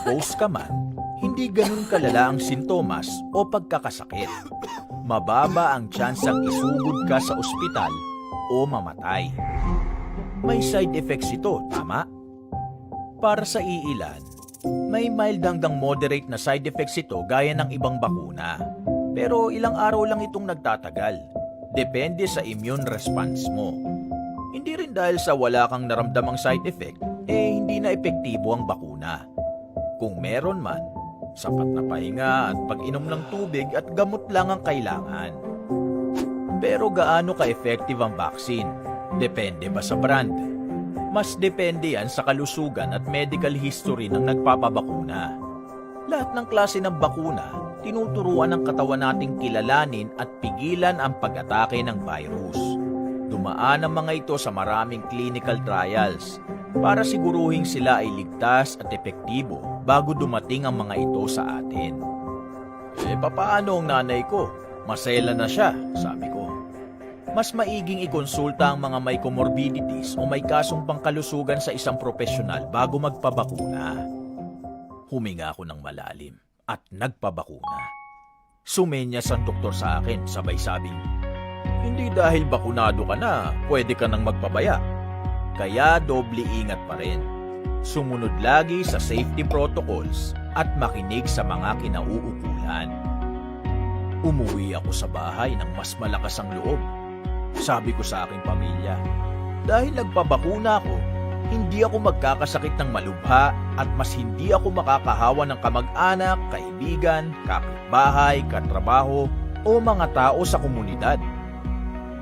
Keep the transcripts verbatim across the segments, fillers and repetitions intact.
Naka-expose ka man, hindi ganun kalala ang sintomas o pagkakasakit. Mababa ang tsansang isugod ka sa ospital o mamatay. May side effects ito, tama? Para sa iilan, may mild hanggang moderate na side effects ito gaya ng ibang bakuna. Pero ilang araw lang itong nagtatagal. Depende sa immune response mo. Hindi rin dahil sa wala kang naramdamang side effect, eh hindi na epektibo ang bakuna. Kung meron man, sapat na pahinga at pag-inom ng tubig at gamot lang ang kailangan. Pero gaano ka-effective ang vaccine? Depende ba sa brand? Mas depende yan sa kalusugan at medical history ng nagpapabakuna. Lahat ng klase ng bakuna, tinuturuan ng katawan nating kilalanin at pigilan ang pag-atake ng virus. Dumaan ang mga ito sa maraming clinical trials para siguruhing sila ay ligtas at epektibo bago dumating ang mga ito sa atin. "Eh, papaano ang nanay ko? Maselan na siya," sabi ko. "Mas maiging ikonsulta ang mga may comorbidities o may kasong pangkalusugan sa isang propesyonal bago magpabakuna." Huminga ako ng malalim at nagpabakuna. Sumenyas ang doktor sa akin, sabay sabing, "Hindi dahil bakunado ka na, pwede ka nang magpabaya. Kaya doble ingat pa rin. Sumunod lagi sa safety protocols at makinig sa mga kinauukulan." Umuwi ako sa bahay ng mas malakas ang loob. Sabi ko sa aking pamilya, "Dahil nagpabakuna ako, hindi ako magkakasakit ng malubha at mas hindi ako makakahawa ng kamag-anak, kaibigan, kapitbahay, katrabaho, o mga tao sa komunidad."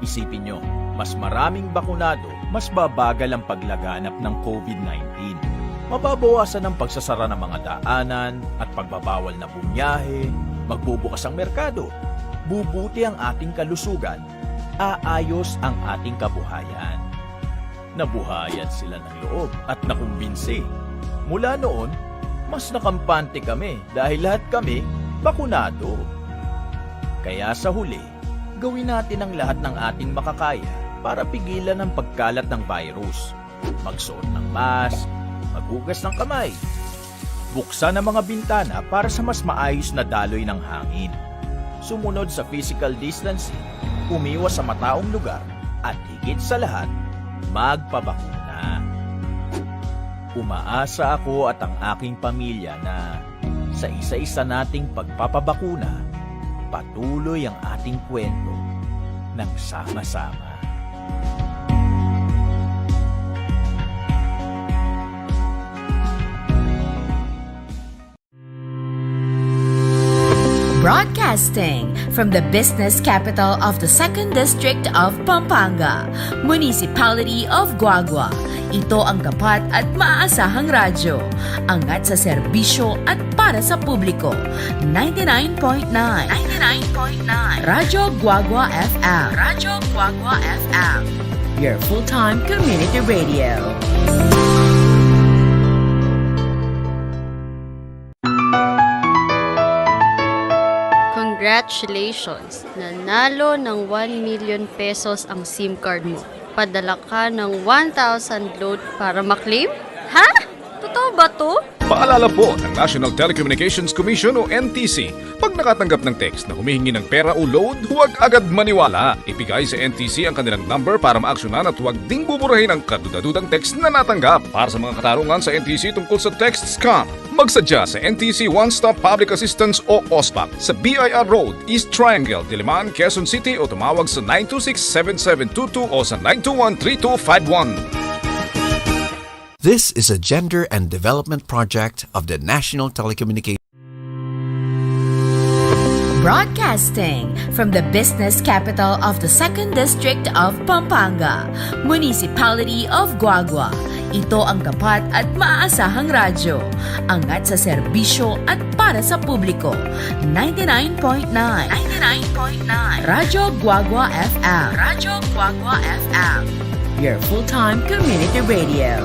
Isipin nyo, mas maraming bakunado, mas babagal ang paglaganap ng COVID nineteen. Mababawasan ang pagsasara ng mga daanan at pagbabawal na bumiyahe, magbubukas ang merkado, bubuti ang ating kalusugan, aayos ang ating kabuhayan. Nabuhayan sila ng loob at nakumbinsi. Mula noon, mas nakampante kami dahil lahat kami bakunado. Kaya sa huli, gawin natin ang lahat ng ating makakaya para pigilan ang pagkalat ng virus. Magsuot ng mask, maghugas ng kamay, buksan ang mga bintana para sa mas maayos na daloy ng hangin. Sumunod sa physical distancing, umiwas sa mataong lugar, at higit sa lahat, magpabakuna. Umaasa ako at ang aking pamilya na sa isa-isa nating pagpapabakuna, patuloy ang ating kwento ng sama-sama. Broadcasting from the business capital of the Second District of Pampanga, Municipality of Guagua. Ito ang tapat at maaasahang radyo. Angat sa serbisyo at para sa publiko. Ninety-nine point nine. Ninety-nine point nine. Radyo Guagua F M. Radyo Guagua F M. Your full-time community radio. Congratulations! Nanalo ng one million pesos ang SIM card mo. Padala ka ng one thousand load para maklaim? Ha? Totoo ba 'to? Paalala po ng National Telecommunications Commission o N T C, pag nakatanggap ng text na humihingi ng pera o load, huwag agad maniwala. Ibigay sa N T C ang kanilang number para maaksyonan at huwag ding buburahin ang kadudadudang text na natanggap. Para sa mga katanungan sa N T C tungkol sa text scam, magsadya sa N T C One Stop Public Assistance o OSPAP sa B I R Road, East Triangle, Diliman, Quezon City o tumawag sa nine two six seven seven two two o sa nine two one three two five one. This is a gender and development project of the National Telecommunications. Broadcasting from the business capital of the Second District of Pampanga, Municipality of Guagua. Ito ang tapat at maaasahang radyo. Angat sa serbisyo at para sa publiko. Ninety-nine point nine. Ninety-nine point nine. Radyo Guagua F M. Radyo Guagua F M. Your full-time community radio.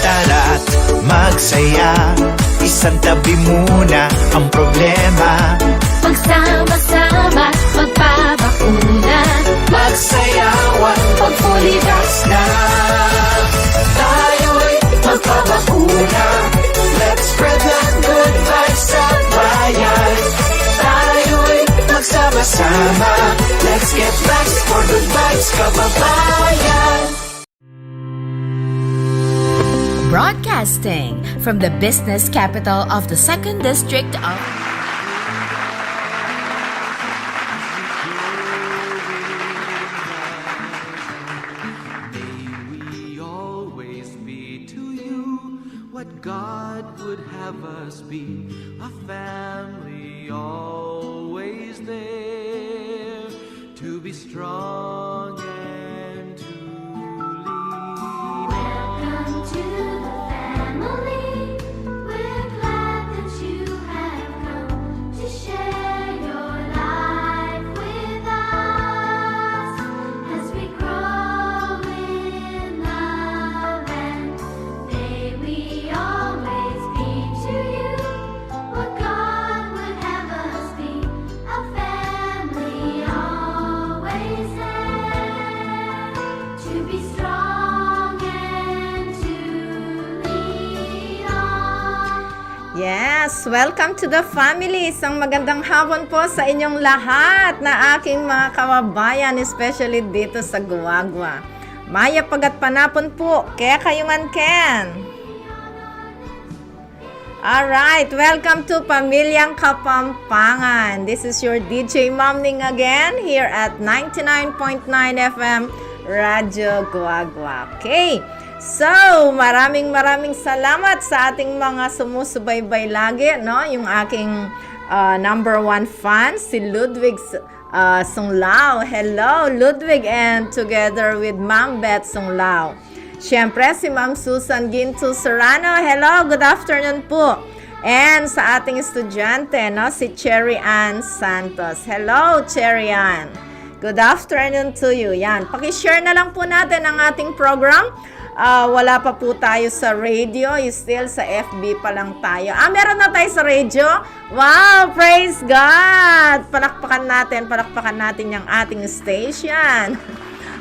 Tara't magsaya, isantabi muna ang problema. Magsama-sama, magpabakuna. Sayawan, pagpulidas na. Tayo'y magpabakuna. Let's spread the good vibes sa bayan. Tayo'y magsama-sama. Let's get vibes for good vibes, kababayan. Broadcasting from the business capital of the second district of May we always be to you what God would have us be, a family always there to be strong and to lean on. Welcome to the family. We're glad that you have come to share your life with us as we grow in love and may we always be to you what God would have us be, a family always there to be strong and to lean on. Yes, welcome to the family. Isang magandang hapon po sa inyong lahat na aking mga kababayan, especially dito sa Guagua. Mayap a gatpanapun po kekayu ngan ken. Alright, welcome to Pamilyang Kapampangan. This is your D J Ma'am Ning again here at ninety-nine point nine F M Radyo Guagua. Okay, so maraming maraming salamat sa ating mga sumusubaybay lagi, no? Yung aking, ah, number one fan, si Ludwig S-, ah, Sunglao. Hello, Ludwig, and together with Ma'am Beth Sunglao. Siyempre, si Ma'am Susan Ginto Serrano. Hello, good afternoon po. And sa ating estudyante, no, si Cherry Ann Santos. Hello, Cherry Ann. Good afternoon to you. Yan, pakishare na lang po natin ang ating program. Ah, wala pa po tayo sa radio, still sa F B pa lang tayo. Ah, meron na tayo sa radio? Wow, praise God! Palakpakan natin, palakpakan natin yung ating station.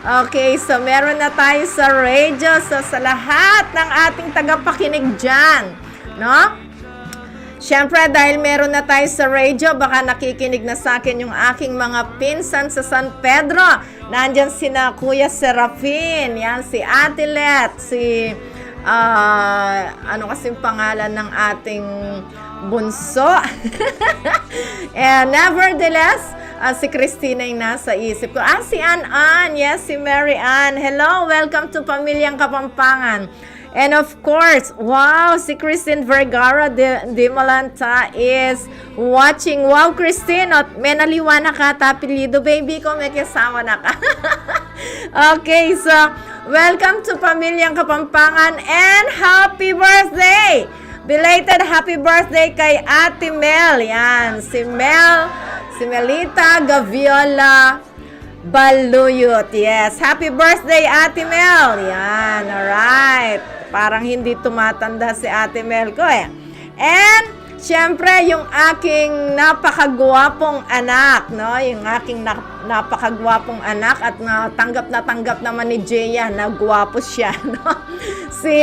Okay, so meron na tayo sa radio. So, sa lahat ng ating tagapakinig dyan, no? Siyempre, dahil meron na tayo sa radio, baka nakikinig na sa akin yung aking mga pinsan sa San Pedro. Nandyan sina Kuya Serafin, yan, si Ate Let, si, ah, ano kasing pangalan ng ating bunso? And nevertheless, ah, si Christina yung nasa isip ko. Ah, si Ann Ann, yes, si Mary Ann. Hello, welcome to Pamilyang Kapampangan. And of course, wow, si Christine Vergara de, de Malanta is watching. Wow, Christine, ot, menaliwa na ka at apelyidu, baby ko, mekyasawa na ka. Okay, so, welcome to Pamilyang Kapampangan and happy birthday! Belated happy birthday kay Ate Mel. Yan, si Mel, si Melita Gaviola Baluyot. Yes. Happy birthday, Ate Mel. Yan. Alright. Parang hindi tumatanda si Ate Mel ko eh. And, siyempre, yung aking napakagwapong anak, no? Yung aking na- napakagwapong anak at natanggap na tanggap naman ni Jay yan na gwapo siya, no? Si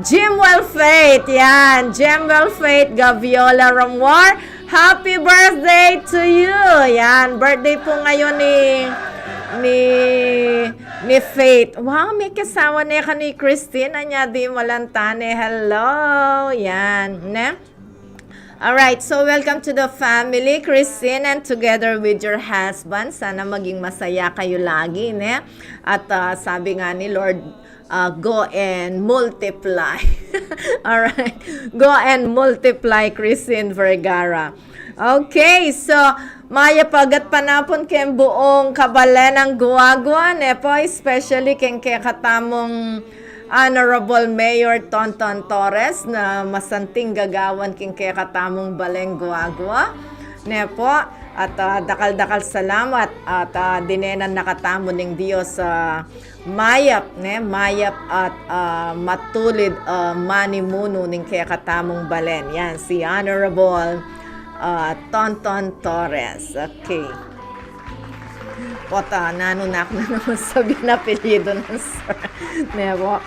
Jim Well Faith, yan. Jim Well Faith, Gaviola Ramor, happy birthday to you! Yan, birthday po ngayon ni, ni, ni Faith. Wow, mekyasawa ne ka ni Christine, anya di malantane. Hello! Yan, ne? Alright, so welcome to the family, Christine, and together with your husband. Sana maging masaya kayo lagi, ne? At, ah, sabi nga ni Lord, ah, go and multiply. Alright. Go and multiply, Christine Vergara. Okay, so, mayap a gatpanapun keng buong kabalenang Guagua, ne po, especially keng kekatamung Honorable Mayor Tonton Torres na masanting gagawan keng kekatamung baleng Guagua, ne po, at, ah, dakal-dakal salamat at, ah, dinenan na katamu ning Dios, ah, mayap, ne? Mayap at, ah, matulid, ah, manimunu ning kekatamung balen. Yan, si Honorable, ah, Tonton Torres. Okay. Pota, nanu na ku na naman sabihin apelyidu nang sir. Ne po?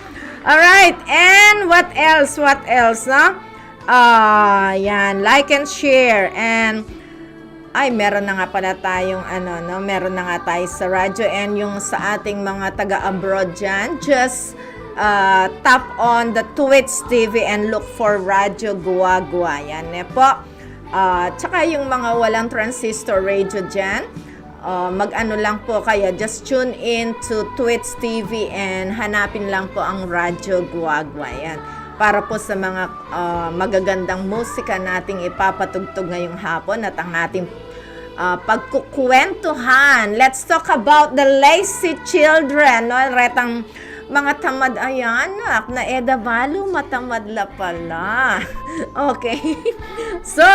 Alright, and what else? What else, no? Ah, yan, like and share. And, ay, meron na nga pala tayong, ano, no? Meron na nga tayo sa radyo. And yung sa ating mga taga-abroad dyan, just uh, tap on the Twitch T V and look for Radyo Guagua. Yan, ne po? Ah, tsaka yung mga walang transistor radio dyan, ah, mag-ano lang po kayo, just tune in to Twitch T V and hanapin lang po ang Radyo Guagua. Yan. Para po sa mga, ah, magagandang musika nating ipapatugtog ngayong hapon at ang ating, ah, pagkukwentuhan. Let's talk about the lazy children, no? Retang mga tamad a anak, na e da balu, matamad la pala. Okay. So,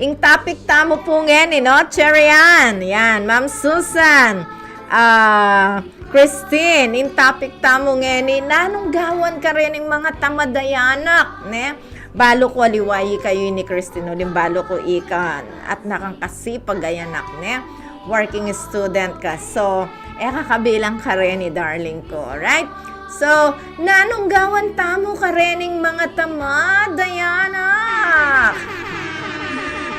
ing topic tamu pu ngeni, no? Cherry Ann, yan, Ma'am Susan, ah, Christine, ing topic tamu ngeni, nanung gawan karening mga tamad a anak, ne? Balu ku aliwa ika, yu ini Christine, uling balu ku ika, anak kang kasipag a anak, ne? Working student ka. So, e ka kabilang kareni, darling ko, alright? So, nanung gawan tamu karening mga tamad a anak?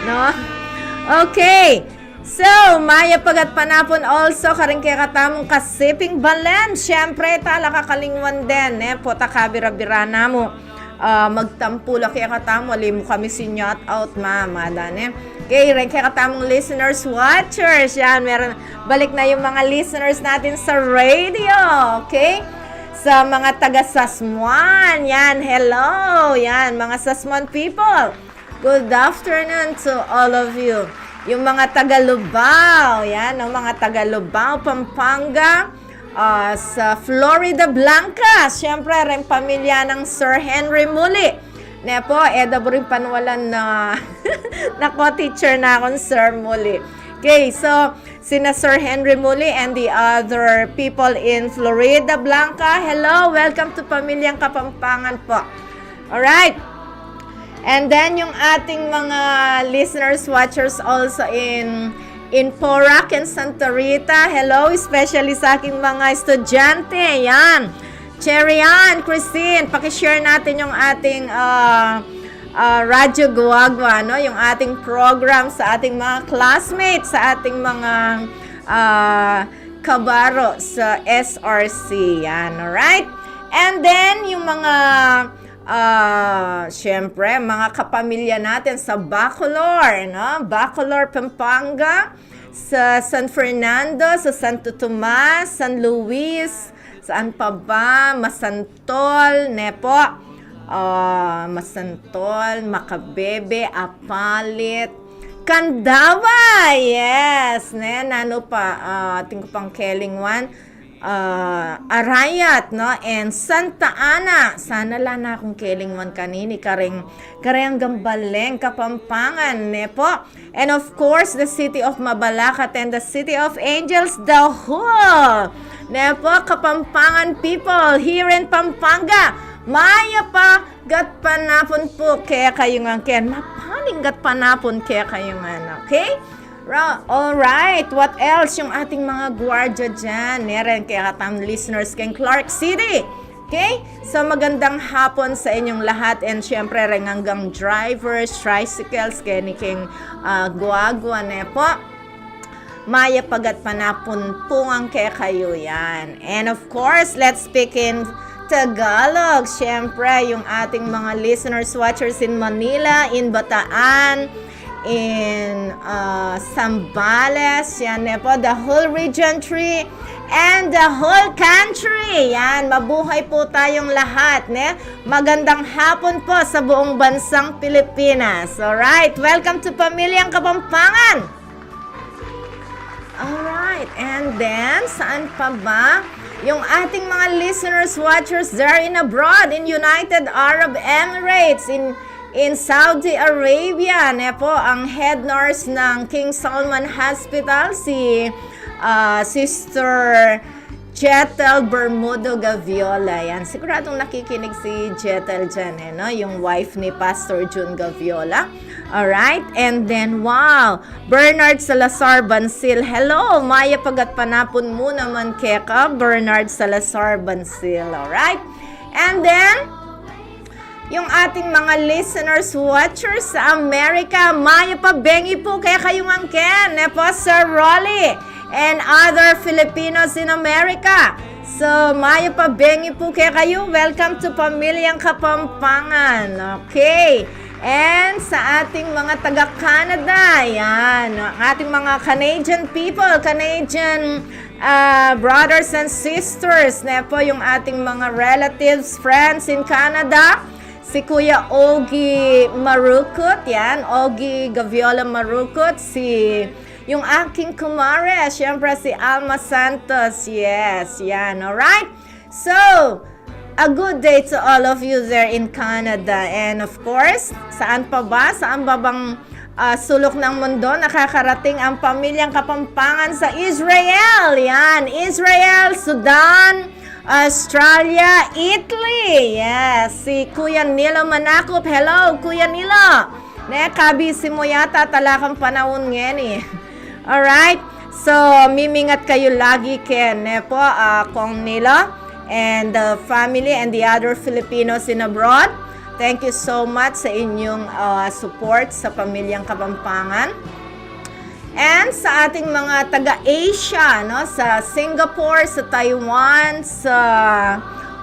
No? Okay. So, mayap a gatpanapun also karing kekatamung kasiping balen. Siyempre, e ta la kakalingwan den, ne? Pota kabira-bira namu. Ah, magtampu la kekatamu, ali mu kami sinyout out, mama, dane. Okay, reng kekatamung listeners, watchers, yan, meron, balik na yung mga listeners natin sa radio, okay? Sa mga taga Sasmuan, yan, hello, yan, mga Sasmuan people. Good afternoon to all of you. Yung mga taga Lubao, yan, no, mga taga Lubao, Pampanga, ah, sa Floridablanca, siyempre, reng pamilya nang Sir Henry Muli. Ne po, e da buring panwalan na, nako, teacher na kung Sir Muli. Okay, so, sina Sir Henry Muli and the other people in Floridablanca, hello, welcome to Pamilyang Kapampangan po. Alright. And then, yung ating mga listeners, watchers also in, in Porac and Santa Rita. Hello, especially sa aking mga estudyante. Yan. Cherry Ann, Christine, pakishare natin yung ating, ah, ah, Radyo Guagua, no? Yung ating program sa ating mga classmates, sa ating mga, ah, kabaro sa S R C. Yan, alright? And then, yung mga, ah, syempre, mga kapamilya natin sa Bacolor, no? Bacolor, Pampanga, sa San Fernando, sa Santo Tomas, San Luis, saan pa ba? Masantol, ne po? Ah, Masantol, Macabebe, Apalit, Candaba, yes, ne? Nanu pa, ah, atin ku pang kelingwan, ah, Arayat, no? And Santa Ana, sana la na kung kelingwan kanini, kareng, kareng anggang balen Kapampangan, ne po? And of course, the city of Mabalacat and the city of Angels, the whole, ne po, Kapampangan people here in Pampanga. Mayap a gatpanapun pu kekayu ngan, ken mapaling gatpanapun kekayu ngan, okay? Ra-, alright, what else? Yung ating mga guardia dyan, ne, reng kekatamung listeners keng Clark City. Okay? So, magandang hapon sa inyong lahat. And syempre, reng anggang drivers, tricycles, keni keng, ah, guagua, ne po? Mayap a gatpanapun pu ngan kekayu yan. And of course, let's speak in Tagalog. Syempre, yung ating mga listeners, watchers in Manila, in Bataan, in, uh, Zambales, yan, ne po, the whole Region three and the whole country. Yan, mabuhay po tayong lahat, ne? Magandang hapon po sa buong bansang Pilipinas. Alright, welcome to Pamilyang Kapampangan. Alright, and then, saan pa ba? Yung ating mga listeners, watchers there in abroad, in United Arab Emirates, in, in Saudi Arabia, ne po, ang head nurse ng King Salman Hospital, si, ah, Sister Jetel Bermudo Gaviola. Yan, siguradong nakikinig si Jetel dyan, eh, no? Yung wife ni Pastor Jun Gaviola. Alright? And then, wow, Bernard Salazar Bansil. Hello, mayap a gatpanapun mu naman keka, Bernard Salazar Bansil. Alright? And then, yung ating mga listeners, watchers sa Amerika, mayap a bengi pu kekayu ngan, ne pu, Sir Rolly, and other Filipinos in America. So, mayap a bengi pu kekayu. Welcome to Pamilyang Kapampangan. Okay. And sa ating mga taga-Canada, yan, ang ating mga Canadian people, Canadian, ah, brothers and sisters, ne pu, yung ating mga relatives, friends in Canada, si Kuya Ogie Marukut, yan, Ogie Gaviola Marukut, si, yung aking kumare, syempre si Alma Santos, yes, yan, alright? So, a good day to all of you there in Canada. And of course, saan pa ba? Saan ba bang, ah, sulok ng mundo nakakarating ang Pamilyang Kapampangan sa Israel? Yan, Israel, Sudan, Australia, Italy. Yes, si Kuya Nilo Manakup. Hello, Kuya Nilo. Ne, kabisi mu yata, talakang panaun ngeni. Alright? So, mimingat kayu lagi ken, ne pu, ah, Kong Nilo and the family and the other Filipinos in abroad. Thank you so much sa inyong, ah, support sa Pamilyang Kapampangan. And sa ating mga taga-Asia, no, sa Singapore, sa Taiwan, sa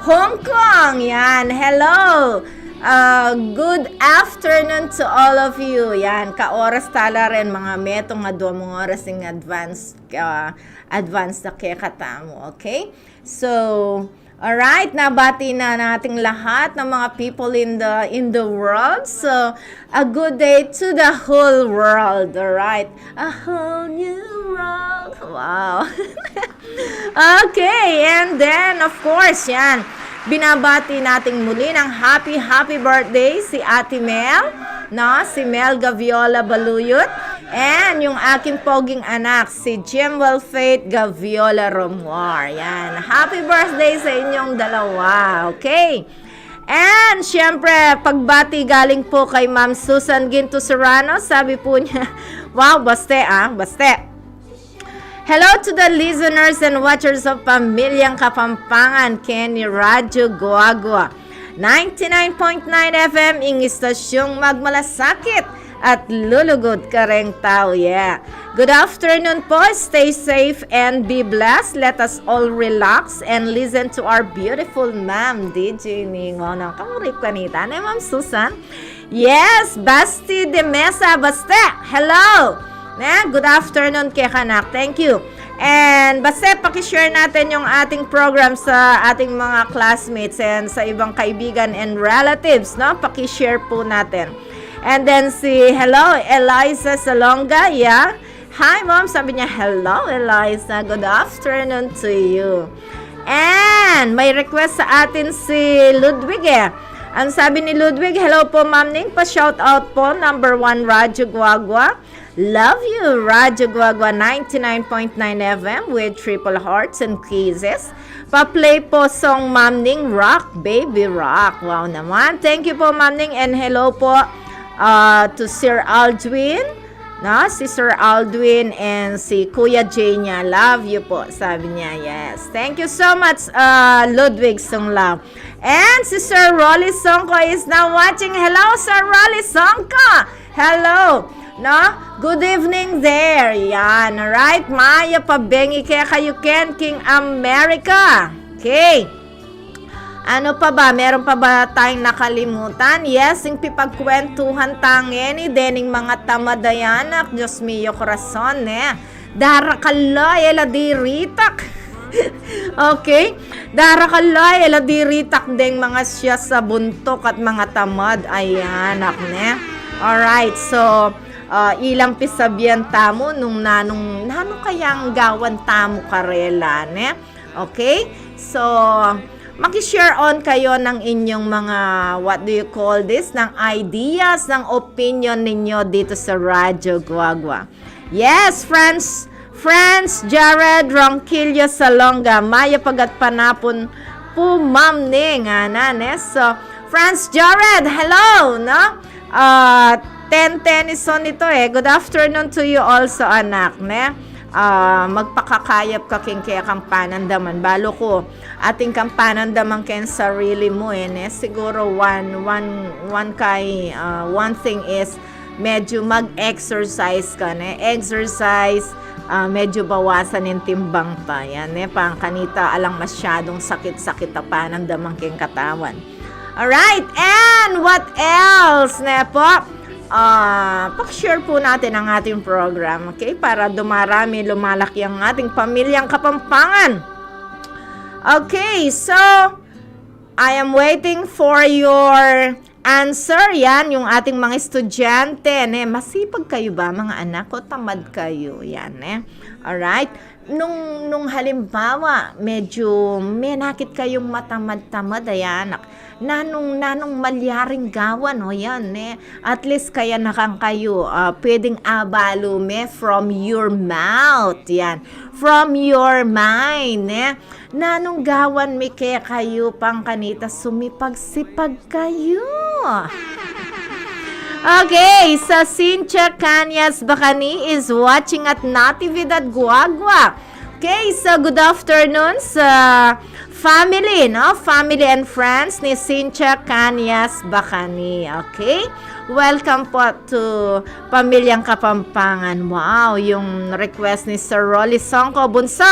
Hong Kong, yan. Hello! Ah, good afternoon to all of you. Yan, kaoras tala rin, mga metung a dua mung oras ing advance, ah, advance na kekatamu, okay? So, alright, nabati na nating lahat ng mga people in the, in the world. So, a good day to the whole world, alright? A whole new world. Wow. Okay, and then, of course, yan. Binabati nating muli ng happy, happy birthday si Ate Mel, no? Si Mel Gaviola Baluyot, and yung aking poging anak, si Jemwell Faith Gaviola Romuar. Yan. Happy birthday sa inyong dalawa. Okay. And, syempre, pagbati galing po kay Ma'am Susan Ginto Serrano, sabi po niya, wow, baste, ah, baste. Hello to the listeners and watchers of Pamilyang Kapampangan, keni Radyo Guagua. Ninety-nine point nine F M, ing istasyong magmalasakit at lulugud kareng tau, yeah. Good afternoon po, stay safe and be blessed. Let us all relax and listen to our beautiful Ma'am D J Ning. Wow, nakamurip kanita, ne, Ma'am Susan? Yes, Basti de Mesa, Baste. Hello. Ne, good afternoon keka, nak. Thank you. And Baste, paki-share natin yung ating program sa ating mga classmates and sa ibang kaibigan and relatives, no? Paki-share po natin. And then si, hello, Eliza Salonga, yeah. Hi, Mom. Sabi niya, hello, Eliza. Good afternoon to you. And may request sa atin si Ludwig, eh. Ang sabi ni Ludwig, hello po, Ma'am Ning. Pa-shout out po, number one Radyo Guagua. Love you, Radyo Guagua ninety-nine point nine F M with triple hearts and kisses. Pa-play po song, Ma'am Ning, Rock Baby Rock. Wow naman. Thank you po, Ma'am Ning. And hello po, uh, to Sir Aldwin. No? Si Sir Aldwin and si Kuya Jay niya. Love you po, sabi niya. Yes. Thank you so much, uh, Ludwig Sunglaw. And si Sir Rolly Songko is now watching. Hello, Sir Rolly Songko! Hello! No? Good evening there. Yan, alright? Mayap a bengi kekayu ken king America. Okay. Ano pa ba? Meron pa ba tayong nakalimutan? Yes, ing pipagkwentuhan ta ngeni dening mga tamad a anak. Dios mio, corazon, ne? Darakal la e la diritak. Okay? Darakal la e la diritak deng mga sias a buntuk at mga tamad a anak, ne? Alright, so, ah, ilang pisabian tamu nung nanung, nanung kayang gawan tamu karela, ne? Okay? So, maki-share on kayo ng inyong mga, what do you call this, ng ideas, ng opinion ninyo dito sa Radyo Guagua. Yes, friends, Franz Jared Ronquillo Salonga, mayap a gatpanapun pu, ma'am, ne, ngana, ne? So, Franz Jared, hello, no? Ah, ten ten ito, eh. Good afternoon to you also, anak, ne? Ah, magpakakayap ka king kekang panandaman. Balu ku, atin kang panandaman keng sarili mu, eh, ne? Siguro one, one, one kay, ah, one thing is, medyu mag-exercise ka, ne? Exercise, ah, medyu bawasan ing timbang ta, yan, ne? Pang kanita alang masyadung sakit-sakit a panandaman keng katawan. Alright, and what else, ne po? Ah, paki-share po natin ang ating program, okay? Para dumarami, lumalaki ang ating pamilyang Kapampangan. Okay, so, I am waiting for your answer. Yan, yung ating mga estudyante, ne? Masipag kayu ba, mga anak, o tamad kayu? Yan, ne? Alright? Nung, nung halimbawa, medyu menakit kayung matamad-tamad, ayan, anak. Nanung, nanung malyaring gawan, o yan, ne? At least kayanakan kayu, ah, pwedeng abalu me from your mouth, yan. From your mind, ne? Nanung gawan mi kekayu pang kanita sumipag-sipag kayu? Okay, so Cynthia Cañas Bacani is watching at Natividad, Guagua. Okay, so good afternoon sa family, no? Family and friends ni Cynthia Cañas Bacani. Okay? Welcome po to Pamilyang Kapampangan. Wow, yung request ni Sir Rolly Songco, Bunso,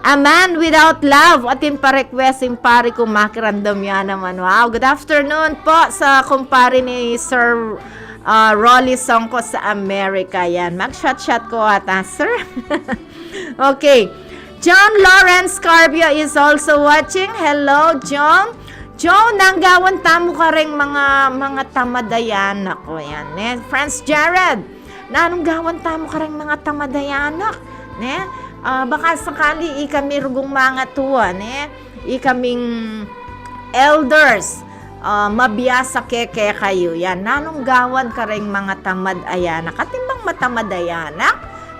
A Man Without Love. Atin pa request ing pari ku, makiramdam ya naman. Wow, good afternoon po sa kumpari ni Sir, ah, Rolly Songco sa Amerika. Yan, mag-shot-shot ku ata, sir. Okay. John Lawrence Carpio is also watching. Hello, John. John, nanung gawan tamu kareng mga, mga tamad a anak, o yan, ne? Franz Jared, nanung gawan tamu kareng mga tamad a anak, ne? Ah, baka sakali ikami rugung mangatua, ne? Ikaming elders, ah, mabiasa ke kekayu, yan. Nanung gawan kareng mga tamad a anak? Atin bang matamad a anak,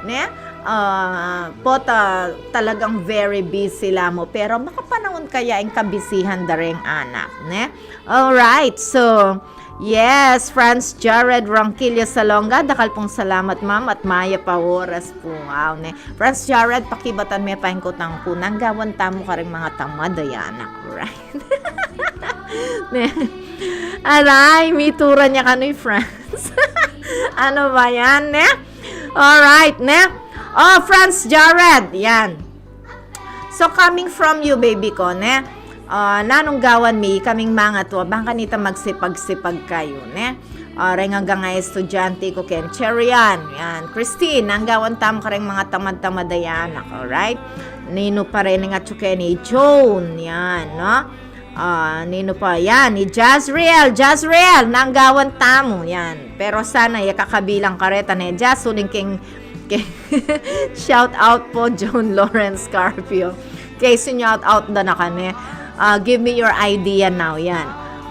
ne? Ah, pota talagang very busy la mu, pero makapanahun kaya ing kabisihan da reng anak, ne? Alright, so, yes, Franz Jared Ronquillo Salonga, dakal pung salamat, ma'am, at mayap a oras pu. Wow, ne? Franz Jared, pakibatan me pa ing kutang ku, nanung gawan tamu kareng mga tamad a anak, right? Ne? Aray, mituran ya kanu i Franz. Ano ba yan, ne? Alright, ne? Oh, Franz Jared, yan. So, coming from you, baby ko, ne? Ah, nanung gawan mi, ikaming mangatua, bang kanita magsipag-sipag kayu, ne? Ah, reng anggang estudyante ku ken Cherian, yan. Christine, nanung gawan tamu kareng mga tamad-tamad a anak, alright? Ninu pa reng atyu keni, Joan, yan, no? Ah, ninu pa? Yan, i Jazreel. Jazreel, nanung gawan tamu? Yan. Pero sana, ya kakabilang kareta ne, Jaz, uling keng, keng shout out po, John Lawrence Carpio. Okay, shout out da na kami. Ah, give me your idea now, yan.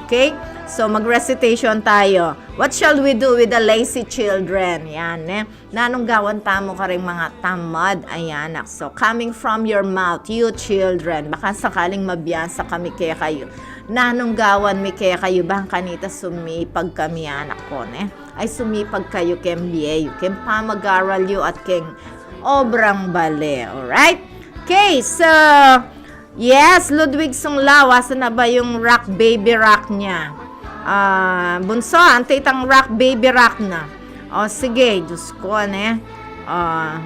Okay? So, mag-recitation tayo. What shall we do with the lazy children? Yan, eh. Nanung gawan tamu kareng mga tamad a anak? So, coming from your mouth, you children, baka sakaling mabiasa kami kekayu. Nanung gawan mi kekayu, bang kanita sumipag kami, anak ko, ne? Ay, sumipag kayu keng bie yu, keng pamag-aral yu, at keng obrang bale, alright? Okay, so, yes, Ludwig Sunglao, asan na ba yung rock, baby rock niya? Ah, Bunso, ante itang rock, baby rock na. O, sige, Diyos ko, ne? Ah,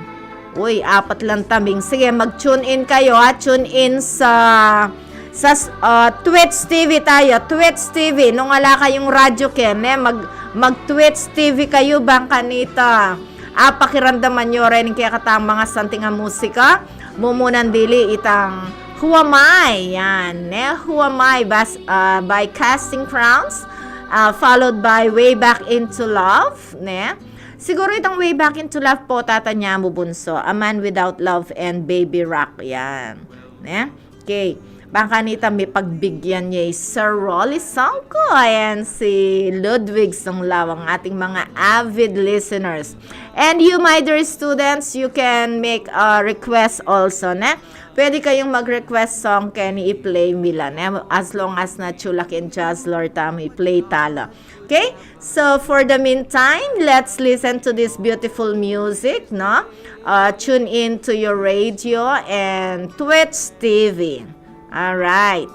uy, apat lang tabing. Sige, mag-tune in kayo, ha? Tune in sa, sa, ah, Twitch T V tayo. Twitch T V, nung ala kayung radyo ken, ne? Mag, mag-Twitch T V kayu, bang kanita. Ah, pakiramdaman yu rin kekatang mga santing a musika. Mumunan dili itang Who Am I? Yan, ne? Who Am I? Bas-, ah, by Casting Crowns, ah, followed by Way Back Into Love, ne? Siguro itang Way Back Into Love po, tatanya mu, Bunso. A Man Without Love and Baby Rock, yan. Ne? Okay. Baka nita may pagbigyan niya i Sir Rolly Songko. Ayan si Ludwig Sunglaw, ang ating mga avid listeners. And you, my dear students, you can make a request also, ne? Pwede kayong mag-request song keni i-play mi la, ne? As long as na chula king jazz lord tamu, i-play tala. Okay? So, for the meantime, let's listen to this beautiful music, no? Uh, tune in to your radio and Twitch T V. All right.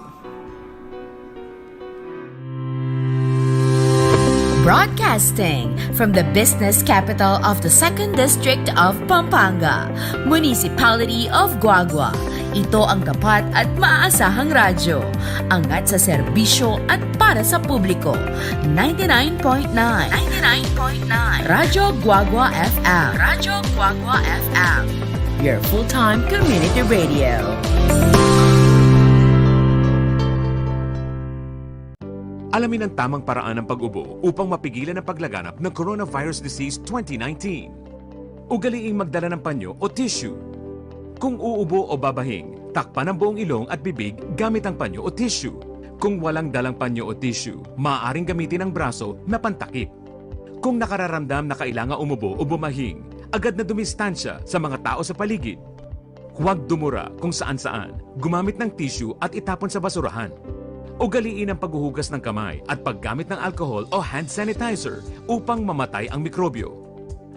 Broadcasting from the business capital of the Second District of Pampanga, Municipality of Guagua. Ito ang tapat at maaasahang radyo. Angat sa serbisyo at para sa publiko. Ninety-nine point nine. Ninety-nine point nine. Radyo Guagua F M. Radyo Guagua F M. Your full-time community radio. Alamin ang tamang paraan ng pag-ubo upang mapigilan ang paglaganap ng coronavirus disease twenty nineteen. Ugaliing magdala ng panyo o tissue. Kung uubo o babahing, takpan ang buong ilong at bibig gamit ang panyo o tissue. Kung walang dalang panyo o tissue, maaaring gamitin ang braso na pantakip. Kung nakararamdam na kailangan umubo o bumahing, agad na dumistansya sa mga tao sa paligid. Huwag dumura kung saan-saan. Gumamit ng tissue at itapon sa basurahan. Ugaliin ang paghuhugas ng kamay at paggamit ng alcohol o hand sanitizer upang mamatay ang mikrobyo.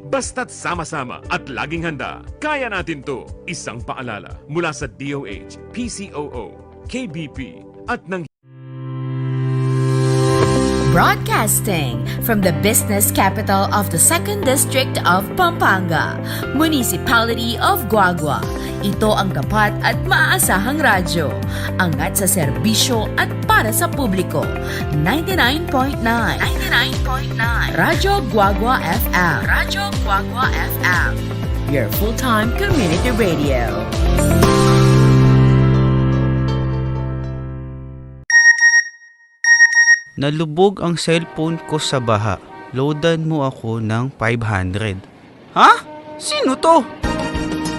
Basta't sama-sama at laging handa, kaya natin 'to. Isang paalala mula sa D O H, P C O O, K B P, at ng Broadcasting from the business capital of the Second District of Pampanga, Municipality of Guagua. Ito ang tapat at maaasahang radyo. Angat sa serbisyo at para sa publiko. Ninety-nine point nine. Ninety-nine point nine. Radyo Guagua F M. Radyo Guagua F M. Your full-time community radio. Nalubog ang cellphone ko sa baha. Loadan mo ako ng five hundred. Ha? Sino 'to?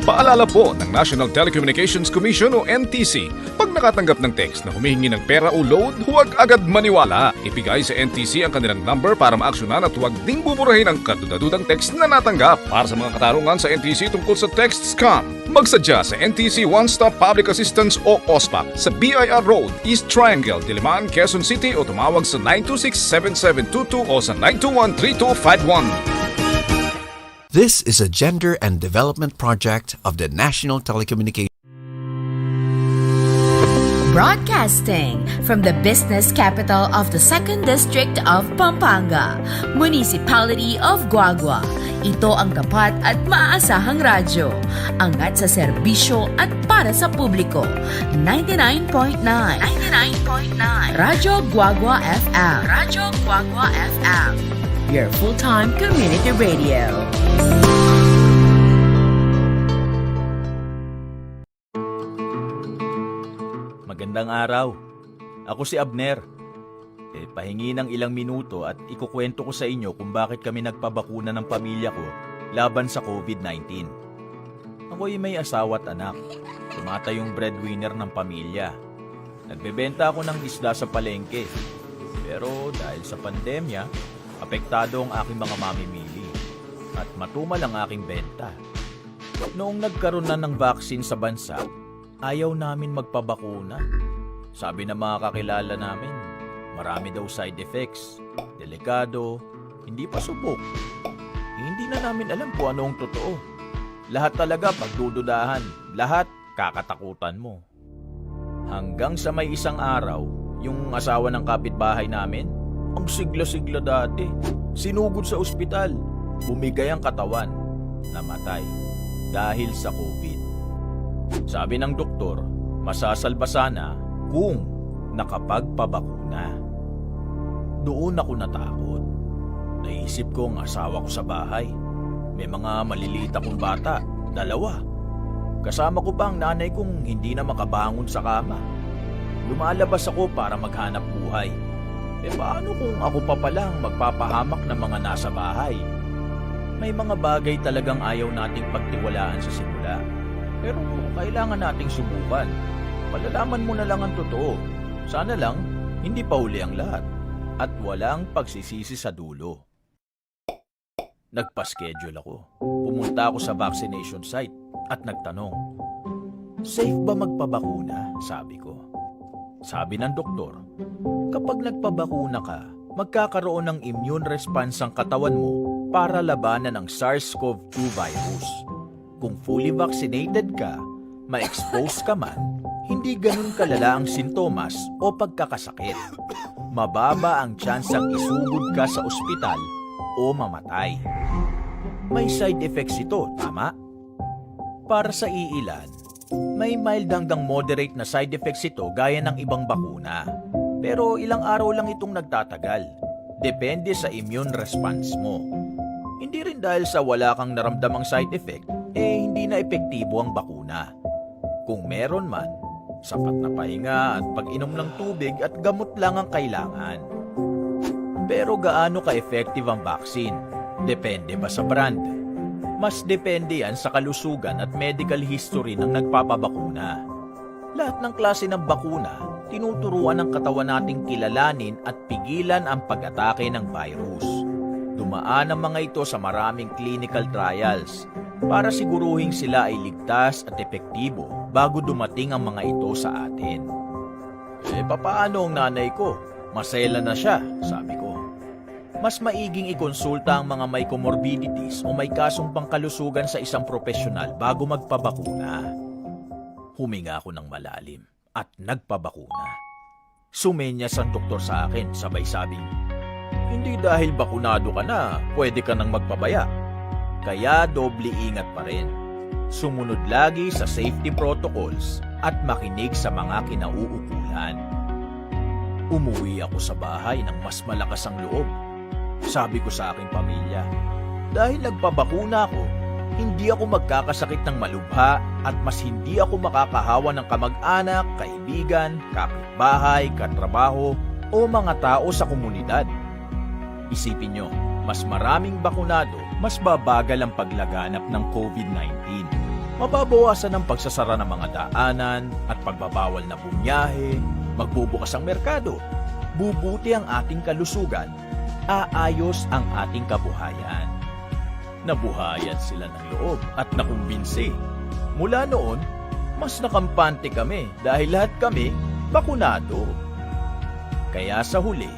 Paalala po ng National Telecommunications Commission o N T C, pag nakatanggap ng text na humihingi ng pera o load, huwag agad maniwala. Ibigay sa N T C ang kanilang number para maaksyonan at huwag ding buburahin ang kadudadudang text na natanggap. Para sa mga katarungan sa N T C tungkol sa text scam, magsadya sa N T C One Stop Public Assistance o OSPAC sa B I R Road, East Triangle, Diliman, Quezon City o tumawag sa nine two six, seven seven two two o sa nine two one, three two five one. This is a gender and development project of the National Telecommunications. Broadcasting from the business capital of the Second District of Pampanga, Municipality of Guagua. Ito ang tapat at maaasahang radyo. Angat sa serbisyo at para sa publiko. Ninety-nine point nine. Ninety-nine point nine. Radyo Guagua F M. Radyo Guagua F M. Your full-time community radio. Magandang araw. Ako si Abner. E, pahingi ng ilang minuto at ikukwento ko sa inyo kung bakit kami nagpabakuna ng pamilya ko laban sa COVID nineteen. Ako'y may asawa at anak. Tumatayong breadwinner ng pamilya. Nagbebenta ako ng isda sa palengke. Pero dahil sa pandemya, apektado ang aking mga mamimili. At matumal ang aking benta. Noong nagkaroon na ng vaccine sa bansa, ayaw namin magpabakuna. Sabi ng mga kakilala namin, marami daw side effects, delikado, hindi pa subok. Hindi na namin alam kung ano ang totoo. Lahat talaga pagdududahan, lahat kakatakutan mo. Hanggang sa may isang araw, yung asawa ng kapitbahay namin, ang sigla-sigla dati, sinugod sa ospital, bumigay ang katawan, namatay dahil sa COVID. Sabi ng doktor, masasalba sana kung nakapagpabakuna. Doon ako natakot. Naisip ko ang asawa ko sa bahay. May mga maliliit akong bata, dalawa. Kasama ko pa ang nanay kong hindi na makabangon sa kama. Lumalabas ako para maghanap buhay. E paano kung ako pa pala ang magpapahamak ng mga nasa bahay? May mga bagay talagang ayaw nating pagtiwalaan sa simula. Pero kailangan nating subukan. Malalaman mo na lang ang totoo. Sana lang, hindi pa huli ang lahat. At walang pagsisisi sa dulo. Nagpa-schedule ako. Pumunta ako sa vaccination site at nagtanong, "Safe ba magpabakuna?" sabi ko. Sabi ng doktor, "Kapag nagpabakuna ka, magkakaroon ng immune response ang katawan mo para labanan ang SARS-CoV two virus. Kung fully vaccinated ka, ma-expose ka man, hindi ganun kalala ang sintomas o pagkakasakit. Mababa ang tsansang isugod ka sa ospital o mamatay." May side effects ito, tama? Para sa iilan, may mild hanggang moderate na side effects ito gaya ng ibang bakuna. Pero ilang araw lang itong nagtatagal. Depende sa immune response mo. Hindi rin dahil sa wala kang naramdamang side effect, eh hindi na epektibo ang bakuna. Kung meron man, sapat na pahinga at pag-inom ng tubig at gamot lang ang kailangan. Pero gaano ka-effective ang vaccine? Depende ba sa brand? Mas depende yan sa kalusugan at medical history ng nagpapabakuna. Lahat ng klase ng bakuna, tinuturuan ng katawan nating kilalanin at pigilan ang pag-atake ng virus. Dumaan ang mga ito sa maraming clinical trials para siguruhing sila ay ligtas at epektibo bago dumating ang mga ito sa atin. "Eh, papaano ang nanay ko? Maselan na siya," sabi ko. "Mas maiging ikonsulta ang mga may comorbidities o may kasong pangkalusugan sa isang propesyonal bago magpabakuna." Huminga ako ng malalim at nagpabakuna. Sumenyas ang doktor sa akin, sabay sabing, "Hindi dahil bakunado ka na, pwede ka nang magpabaya. Kaya doble ingat pa rin. Sumunod lagi sa safety protocols at makinig sa mga kinauukulan." Umuwi ako sa bahay ng mas malakas ang loob. Sabi ko sa aking pamilya, "Dahil nagpabakuna ako, hindi ako magkakasakit ng malubha at mas hindi ako makakahawa ng kamag-anak, kaibigan, kapitbahay, katrabaho, o mga tao sa komunidad." Isipin nyo, mas maraming bakunado, mas babagal ang paglaganap ng COVID nineteen. Mababawasan ang pagsasara ng mga daanan at pagbabawal na bumiyahe, magbubukas ang merkado, bubuti ang ating kalusugan, aayos ang ating kabuhayan. Nabuhayan sila ng loob at nakumbinsi. Mula noon, mas nakampante kami dahil lahat kami bakunado. Kaya sa huli,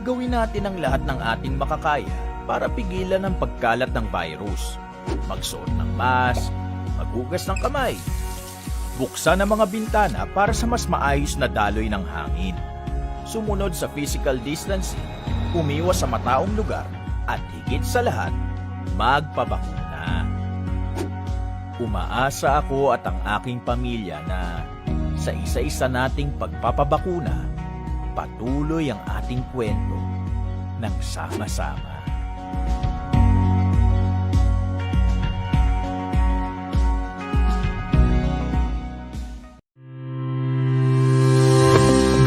gawin natin ang lahat ng ating makakaya para pigilan ang pagkalat ng virus. Magsuot ng mask, maghugas ng kamay, buksan ang mga bintana para sa mas maayos na daloy ng hangin. Sumunod sa physical distancing, umiwas sa mataong lugar, at higit sa lahat, magpabakuna. Umaasa ako at ang aking pamilya na sa isa-isa nating pagpapabakuna, patuloy ang ating kwento ng sama-sama.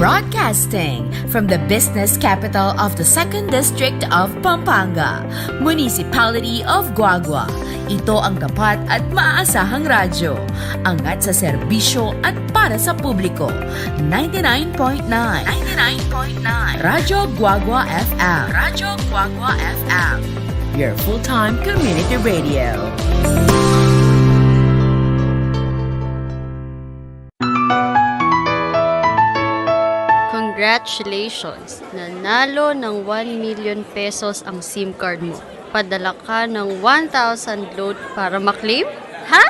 Broadcasting from the business capital of the Second District of Pampanga, Municipality of Guagua. Ito ang tapat at maaasahang radyo. Angat sa serbisyo at para sa publiko. Ninety-nine point nine. Ninety-nine point nine. Radyo Guagua F M. Radyo Guagua F M. Your full-time community radio. Congratulations! Nanalo ng one million pesos ang SIM card mo. Padala ka ng one thousand load para maklaim? Ha?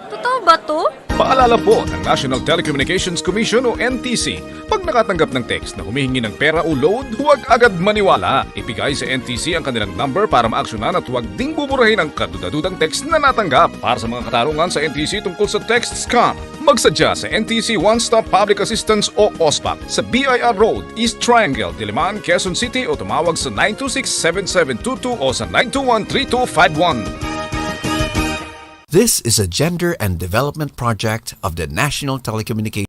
Totoo ba 'to? Paalala po ng National Telecommunications Commission o N T C, pag nakatanggap ng text na humihingi ng pera o load, huwag agad maniwala. Ibigay sa N T C ang kanilang number para maaksyonan at huwag ding buburahin ang kaduda-dudang text na natanggap. Para sa mga katanungan sa N T C tungkol sa text scam, magsadya sa N T C One Stop Public Assistance o OSPAP sa B I R Road, East Triangle, Diliman, Quezon City o tumawag sa nine two six seven seven two two o sa nine two one three two five one. This is a gender and development project of the National Telecommunications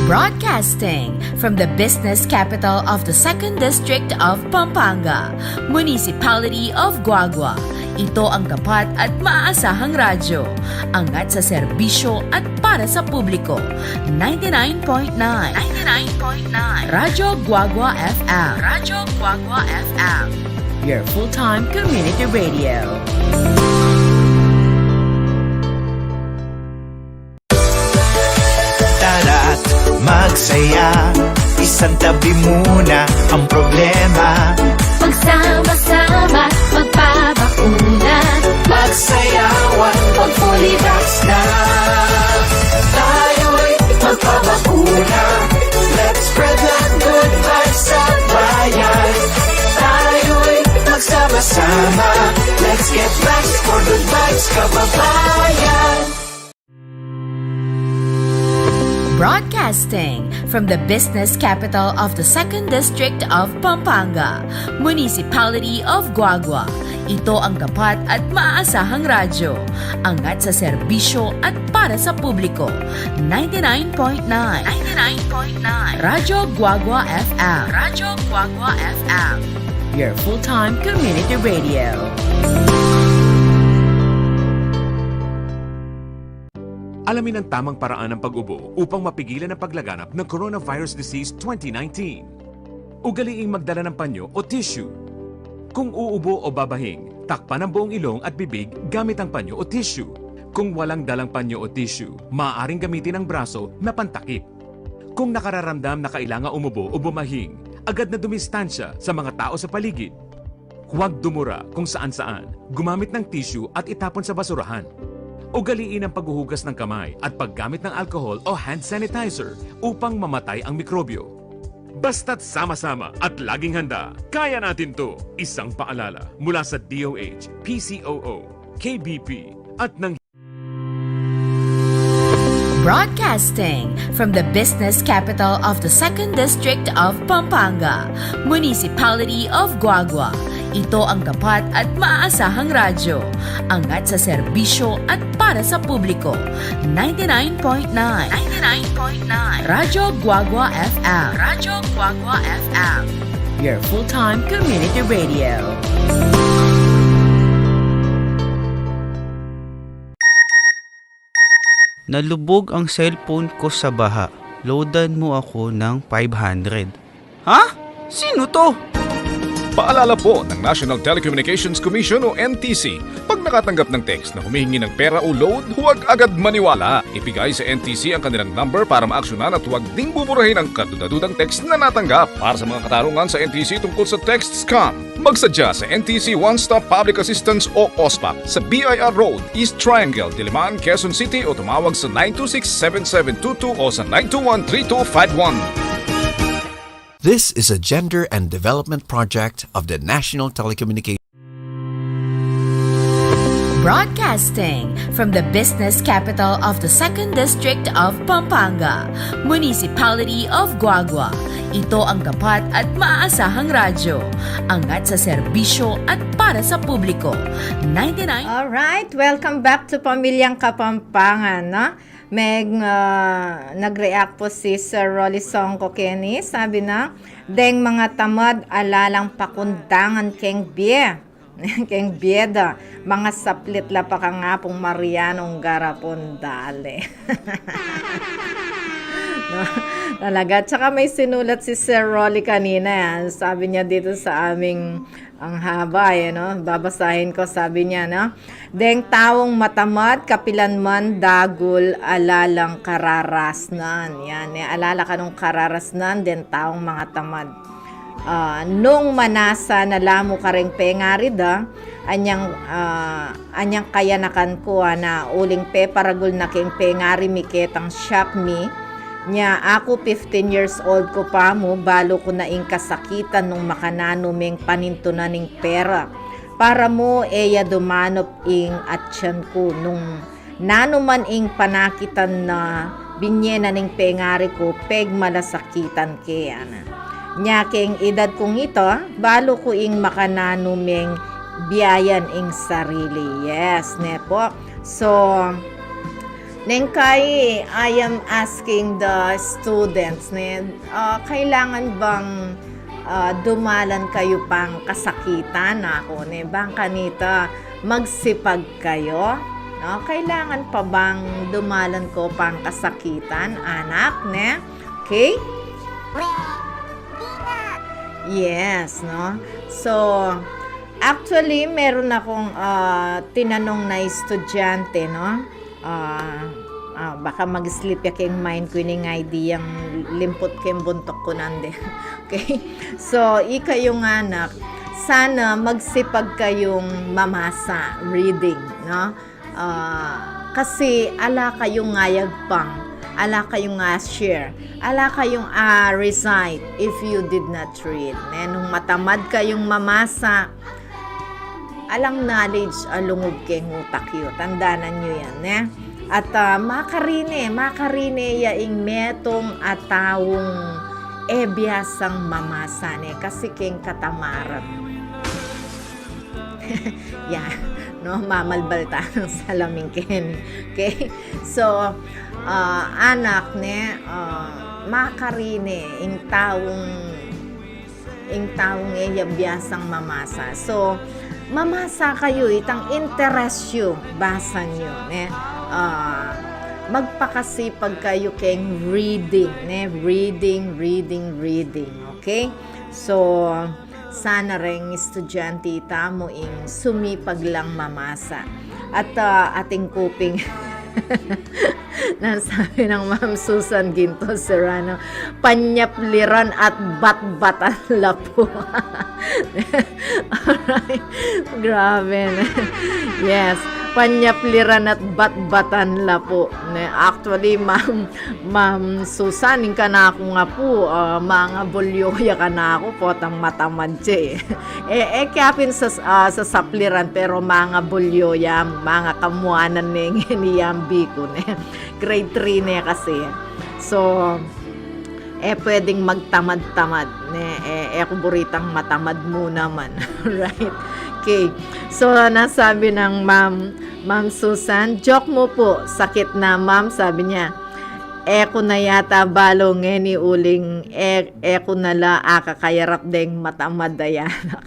Broadcasting from the business capital of the Second District of Pampanga, Municipality of Guagua. Ito ang tapat at maasahang radyo. Angat sa serbisyo at para sa publiko. Ninety-nine point nine. Ninety-nine point nine. Radyo Guagua F M. Radyo Guagua F M. Your full-time community radio. Tara't magsaya, isantabi muna ang problema. Magsama-sama, magpabakuna. Magsayawan, mag-fully vax na. Tayo'y magpabakuna. Let's spread the good vibes sa bayan. Tayo'y magsama-sama. Let's get vax for good vibes, kababayan. Broadcasting from the business capital of the Second District of Pampanga, Municipality of Guagua. Ito ang tapat at maasahang radyo. Angat sa serbisyo at para sa publiko. Ninety-nine point nine. Ninety-nine point nine. Radyo Guagua F M. Radyo Guagua F M. Your full-time community radio. Alamin ang tamang paraan ng pag-ubo upang mapigilan ang paglaganap ng coronavirus disease twenty nineteen. Ugaliing magdala ng panyo o tissue. Kung uubo o babahing, takpan ang buong ilong at bibig gamit ang panyo o tissue. Kung walang dalang panyo o tissue, maaaring gamitin ang braso na pantakip. Kung nakararamdam na kailangan umubo o bumahing, agad na dumistansya sa mga tao sa paligid. Huwag dumura kung saan-saan. Gumamit ng tissue at itapon sa basurahan. Ugaliin ang paghuhugas ng kamay at paggamit ng alcohol o hand sanitizer upang mamatay ang mikrobyo. Basta't sama-sama at laging handa, kaya natin 'to. Isang paalala mula sa D O H, P C O O, K B P, at ng Broadcasting from the business capital of the Second District of Pampanga, Municipality of Guagua. Ito ang tapat at maasahang radyo. Angat sa serbisyo at para sa publiko. Ninety-nine point nine. Ninety-nine point nine. Radyo Guagua F M. Radyo Guagua F M. Your full-time community radio. Nalubog ang cellphone ko sa baha. Loadan mo ako ng five hundred. Ha? Sino 'to? Paalala po ng National Telecommunications Commission o N T C, pag nakatanggap ng text na humihingi ng pera o load, huwag agad maniwala. Ibigay sa N T C ang kanilang number para maaksyonan at huwag ding buburahin ang kadudadudang text na natanggap. Para sa mga katarungan sa N T C tungkol sa text scam, magsadya sa N T C One Stop Public Assistance o OSPAP sa B I R Road, East Triangle, Diliman, Quezon City, o tumawag sa nine two six, seven seven two two o sa nine two one, three two five one. This is a gender and development project of the National Telecommunications. Broadcasting from the business capital of the Second District of Pampanga, Municipality of Guagua. Ito ang tapat at maasahang radyo. Angat sa serbisyo at para sa publiko. Ninety-nine. Alright, welcome back to Pamilyang Kapampangan, no? Meg, ah, nag-react po si Sir Rolly Songco keni, sabi na, "Deng mga tamad, ala lang pakundangan keng bie." Keng bie da, mga saplit la pa kang Apung Marianong garapon dale. No? Talaga. Tsaka may sinulat si Sir Rolly kanina, eh. Sabi niya dito sa aming, ang haba, eh, no? Babasahin ko, sabi niya, no? "Deng taung matamad, kapilan man dagul, ala lang kararasnan." Yan, eh, ala la kanung kararasnan, deng taung mga tamad. Ah, nung manasa na la mu kareng pengari da, anyang, ah, anyang kayanakan ku, ah, na uling peparagul na keng pengari mi ketang shop mi. Nya aku, fifteen years old ku pa mu, balu ku na ing kasakitan nung makananu meng panintunan ing pera. Para mu, e ya dumanup ing atyan ku nung nanu man ing panakitan na binye na ning pengari ku, pegmalasakitan ke, ana. Nya keng edad kung ito, balu ku ing makananu meng biayan ing sarili. Yes, ne po. So, Neng kai, I am asking the students, ne, ah, kailangan bang, ah, dumalan kayu pang kasakitan aku, ne? Bang kanita magsipag kayu, no? Kailangan pa bang dumalan ko pang kasakitan, anak, ne? Okay? Yes, no? So, actually, meron akong, ah, tinanong na estudyante, no? Ah, ah, baka mag-slip ya keng mind ku ining idea yang limput keng buntuk ku nande. Okay? So, ikayu nga anak, sana magsipag kayung mamasa, reading, no? Ah, kasi ala kayung ayagpang, ala kayung a-share, ala kayung a-recite if you did not read. Ne, nung matamad kayung mamasa, alang knowledge a lungub keng utak yu. Tandanan yu yan, ne? At, ah, makarine, makarine ya ing metung a taung e biasang mamasa, ne, kasi keng katamaran. Ya, no, mamalbal tanang salamin keni. Okay? So, ah, anak, ne, ah, makarine ing taung, ing taung e ya biasang mamasa. So, mamasa kayu itang interes yu, basan yu, ne? Ah, magpakasipag kayu keng reading, ne? Reading, reading, reading. Okay? So, sana reng estudyante tamu ing sumipag lang mamasa. At, ah, atin ku ping nasabi nang Ma'am Susan Ginto Serrano, panyapliran at batbatan la pu. Alright. Grabe, ne? Yes. Panyapliran at batbatan la pu, ne? Actually, Ma'am, Ma'am Susan, ing kanaku nga pu, ah, mangabulyo ya kanaku, potang matamad ya, e. E, e, kaya pin sa, ah, sasapliran, pero mangabulyo ya, mangakamuanan ne ngeni yang biku, ne. Grade three ne kasi. So, e pwedeng magtamad-tamad, ne. E, e ku buritang matamad mu naman. Right? Okay. So, nasabi nang Ma'am, Ma'am Susan, joke mu pu, sakit na, Ma'am, sabi niya. E ku na yata balu ngeni uling e, e ku na la akakayarap deng matamad a anak.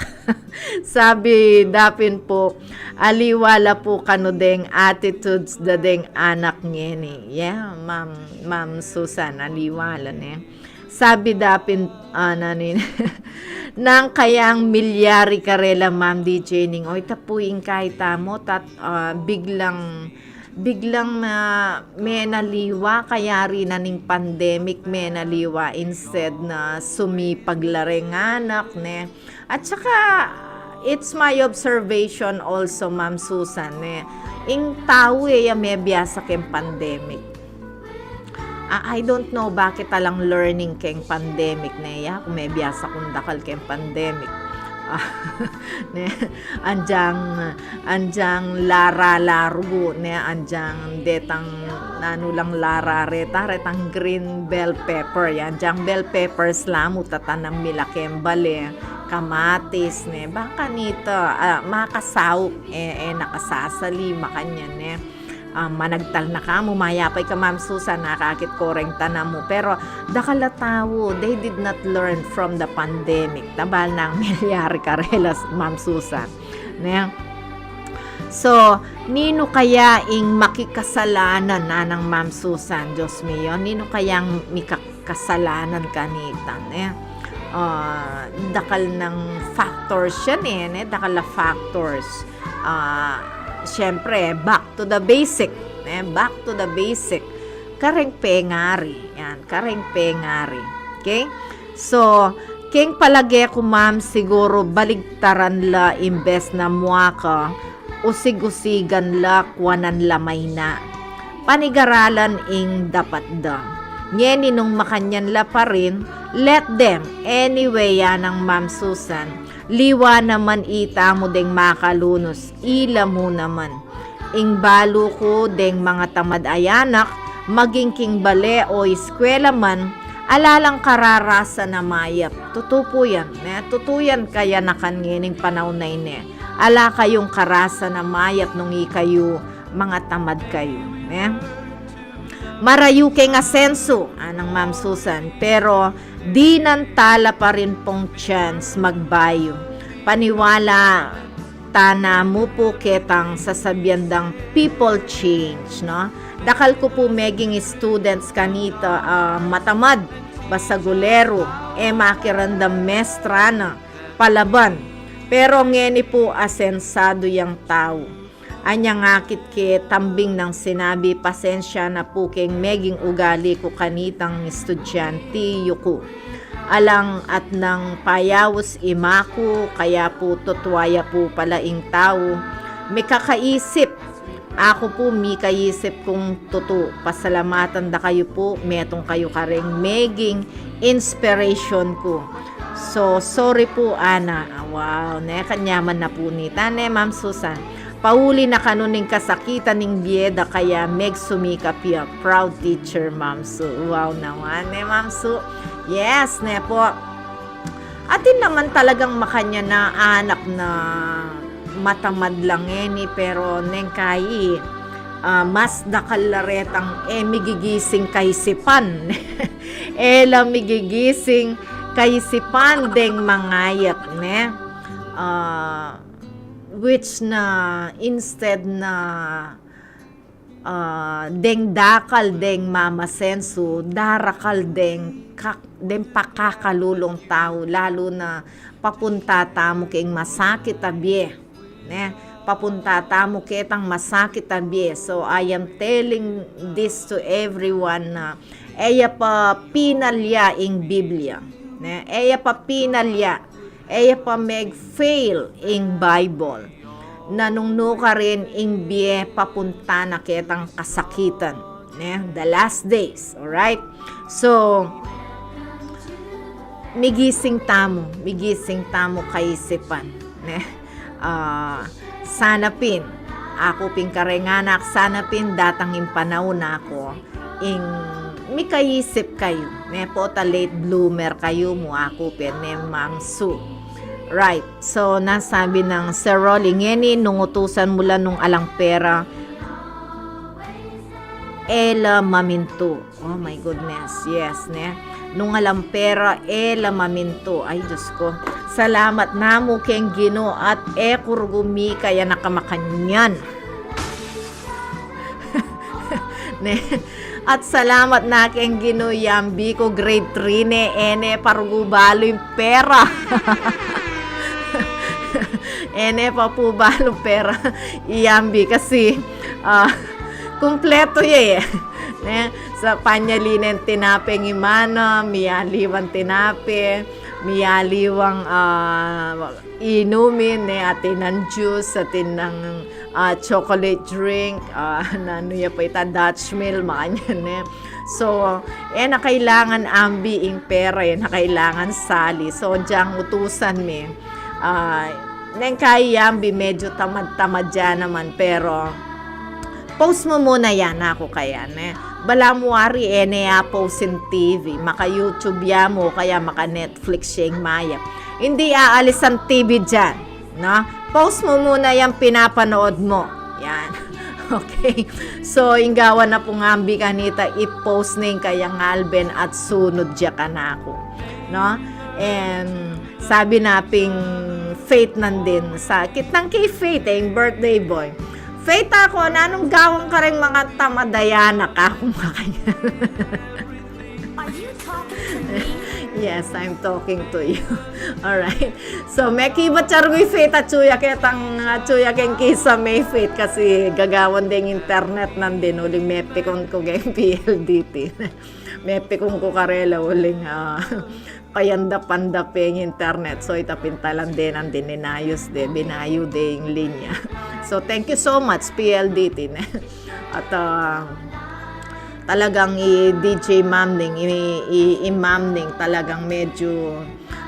Sabi da pin pu, aliwa la pu kanu deng attitudes da deng anak ngeni. Yeah, Ma'am, Ma'am Susan, aliwa la, ne. Sabi da pin, ah, nanu nin, nanu kayang milyari karela, Ma'am D J Ning? O, ita pu ing kaita mu, tat, ah, biglang, biglang na menaliwa, kayari na ning pandemic, menaliwa, instead na sumipag la reng anak, ne? At saka, it's my observation also, Ma'am Susan, ne? Ing tau e ya mebiasa keng pandemic. Ah, I don't know bakit alang learning keng pandemic, ne, ya, kung mebiasa kung dakal keng pandemic. Ah, ne, anjang, anjang lara laru, ne, anjang detang nanu lang lara reta, retang green bell pepper, ya, anjang bell peppers la mu tatanam mi la keng bale, kamatis, ne, bang kanita, ah, makasaup, e, e na kasasali, makanyan, ne. Ah, managtal na ka mu, mayap ya ka, Ma'am Susan, nakakit ko reng tanam mu. Pero, dakal a tau, they did not learn from the pandemic. Tabal nang milyari karela, Ma'am Susan. Ne? So, ninu kaya ing makikasalanan, nanang Ma'am Susan, Diyos mio, ninu kayang mika-, kasalanan kanita, ne? Ah, dakal nang factors yan, e, ne? Dakal a factors. Ah, siyempre, back to the basic, ne? Back to the basic. Kareng pengari, yan, kareng pengari. Okay? So, keng palage ku, Ma'am, siguru baligtaran la, imbes na muaka, usig-usigan la, kuanan la maina. Panigaralan ing dapat da. Ngeni nung makanyan la pa rin, let them. Anyway, nanang Ma'am Susan, liwa naman itamu deng makalunus, ila mu naman. Ing balu ku deng mangatamad a anak, maging king bale o eskwela man, ala lang kararasan a mayap. Tutu pu yan, ne? Tutu yan kayanakan ngening panaun a ini. Ala kayung karasan a mayap nung ikayu mangatamad kayu, ne? Marayu keng asensu, anang Ma'am Susan, pero dinan tala pa rin pong chance magbayu. Paniwala tana mu pu ketang sasabian dang people change, no? Dakal ku pu meging students kanita, ah, matamad, basagulero, e makiramdam mestra na, palaban. Pero ngeni pu asensado yang tau. Anyang akit ke tambing nang sinabi, pasensya na pu keng meging ugali ku kanitang estudyante yu ku. Alang at nang payaus ima ku, kaya pu tutua ya pu pala ing tau. Mikakaisip. Aku pu, mikaisip kung tutu. Pasalamatan da kayu pu, metung kayu kareng meging inspiration ku. So, sorry pu, ana. Ah, wow, ne, kanyaman na pu nita, ne, Ma'am Susan. Pauli na kanu ning kasakitan ning bie da kaya megsumikap ya. Proud teacher, Ma'am Su. Wow naman, ne, Ma'am Su. Yes, ne po. Atin naman talagang makanyan a anak na matamad la ngeni, pero neng kayi, ah, mas dakal la retang e migigising kaisipan. E la migigising kaisipan deng mangayat, ne? Ah, which na instead na ah, deng dakal deng mamasensu, darakal deng kak-, deng pakakalulung tau, lalu na papunta tamu keng masakit a bie, ne? Papunta tamu ketang masakit a bie. So, I am telling this to everyone na e ya pa pinalya ing Biblia, ne? E ya pa pinalya, e ya pa meg-fail ing Bible. Na nung nukarin ing bie papunta na ketang kasakitan, ne? The last days, alright? So, migising tamu, migising tamu kaisipan, ne? Ah, sana pin, aku pin kareng anak, sana pin datang ing panaun aku, ing mikaisip kayu, ne? Pota late bloomer kayu mu, aku pin, ne, Ma'am Su. Right. So, nasabi nang Sir Rolly, ngeni nung utusan mu la nung alang pera, e la mamintu. Oh my goodness. Yes, ne? Nung alang pera, e la mamintu. Ay, Diyos ko. Salamat namu keng Ginu at e ku rugu mika ya nakamakanyan. Ne? At salamat na keng Ginu, yambi ku grade three ne, e ne pa rugu balu ing pera. E ne pa pu balu pera. Yambi kasi, ah, kumpleto ya e. Ne? Sa panyali neng tinape ing imana, miyaliwang tinape, miyaliwang, ah, inumin, ne, atin nang juice, atin nang, ah, chocolate drink, ah, nanu ya pa ita, Dutch mill, makanyan, ne. So, e na kailangan ambi ing pera, e na kailangan sali. So, dyang utusan mi. Ah, neng kayi ambi, medyo tamad-tamad ya naman, pero post mu muna yan, aku kaya, ne. Balamu wari, e ne a-post ing T V, maka-YouTube ya mu, kaya maka-Netflix ya ing mayap. Hindi aalis ang T V dyan, no? Post mu muna yang pinapanood mu. Yan. Okay. So, ing gawa na pung ambi kanita, i-post ne ing kayang Alben at sunud ya kanaku. No? And sabi na ping Faith nandin, sa kitang kay Faith, e, ing birthday boy. Faith, aku, nanung gawan kareng mga tamad a anak, aku makanyan. Are you talking to me? Yes, I'm talking to you. Alright. So, mekibat ya rugu i Faith, atsu ya ketang, atsu ya keng kisame i Faith, kasi gagawan deng internet nandin, uling mepikun ku keng P L D T. Mepikun ku karela uling, ah, kayandap-andap ing internet. So, ita pin talan de nandin, inayus de, binayu de ing linya. So, thank you so much, P L D T, ne? At, ah, talagang i D J Mamning, i, i, i Mamning, talagang medyo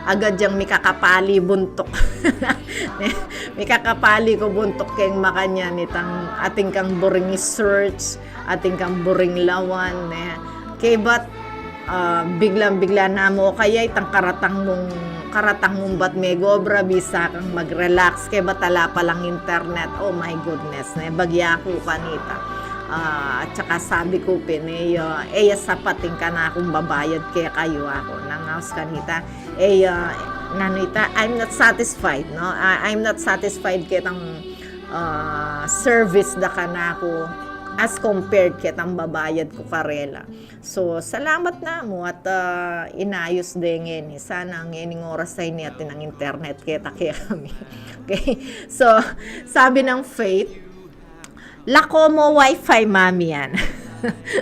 agad yang mikakapali buntuk. Ne? Mikakapali ku buntuk keng makanyan, itang atin kang buring i-search, atin kang buring lawan, ne? Kaybat, ah, biglang-bigla na mu, o kaya itang karatang mung, karatang mung bat megobra, bisa kang mag-relax, kaybat ala palang internet, oh my goodness, ne? Bagya ku kanita. Ah, at saka sabi ku pin, e ya, e ya sapat ing kanakung babayad kekayu, aku nang aus kanita. E ya, nanu ita, I'm not satisfied, no? I, I'm not satisfied ketang, ah, service da kanaku as compared ketang babayad ku karela. So, salamat namu at, ah, inayus de ngeni. Sana ngening oras a ini atin ing internet keta kekami. Okay? So, sabi nang Faith, lako mu wifi, mami, yan.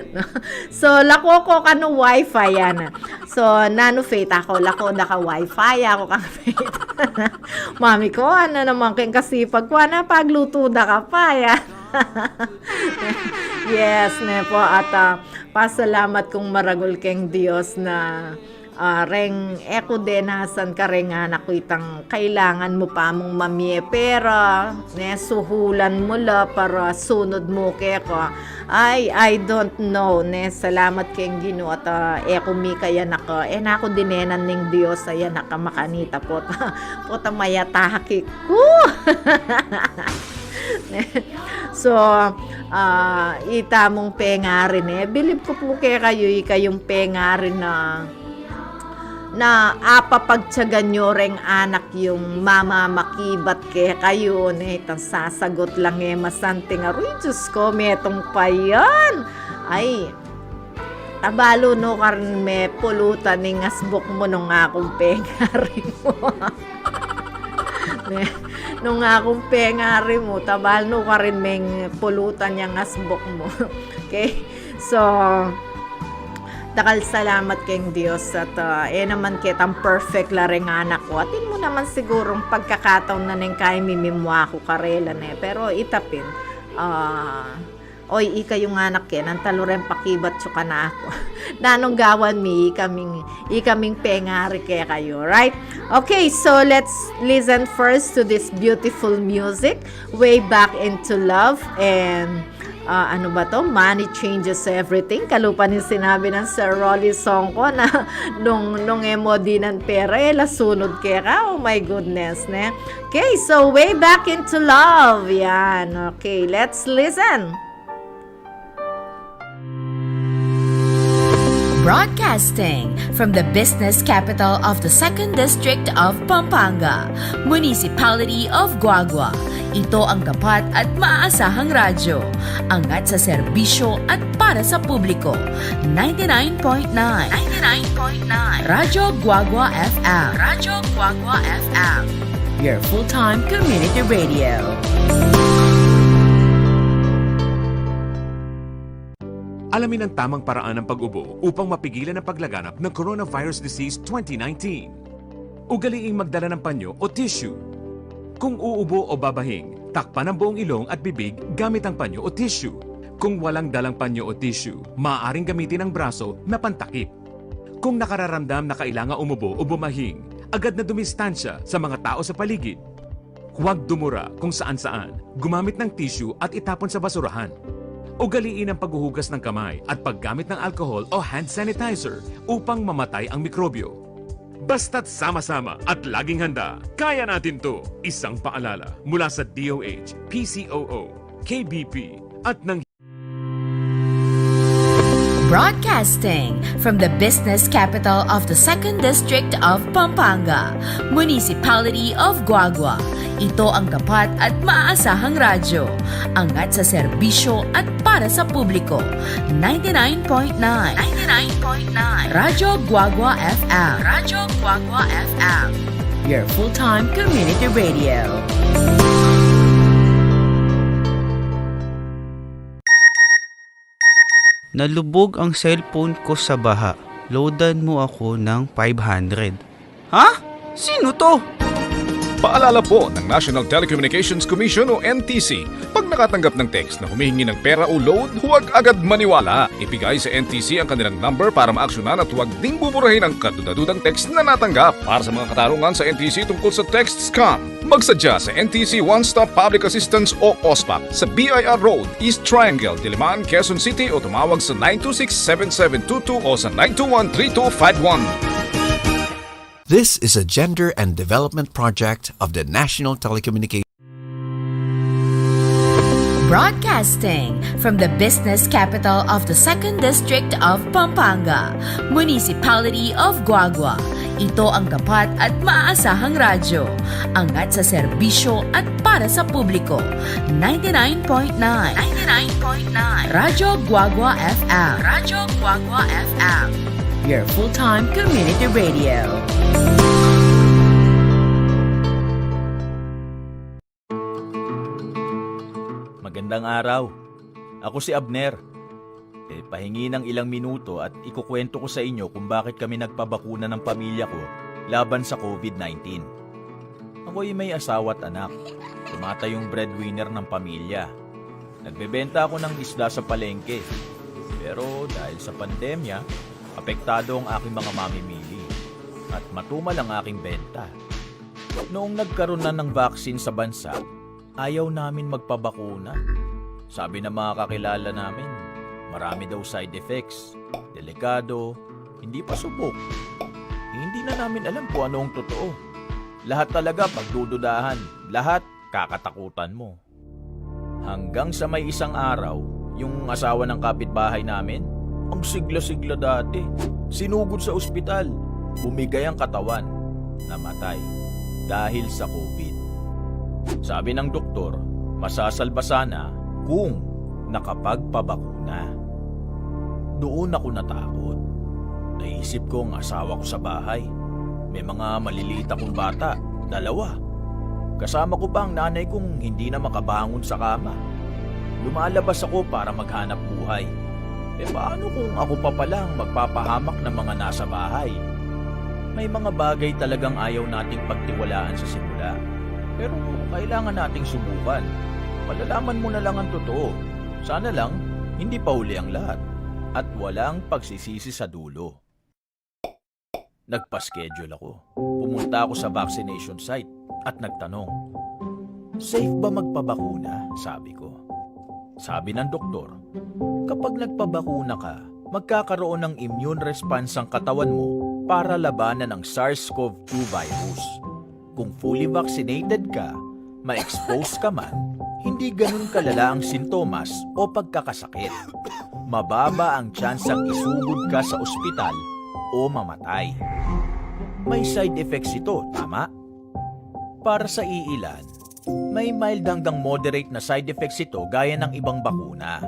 No? So, lako ku kanu wifi, yan. So, nanu, Faith? Aku, lako da ka wifi, aku kang Faith. Mami ku, anu naman keng kasipag ku, ana, paglutu da ka pa, yan. Yes, ne pu, at, ah, pasalamat kung maragul keng Dios na, ah, reng e ku denasan kareng anak ku itang kailangan mu pa mung mamie pera, ne, suhulan mu la para sunud mu keka. Ay, I don't know, ne, salamat keng Ginu at, ah, e ku mika anak, ah, e na ku dinenan ning Dios a anak a makanita, pota, pota mayatahaki ku. So, ah, ita mung pengari, ne, bilib ku pu kekayu, ikayung pengari na, na apapagtiagan yu reng anak yung mamamakibat kekayu, ne, itang sasagut lang e masanting, aruy, Dios ku, metung pa yan. Ay, tabalu nu karin mepulutan ing asbuk mu nung akung pengari mu. Ne, nung akung pengari mu, tabalu nu karin mepulutan yang asbuk mu. Okay? So, dakal salamat keng Dios at, ah, e naman ketang perfect la reng anak ku. Atin mu naman sigurung pagkakataun na neng kaimimimua ku karela, ne. Pero ita pin, ah, oy, ikayung anak ke, nanu talu reng pakibat yu kanaku? Nanung gawan mi, ikaming, ikaming pengari kekayu, right? Okay, so let's listen first to this beautiful music, Way Back Into Love, and, ah, anu ba to? Money Changes Everything. Kalupa ning sinabi nang Sir Rolly Songco na nung, nung e mu dinan pera, e la sunud keka. Oh my goodness, ne? Okay, so Way Back Into Love. Yan. Okay, let's listen. Broadcasting from the business capital of the Second District of Pampanga, Municipality of Guagua. Ito ang tapat at maaasahang radyo. Angat sa serbisyo at para sa publiko. Ninety-nine point nine. Ninety-nine point nine. Radyo Guagua F M. Radyo Guagua F M. Your full-time community radio. Alamin ang tamang paraan ng pag-ubo upang mapigilan ang paglaganap ng coronavirus disease twenty nineteen. Ugaliing magdala ng panyo o tissue. Kung uubo o babahing, takpan ang buong ilong at bibig gamit ang panyo o tissue. Kung walang dalang panyo o tissue, maaaring gamitin ang braso na pantakip. Kung nakararamdam na kailangan umubo o bumahing, agad na dumistansya sa mga tao sa paligid. Huwag dumura kung saan-saan, gumamit ng tissue at itapon sa basurahan. Ugaliin ang paghuhugas ng kamay at paggamit ng alcohol o hand sanitizer upang mamatay ang mikrobyo. Basta't sama-sama at laging handa, kaya natin 'to. Isang paalala mula sa D O H, P C O O, K B P, at ng Broadcasting from the business capital of the Second District of Pampanga, Municipality of Guagua. Ito ang tapat at maaasahang radyo. Angat sa serbisyo at para sa publiko. Ninety-nine point nine. Ninety-nine point nine. Radyo Guagua F M. Radyo Guagua F M. Your full-time community radio. Nalubog ang cellphone ko sa baha. Loadan mo ako ng five hundred. Ha? Sino 'to? Paalala po ng National Telecommunications Commission o N T C, pag nakatanggap ng text na humihingi ng pera o load, huwag agad maniwala. Ibigay sa N T C ang kanilang number para maaksyonan at huwag ding buburahin ang kadudadudang text na natanggap. Para sa mga katarungan sa N T C tungkol sa text scam, magsadya sa N T C One Stop Public Assistance o OSPAP sa B I R Road, East Triangle, Diliman, Quezon City, o tumawag sa nine two six, seven seven two two o sa nine two one, three two five one. This is a gender and development project of the National Telecommunications. Broadcasting from the business capital of the Second District of Pampanga, Municipality of Guagua. Ito ang tapat at maasahang radyo. Angat sa serbisyo at para sa publiko. Ninety-nine point nine. Ninety-nine point nine. Radyo Guagua F M. Radyo Guagua F M. Your full-time community radio. Magandang araw. Ako si Abner. E, pahingi ng ilang minuto at ikukwento ko sa inyo kung bakit kami nagpabakuna ng pamilya ko laban sa COVID nineteen. Ako'y may asawa at anak. Tumatayong breadwinner ng pamilya. Nagbebenta ako ng isda sa palengke. Pero dahil sa pandemya, apektado ang aking mga mamimili. At matumal ang aking benta. Noong nagkaroon na ng vaccine sa bansa, ayaw namin magpabakuna. Sabi ng mga kakilala namin, marami daw side effects, delikado, hindi pa subok. Hindi na namin alam kung ano ang totoo. Lahat talaga pagdududahan, lahat kakatakutan mo. Hanggang sa may isang araw, yung asawa ng kapitbahay namin, ang sigla-sigla dati, sinugod sa ospital, bumigay ang katawan, namatay dahil sa COVID. Sabi ng doktor, masasalba sana kung nakapagpabakuna. Doon ako natakot. Naisip ko ang asawa ko sa bahay. May mga maliliit akong bata, dalawa. Kasama ko pa ang nanay kong hindi na makabangon sa kama. Lumalabas ako para maghanap buhay. E paano kung ako pa pala ang magpapahamak ng mga nasa bahay? May mga bagay talagang ayaw nating pagtiwalaan sa simula. Pero kailangan nating subukan. Malalaman mo na lang ang totoo. Sana lang, hindi pa huli ang lahat. At walang pagsisisi sa dulo. Nagpa-schedule ako. Pumunta ako sa vaccination site at nagtanong, "Safe ba magpabakuna?" sabi ko. Sabi ng doktor, "Kapag nagpabakuna ka, magkakaroon ng immune response ang katawan mo para labanan ang SARS-CoV two virus. Kung fully vaccinated ka, ma-expose ka man, hindi ganun kalala ang sintomas o pagkakasakit. Mababa ang tsansang isugod ka sa ospital o mamatay." May side effects ito, tama? Para sa iilan, may mild hanggang moderate na side effects ito gaya ng ibang bakuna.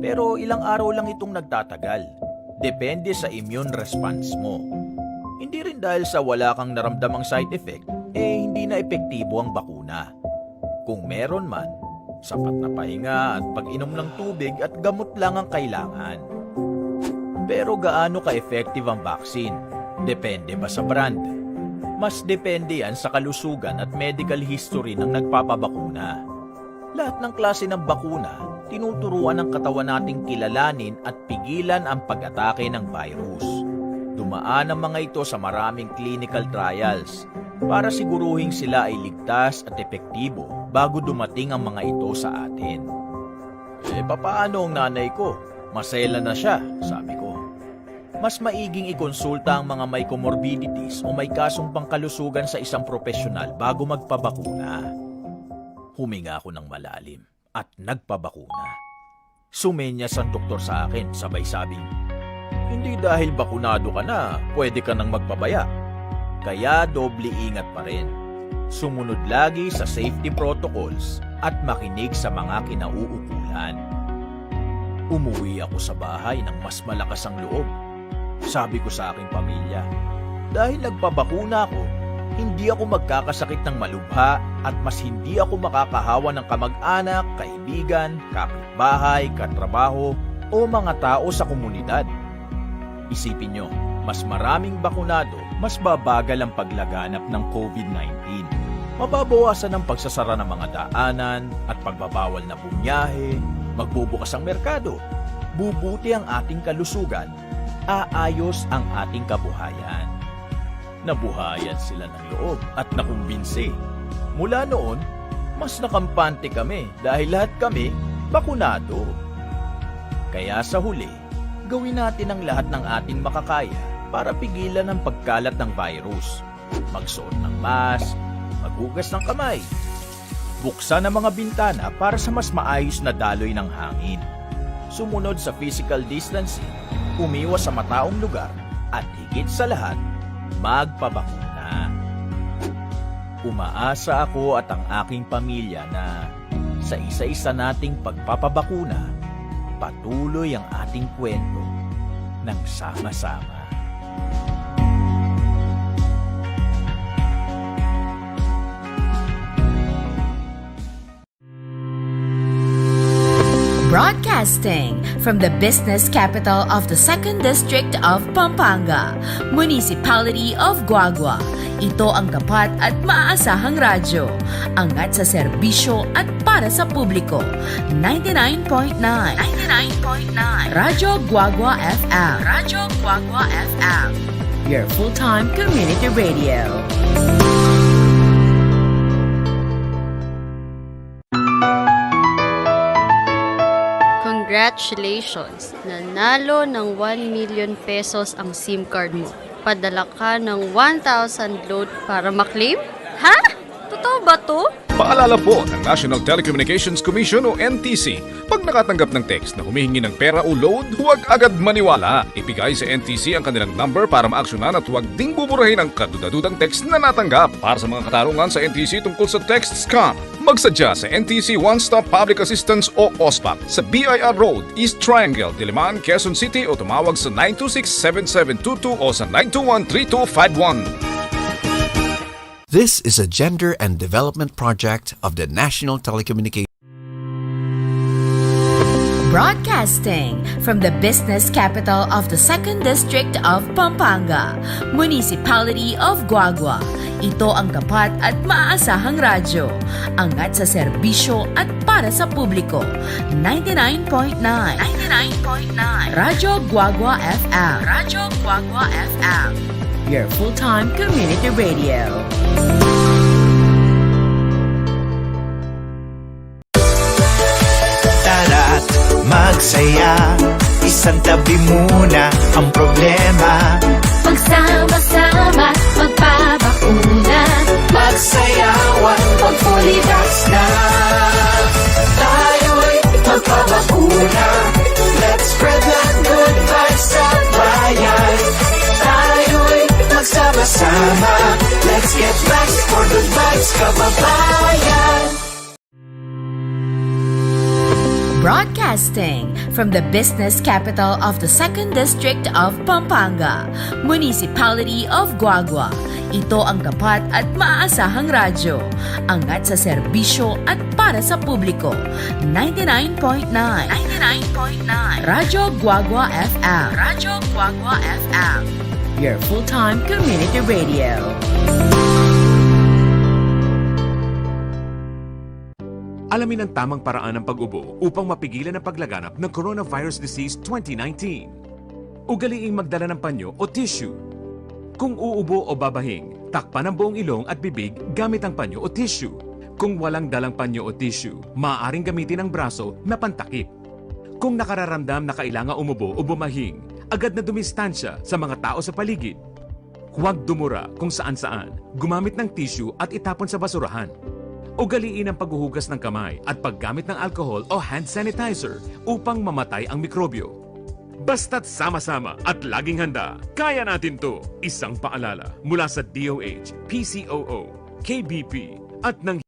Pero ilang araw lang itong nagtatagal. Depende sa immune response mo. Hindi rin dahil sa wala kang naramdamang side effect, e hindi na epektibo ang bakuna. Kung meron man, sapat na pahinga at pag-inom ng tubig at gamot lang ang kailangan. Pero gaano ka-effective ang vaccine? Depende ba sa brand? Mas depende yan sa kalusugan at medical history ng nagpapabakuna. Lahat ng klase ng bakuna, tinuturuan ng katawan nating kilalanin at pigilan ang pag-atake ng virus. Dumaan ang mga ito sa maraming clinical trials para siguruhing sila ay ligtas at epektibo bago dumating ang mga ito sa atin. "E, papaano ang nanay ko? Masela na siya," sabi ko. "Mas maiging ikonsulta ang mga may comorbidities o may kasong pangkalusugan sa isang propesyonal bago magpabakuna." Huminga ako ng malalim at nagpabakuna. Sumenyas ang doktor sa akin, sabay sabing, "Hindi dahil bakunado ka na, pwede ka nang magpabaya." Kaya doble ingat pa rin. Sumunod lagi sa safety protocols at makinig sa mga kinauukulan. Umuwi ako sa bahay ng mas malakas ang loob. Sabi ko sa aking pamilya, "Dahil nagpabakuna ako, hindi ako magkakasakit ng malubha at mas hindi ako makakahawa ng kamag-anak, kaibigan, kapitbahay, katrabaho, o mga tao sa komunidad." Isipin nyo, mas maraming bakunado, mas babagal ang paglaganap ng COVID nineteen. Mababawasan ang pagsasara ng mga daanan at pagbabawal na bumiyahe, magbubukas ang merkado, bubuti ang ating kalusugan, aayos ang ating kabuhayan. Nabuhayan sila ng loob at nakumbinsi. Mula noon, mas nakampante kami dahil lahat kami bakunado. Kaya sa huli, gawin natin ang lahat ng ating makakaya para pigilan ang pagkalat ng virus. Magsuot ng mask, maghugas ng kamay, Buksan ang mga bintana para sa mas maayos na daloy ng hangin. Sumunod sa physical distancing, umiwas sa mataong lugar, at higit sa lahat, magpabakuna. Umaasa ako at ang aking pamilya na sa isa-isa nating pagpapabakuna, patuloy ang ating kwento ng sama-sama. Broadcasting from the business capital of the Second District of Pampanga, Municipality of Guagua. Ito ang tapat at maaasahang radyo. Angat sa serbisyo at para sa publiko. Ninety-nine point nine. Ninety-nine point nine. Radyo Guagua F M. Radyo Guagua F M. Your full-time community radio. Congratulations! Nanalo ng one million pesos ang SIM card mo. Padala ka ng one thousand load para maklaim? Ha? Totoo ba 'to? Paalala po ng National Telecommunications Commission o N T C, pag nakatanggap ng text na humihingi ng pera o load, huwag agad maniwala. Ibigay sa N T C ang kanilang number para maaksyonan at huwag ding buburahin ang kadudadudang text na natanggap. Para sa mga katarungan sa N T C tungkol sa text scam, magsadya sa N T C One Stop Public Assistance o OSPAP sa B I R Road, East Triangle, Diliman, Quezon City o tumawag sa nine two six seven seven two two o sa nine two one three two five one. This is a gender and development project of the National Telecommunications. Broadcasting from the business capital of the Second District of Pampanga, Municipality of Guagua. Ito ang tapat at maaasahang radyo. Angat sa serbisyo at para sa publiko. Ninety-nine point nine. Ninety-nine point nine. Radyo Guagua F M. Radyo Guagua F M. Your full-time community radio. Tara't magsaya, isantabi muna ang problema. Magsama-sama, magpabakuna. Magsayawan, mag-fully-vax na. Tayo'y magpabakuna. Let's spread that good vibes sa bayan. Tayo'y magsama-sama. Let's get vax for good vibes, kababayan. Broadcasting from the business capital of the Second District of Pampanga, Municipality of Guagua. Ito ang tapat at maaasahang radyo. Angat sa serbisyo at para sa publiko. Ninety-nine point nine. Ninety-nine point nine. Radyo Guagua F M. Radyo Guagua F M. Your full-time community radio. Alamin ang tamang paraan ng pag-ubo upang mapigilan ang paglaganap ng coronavirus disease twenty nineteen. Ugaliing magdala ng panyo o tissue. Kung uubo o babahing, takpan ang buong ilong at bibig gamit ang panyo o tissue. Kung walang dalang panyo o tissue, maaaring gamitin ang braso na pantakip. Kung nakararamdam na kailangan umubo o bumahing, agad na dumistansya sa mga tao sa paligid. Huwag dumura kung saan-saan, gumamit ng tissue at itapon sa basurahan. Ugaliin ang paghuhugas ng kamay at paggamit ng alcohol o hand sanitizer upang mamatay ang mikrobyo. Basta't sama-sama at laging handa, kaya natin 'to. Isang paalala mula sa D O H, P C O O, K B P, at ng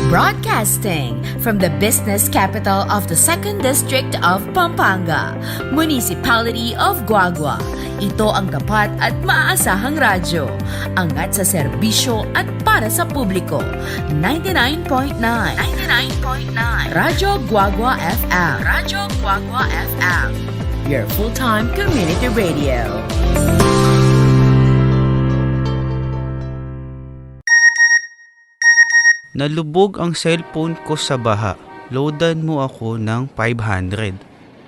Broadcasting from the business capital of the Second District of Pampanga, Municipality of Guagua. Ito ang tapat at maaasahang radyo. Angat sa serbisyo at para sa publiko. Ninety-nine point nine. Ninety-nine point nine. Radyo Guagua F M. Radyo Guagua F M. Your full-time community radio. Nalubog ang cellphone ko sa baha. Loadan mo ako ng five hundred.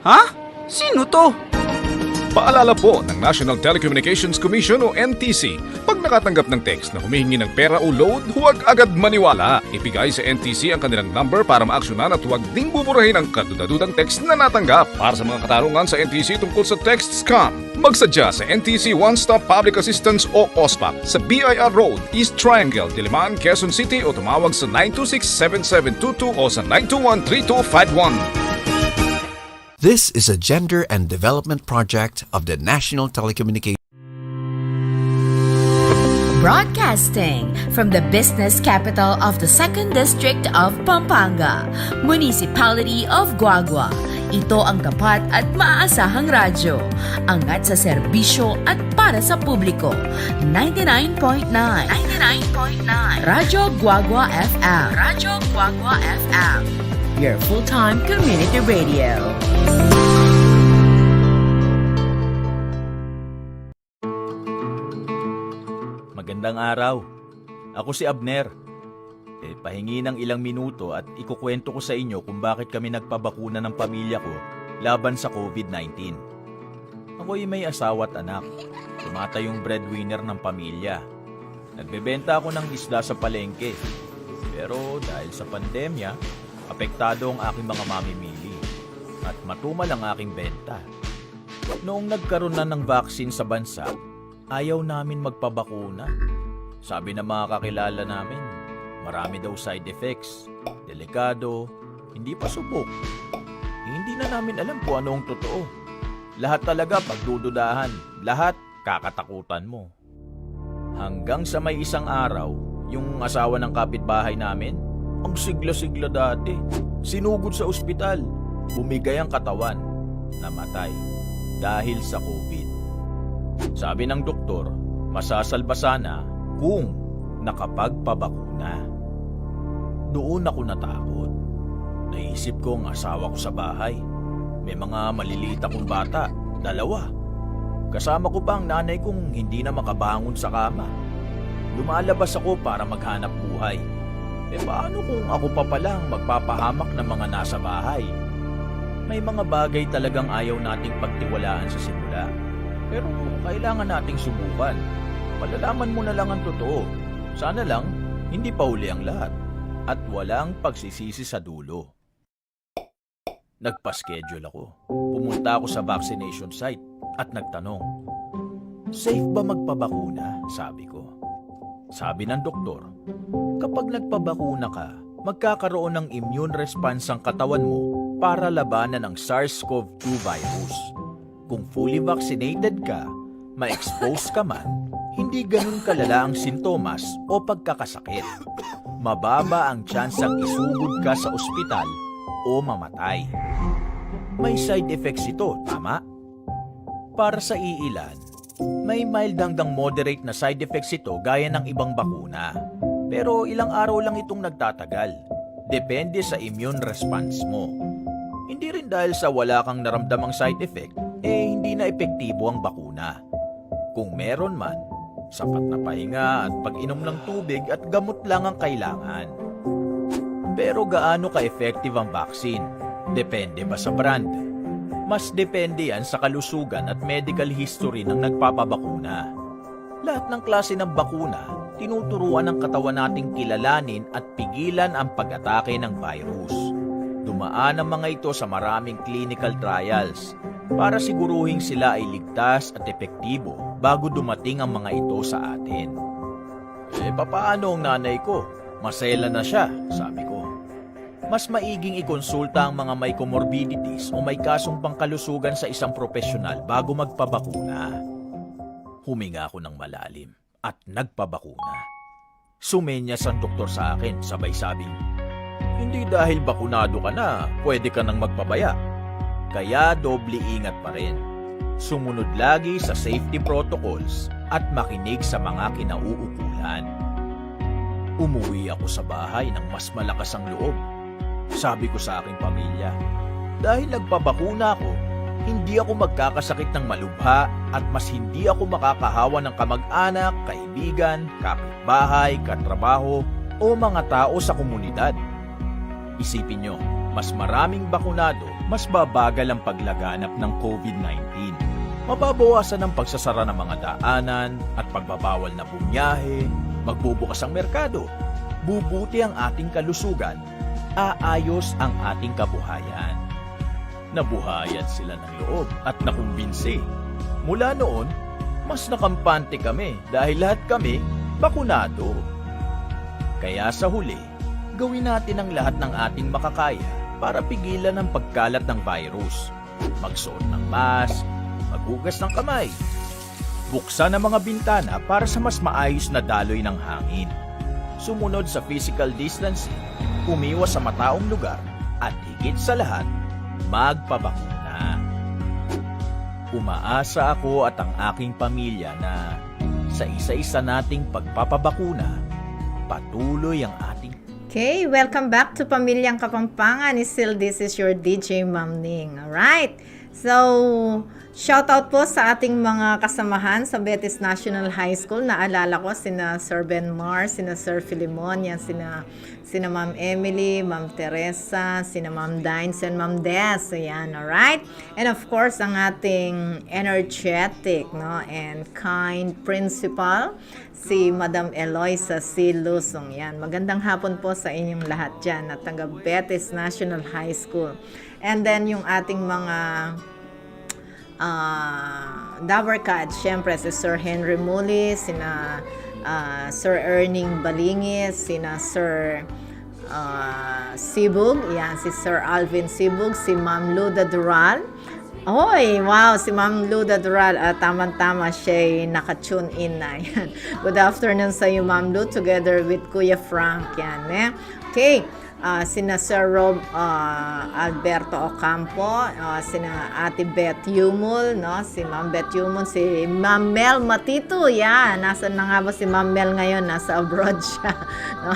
Ha? Sino 'to? Paalala po ng National Telecommunications Commission o N T C, pag nakatanggap ng text na humihingi ng pera o load, huwag agad maniwala. Ibigay sa N T C ang kanilang number para maaksyonan at huwag ding buburahin ang kadudadudang text na natanggap. Para sa mga katarungan sa N T C tungkol sa text scam, Magsadya sa N T C One Stop Public Assistance o OSPAP sa B I R Road, East Triangle, Diliman, Quezon City o tumawag sa nine two six, seven seven two two o sa nine two one, three two five one. This is a gender and development project of the National Telecommunications Broadcasting from the business capital of the Second District of Pampanga, Municipality of Guagua. Ito ang tapat at maaasahang radyo. Angat sa serbisyo at para sa publiko. Ninety-nine point nine. Ninety-nine point nine. Radyo Guagua F M. Radyo Guagua F M. Your full-time community radio. Magandang araw. Ako si Abner. E, pahingi ng ilang minuto at ikukwento ko sa inyo kung bakit kami nagpabakuna ng pamilya ko laban sa COVID nineteen. Ako'y may asawa at anak. Tumatayong breadwinner ng pamilya. Nagbebenta ako ng isda sa palengke. Pero dahil sa pandemya, apektado ang aking mga mamimili. At matumal ang aking benta. Noong nagkaroon na ng vaccine sa bansa, ayaw namin magpabakuna. Sabi ng mga kakilala namin, marami daw side effects, delikado, hindi pa subok. Hindi na namin alam kung anong totoo. Lahat talaga pagdududahan, lahat kakatakutan mo. Hanggang sa may isang araw, yung asawa ng kapitbahay namin, ang sigla-sigla dati, sinugod sa ospital, bumigay ang katawan, namatay dahil sa COVID. Sabi ng doktor, masasalba sana kung nakapagpabakuna. Doon ako natakot. Naisip ko ang asawa ko sa bahay. May mga maliliit akong bata, dalawa. Kasama ko pa ang nanay kong hindi na makabangon sa kama. Lumalabas ako para maghanap buhay. E paano kung ako pa pala ang magpapahamak ng mga nasa bahay? May mga bagay talagang ayaw nating pagtiwalaan sa simula. Pero kailangan nating subukan. Malalaman mo na lang ang totoo. Sana lang, hindi pa huli ang lahat. At walang pagsisisi sa dulo. Nagpa-schedule ako. Pumunta ako sa vaccination site at nagtanong, "Safe ba magpabakuna?" sabi ko. Sabi ng doktor, kapag nagpabakuna ka, magkakaroon ng immune response ang katawan mo para labanan ang SARS-CoV two virus. Kung fully vaccinated ka, ma-expose ka man, hindi ganun kalala ang sintomas o pagkakasakit. Mababa ang tsansang isugod ka sa ospital o mamatay. May side effects ito, tama? Para sa iilan, may mild hanggang moderate na side effects ito gaya ng ibang bakuna. Pero ilang araw lang itong nagtatagal. Depende sa immune response mo. Hindi rin dahil sa wala kang naramdamang side effect, e hindi na epektibo ang bakuna. Kung meron man, sapat na pahinga at pag-inom ng tubig at gamot lang ang kailangan. Pero gaano ka-effective ang vaccine? Depende ba sa brand? Mas depende yan sa kalusugan at medical history ng nagpapabakuna. Lahat ng klase ng bakuna, tinuturuan ng katawan nating kilalanin at pigilan ang pag-atake ng virus. Dumaan ang mga ito sa maraming clinical trials para siguruhing sila ay ligtas at epektibo bago dumating ang mga ito sa atin. "E, papaano ang nanay ko? Masela na siya," sabi ko. "Mas maiging ikonsulta ang mga may comorbidities o may kasong pangkalusugan sa isang propesyonal bago magpabakuna." Huminga ako ng malalim at nagpabakuna. Sumenyas ang doktor sa akin, sabay sabing, "Hindi dahil bakunado ka na, pwede ka nang magpabaya. Kaya doble ingat pa rin. Sumunod lagi sa safety protocols at makinig sa mga kinauukulan." Umuwi ako sa bahay ng mas malakas ang loob. Sabi ko sa aking pamilya, "Dahil nagpabakuna ako, hindi ako magkakasakit ng malubha at mas hindi ako makakahawa ng kamag-anak, kaibigan, kapitbahay, katrabaho, o mga tao sa komunidad." Isipin nyo, mas maraming bakunado, mas babagal ang paglaganap ng COVID nineteen. Mababawasan ang pagsasara ng mga daanan at pagbabawal na bumiyahe, magbubukas ang merkado, bubuti ang ating kalusugan, aayos ang ating kabuhayan. Nabuhayan sila ng loob at nakumbinsi. Mula noon, mas nakampante kami dahil lahat kami bakunado. Kaya sa huli, gawin natin ang lahat ng ating makakaya para pigilan ang pagkalat ng virus. Magsuot ng mask, maghugas ng kamay, buksan ang mga bintana para sa mas maayos na daloy ng hangin. Sumunod sa physical distancing, umiwas sa mataong lugar, at higit sa lahat, magpabakuna. Umaasa ako at ang aking pamilya na sa isa-isa nating pagpapabakuna, patuloy ang ating Okay, welcome back to Pamilyang Kapampangan. Still, this is your D J Ma'am Ning. Alright. So, shout out po sa ating mga kasamahan sa Betis National High School. Naalala ko sina Sir Ben Mar, sina Sir Filimon, yan sina, sina Ma'am Emily, Ma'am Teresa, sina Ma'am Dines, and Ma'am Des. Ayan, alright? And of course, ang ating energetic, no, and kind principal, si Madam Eloisa C. Lusong. Yan. Magandang hapon po sa inyong lahat dyan at taga Betis National High School. And then yung ating mga ah, Dabarcad, syempre si Sir Henry Muli, sina ah, Sir Erning Balingis, sina Sir ah, Sibug, yan, si Sir Alvin Sibug, si Ma'am Luda Dural. Oy, wow, si Ma'am Luda Dural, ah, tamang-tama siya'y naka-tune in na. Yan. Good afternoon sa iyo, Ma'am Lu, together with Kuya Frank, yan, eh. Okay, ah, sina Sir Rob, ah, Alberto Ocampo, ah, sina Ate Beth Yumul, no? Si Ma'am Beth Yumul, si Ma'am Mel Matitu, yan. Nasaan na nga ba si Ma'am Mel ngayon? Nasa abroad siya, no?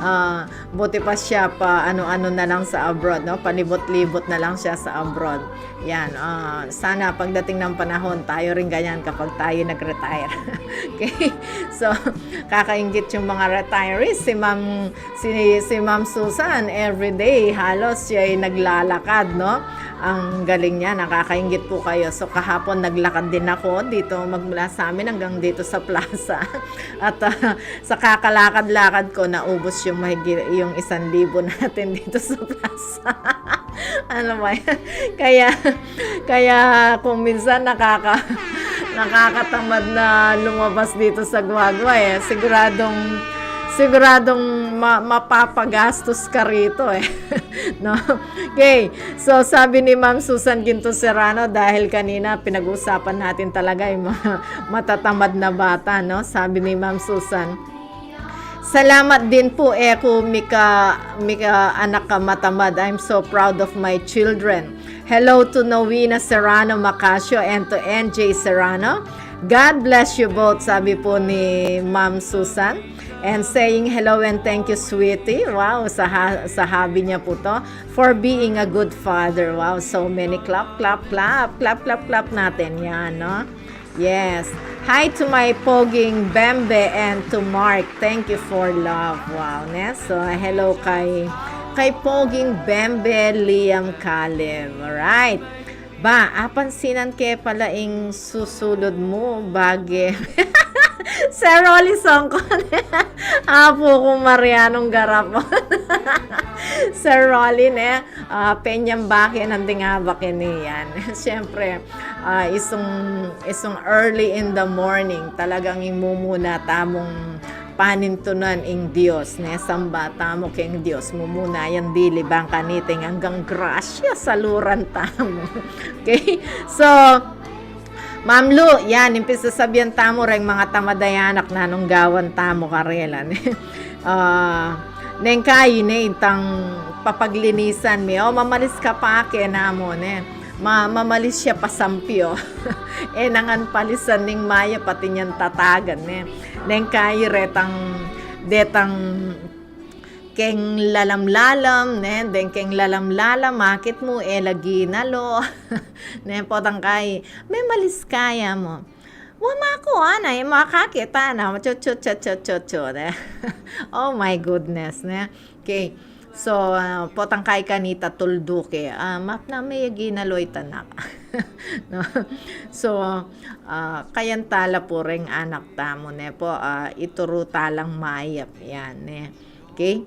Ah, buti pa siya pa ano-ano na lang sa abroad, no? Palibot-libot na lang siya sa abroad. Yan, ah, sana pagdating ng panahon, tayo rin ganyan kapag tayo nag-retire. Okay? So, kakaingit yung mga retirees. Si Ma'am, si, si Ma'am Susan, everyday, halos siya ay naglalakad, no? Ang galing niya, nakakaingit po kayo. So, kahapon naglakad din ako dito, magmula sa amin hanggang dito sa plaza. At ah, sa kakalakad-lakad ko, naubos yung mahigit, yung isang libo natin dito sa plaza. Ano ba yan? Kaya, kaya kung minsan nakaka-, nakakatamad na lumabas dito sa Guagua eh. Siguradong, siguradong ma-, mapapagastos ka rito eh. No? Okay. So, sabi ni Ma'am Susan Ginto Serrano, dahil kanina pinag-uusapan natin talaga yung mga matatamad na bata, no? Sabi ni Ma'am Susan, "Salamat din po, e ku mika, mika anak ka matamad. I'm so proud of my children. Hello to Novena Serrano Macasio and to N J Serrano. God bless you both," sabi po ni Ma'am Susan. And saying hello and thank you, sweetie. Wow, sa, ha-, sa hubby niya po to. For being a good father. Wow, so many clap, clap, clap. Clap, clap, clap natin yan, no? Yes. Hi to my poging Bembe and to Mark. Thank you for love. Wow, ne? So, hello kay, kay poging Bembe, Liam Caleb. Alright. Ba, apansinan ke pala ing susulud mu, bage. Sir Rolly Songkon. Apu ku Marianong Garapon. Sir Rolly, ne? Ah, penyambake nanding abak ini yan. Siyempre, ah, isung, isung early in the morning, talagang imumuna tamung panintunan ing Dios, ne? Samba tamu keng Dios, mumuna yang dili bang kaniting anggang grasya saluran tamu. Okay? So, Ma'am Lu, yan, ing pisasabian tamu reng mga tamad a anak, nanung gawan tamu karela, ne? Ah, neng kayi ne, itang papaglinisan mi, o, mamalis ka pa ke namu, ne? Ma-, mamalis siya pa sampi, o. E na ngan palisan ning mayap pati niyan tatagan, ne? Neng kayi retang, detang keng lalam-lalam, ne? Deng keng lalam-lalam, akit mu, e la ginalo. Ne, potang kayi, memalis ka ya mu. Wa ma ku, ana, e mu akakit, ana, chu, chu, chu, chu, chu, chu, ne? Oh my goodness, ne? Okay. So, ah, potang kayi kanita tuldu ke, ah, mapna me ya ginalo ita anak. No? So, ah, kayan tala pu reng anak tamu, ne po, ah, ituru talang mayap, yan, ne? Okay?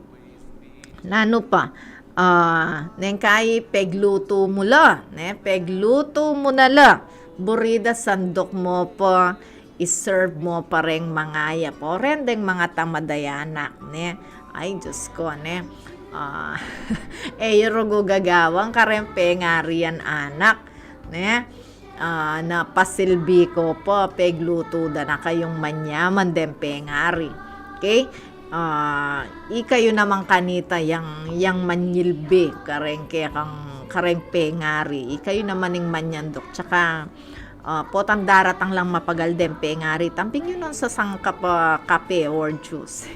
Nanu pa? Ah, neng kayi peglutu mu la, ne? Peglutu mu na la. Buri da sanduk mu pa, i-serve mu pa reng mangayap. O ren deng manga tamad a anak, ne? Ay, Diyos ko, ne? Ah, e yu rugu gagawan kareng pengari yang anak, ne? Ah, na pasilbi ko pa, peglutu da na kayung manyaman deng pengari. Okay? Ah, ikayu naman kanita yang, yang manyilbi kareng kekang, kareng pengari. Ikayu naman ing manyanduk. Tsaka, ah, potang daratang lang mapagal deng pengari, tamping yu nung sasangkap a kape or juice.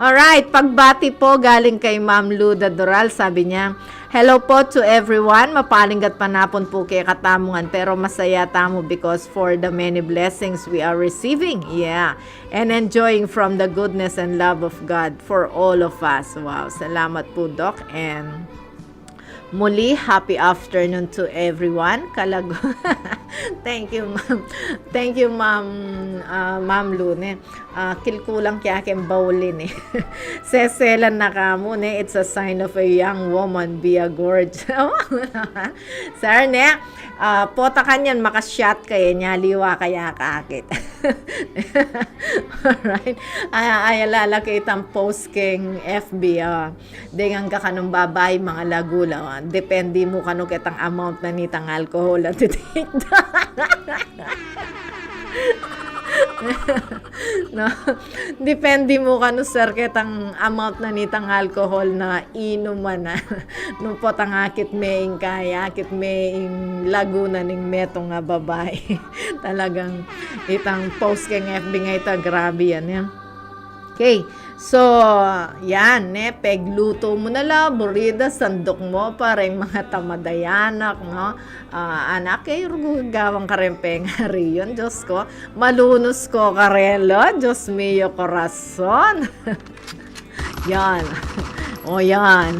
Alright, pagbati po galing kay Ma'am Luda Doral, sabi niya, "Hello po to everyone. Mapalinggat panapun po kekatamu ngan, pero masaya tamu because for the many blessings we are receiving." Yeah. And enjoying from the goodness and love of God for all of us. Wow, salamat po, Doc. And muli, happy afternoon to everyone. Kalago. Thank you, ma'am. Thank you, ma'am, ah, Ma'am Lu, ne. Ah, kilkulang kaya keng baulin, eh. Seselan na ka mu, ne. It's a sign of a young woman, be a gorge. Sir, ne. Ah, pota kanyan, maka-shot kaya, nyaliwa kaya kakit. Alright. Ay, ay, alala ko itang post keng F B, ah. Deng angga kanung babai, mangalagu la, ah. Depende mu kanu ketang amount na nitang alcohol a titikda. No? Depende mu kanu, sir, ketang amount na nitang alcohol na inuman na. Nung potang akit me ing kaya, akit me ing lagu na ning metung a babai. Talagang itang post keng F B nga ita, grabe yan, eh. Okay. So, yan, ne, peglutu mu na la, buri da sanduk mu pa reng manga tamad a anak, no? Ah, anak, e yu rugu gagawan kareng pengari yan, Diyos ko. Malunus ko karela, Diyos mio, korason. Yan. O, yan.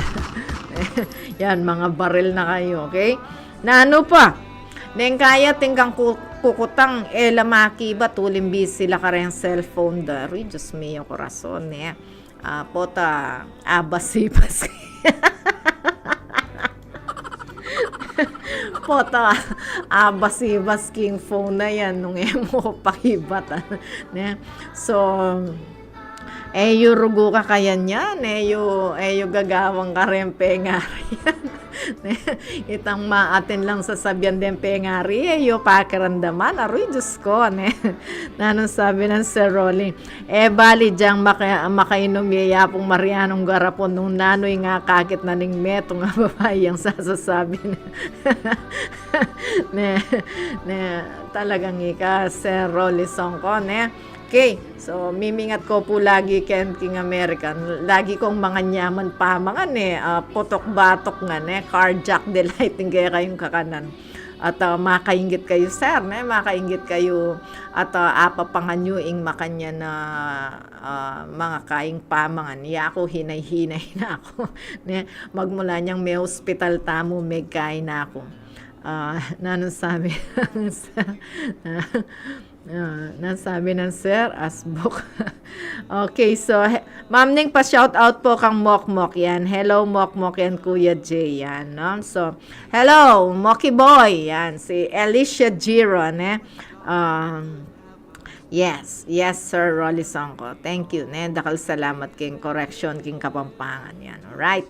Yan, manga baril na kayu, okay? Nanu pa? Neng kaya atin kang ku-, kukutang, e la makibat, uling busy la kareng cellphone da. Uy, Diyos mio, korason, ne. Ah, pota, abas-ibas. Pota, abas-ibas king phone na yan, nung e mu ku pakibatan, ne? So, e yu rugu kakayan yan, e yu, e yu gagawan kareng pengari yan. Itang ma-atin lang sasabian deng pengari, e yu pakiramdaman, aruy, Diyos ko, ne? Nanung sabi nang Sir Rolly, e bali dyang maka-, makainum ya yapung Marianong garapon nung nanu ing akakit na ning metung a babai yang sasasabi na. Ne, ne, talagang ika, Sir Rolly Songko, ne? Okay, so mimingat ko pu lagi keng, keng American. Lagi kung manganyaman pamangan, e, ah, putok-batok ngan, e, cardiac delight ing kekayung kakanan. At, ah, makainggit kayu, sir, ne? Makainggit kayu at, ah, apapangan yu ing makanyan a, ah, mangakaing pamangan. Yaku, hinay-hinay na ku, ne? Magmula nyang me-hospital tamu, megkain na ku. Ah, nanung sabi nang sir? Ah, nanung sabi nang sir? Asbuk. Okay, so, he-, Ma'am Ning, pa-shout out po kang Mokmok yan. Hello, Mokmok yan, Kuya Jay yan, no? So, hello, Moki Boy yan, si Alicia Giro, ne? Um, yes, yes, Sir Rolly Songko. Thank you, ne? Dakal salamat king correction king Kapampangan yan. Alright?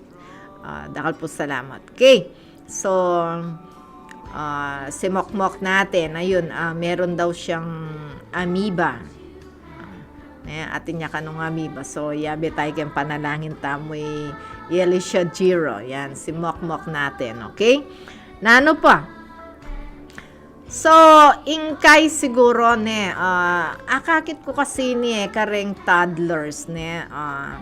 Ah, dakal pu salamat. Okay. So, ah, si Mokmok natin, ayun, ah, meron daw siyang amoeba. Ne, atin ya kanung amoeba. So, yabe tayu keng panalangin tamu i, i Alicia Giro. Yan, si Mokmok natin, okay? Nanu pa? So, ingkay siguro, ne, ah, akakit ku kasi ini, e, kareng toddlers, ne, ah,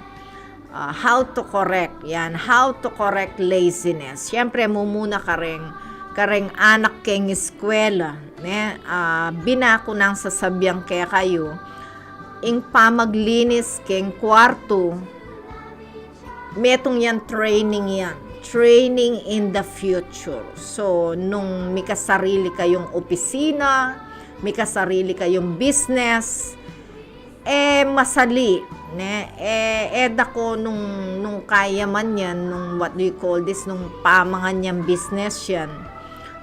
ah, how to correct, yan, how to correct laziness. Siyempre, mumuna kareng, kareng anak keng eskwela, ne, ah, bina ku nang sasabian kekayu, ing pamaglinis keng kwartu, metung yang training yan. Training in the future. So, nung mikasarili kayung opisina, mikasarili kayung business, e, masali, ne? E, e, dako nung, nung kaya man yan, nung, what do you call this, nung pamangan yang business yan.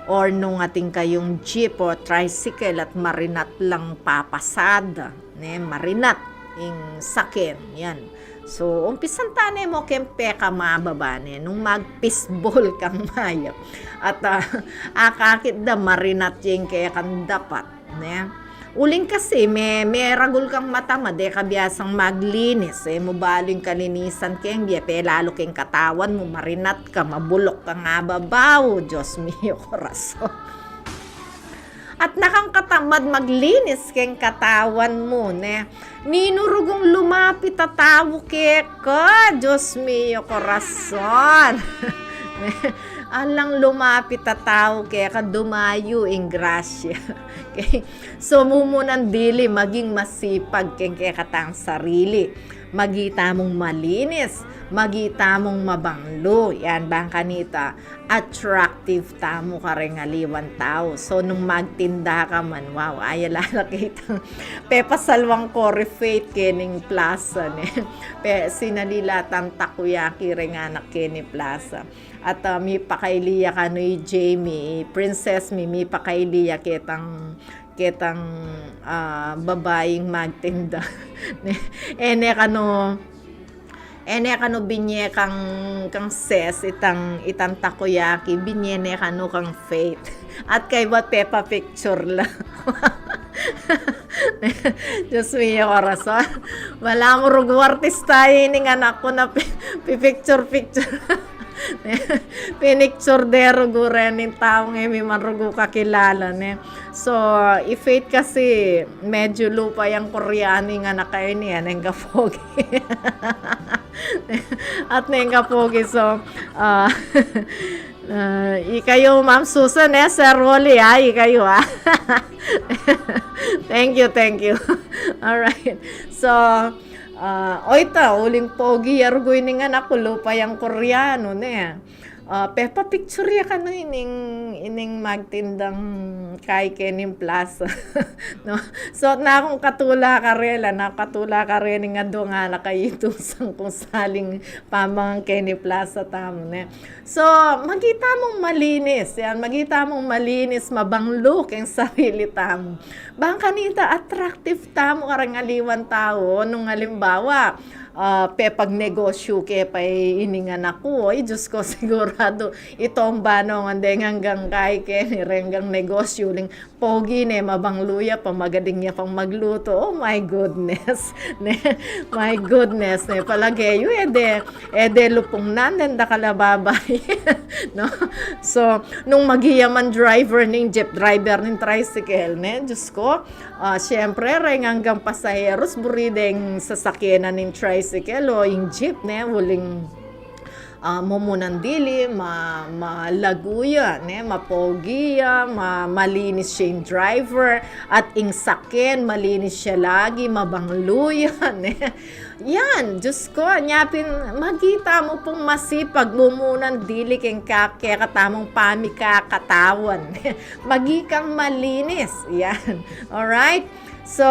Or nung atin kayung jeep o tricycle at marinat lang papasada, ne, marinat ing saken, yan. So, umpisan ta ne mu keng pekamababa, ne, nung mag-fishball kang mayap. At, ah, akakit da marinat ya ing kekang dapat, ne. Uling kasi, me, meragul kang matamad, e ka biasang maglinis, e mu balu ing kalinisan keng bie, pelalu keng katawan mu, marinat ka, mabulok kang ababaw, Dios mio, korason. At nakang katamad maglinis keng katawan mu, ne. Ninu rugung lumapit a tau keka, Dios mio, korason. Alang lumapit a tau keka, dumayu ing grasya. Okay? So, mumunan dili, maging masipag keng kekatang sarili. Magi tamung malinis, magi tamung mabanglu. Yan, bang kanita, attractive tamu kareng aliwang tau. So, nung magtinda ka man, wow, ayala la kitang pepasalwang Curry Faith kening plaza, ne. Pe, sinalila tang takoyaki reng anak keni plaza. At, ah, mipakaili ya kanu i Jamie, i Princess Mi, mipakaili ya ketang, ketang, ah, babaing magtinda. Ne, e ne kanu, e ne kanu binye kang, kang Ses itang, itang takoyaki, binye ne kanu kang Faith. At kaybat pepapicture la. Dios mio, korason. Balamu rugu artista ining anak ku na pi-, pipicture-picture. Pinicture de rugu rening taung e mi man rugu kakilala, ne. So, i Faith kasi medyu lupa yang Koreanu ing anak a ini, e, neng kapogi. At neng kapogi, so, ah, ah, ikayu, Ma'am Susan, e, Sir Rolly, a, ikayu, a. Thank you, thank you. Alright. So, ah, o ita, uling pogi ya rugu ining anak ku, lupa yang Koreanu, ne. Ah, pepapicture ya kanu ining, ining magtindang kai kening plaza. No? So, nakung katula karela, nakung katula karening adwang anak a itusang kung saling pamangan keni plaza tamu, ne. So, magi tamung malinis, yan, magi tamung malinis, mabanglu keng sarili tamu. Bang kanita attractive tamu kareng aliwang tau, nung alimbawa, ah, pepagnegosyu ke pa ining anak ku, ay, Dios ku, siguradu, itomba no ngan deng anggang kai keni reng anggang negosyu, uling pogi ne, mabanglu ya pa, magaling ya pang magluto. Oh my goodness, ne? My goodness, ne? Palage yu, e de, e de lupung nan, deng dakal a babai, no? So, nung magi ya man driver ning jeep, driver ning tricycle, ne? Dios ku, ah, siyempre, reng anggang pasaheros, buri deng sasakyanan ning tricycle o ing jeep, ne? Uling, ah, mumunan dili, ma-, malagu ya, ne? Mapogi ya, ma-, malinis ya ing driver, at ing sakyan, malinis ya lagi, mabanglu ya, ne? Yan, Dios ku, nya pin, magi tamu pung masipag, mumunan dili keng ka-, kekatamung pamikakatawan. Magi kang malinis. Yan. Alright? So,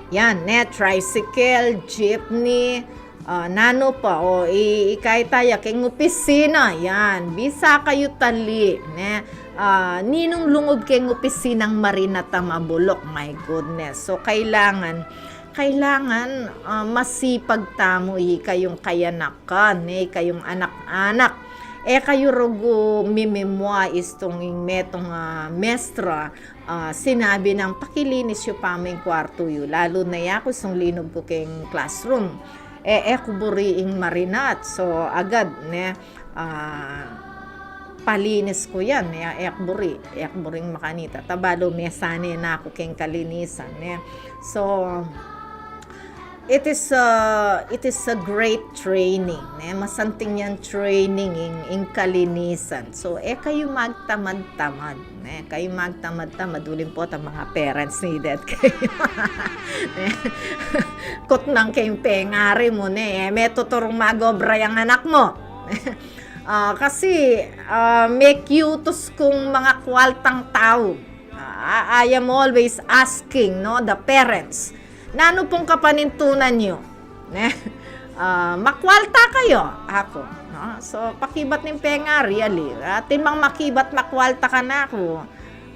yan, ne, tricycle, jeepney, ah, nanu pa, o, i-, ikayta ya keng opisina, yan, bisa kayu tali, ne, ah, ninung lungub keng opisinang marinat a mabulok, my goodness. So, kailangan, kailangan, ah, masipag tamu, ikayung kayanakan, ne, ikayung anak-anak. E kayu rugu mimimua istung ing metung a mestra, ah, sinabi nang, "Pakilinis yu pa mu ing kwartu yu." Lalu na yaku, istung linub ku keng classroom. E, e ku buri ing marinat. So, agad, ne, ah, palinis ku yan, ne, e ku buri, e ku buri ing makanita. Ta balu mesane na ku keng kalinisan, ne. So, it is a, it is a great training, ne? Masanting yang training ing, ing kalinisan. So, e kayu magtamad-tamad, ne? Kayu magtamad-tamad, uling potang mga parents, needed kayu. Ne? Kutnang keng pengari mu, ne? E me tuturung mag-obra yang anak mu. Ah, kasi, ah, me kiutus kung mga kwaltang tau. Ah, I am always asking, no, the parents, "Nanu pung kapanintunan yu?" Ne? Ah, "Makwalta kayu?" Aku, Ah, so, pakibat ning pengari, ali. Atin mang makibat makwalta kanaku.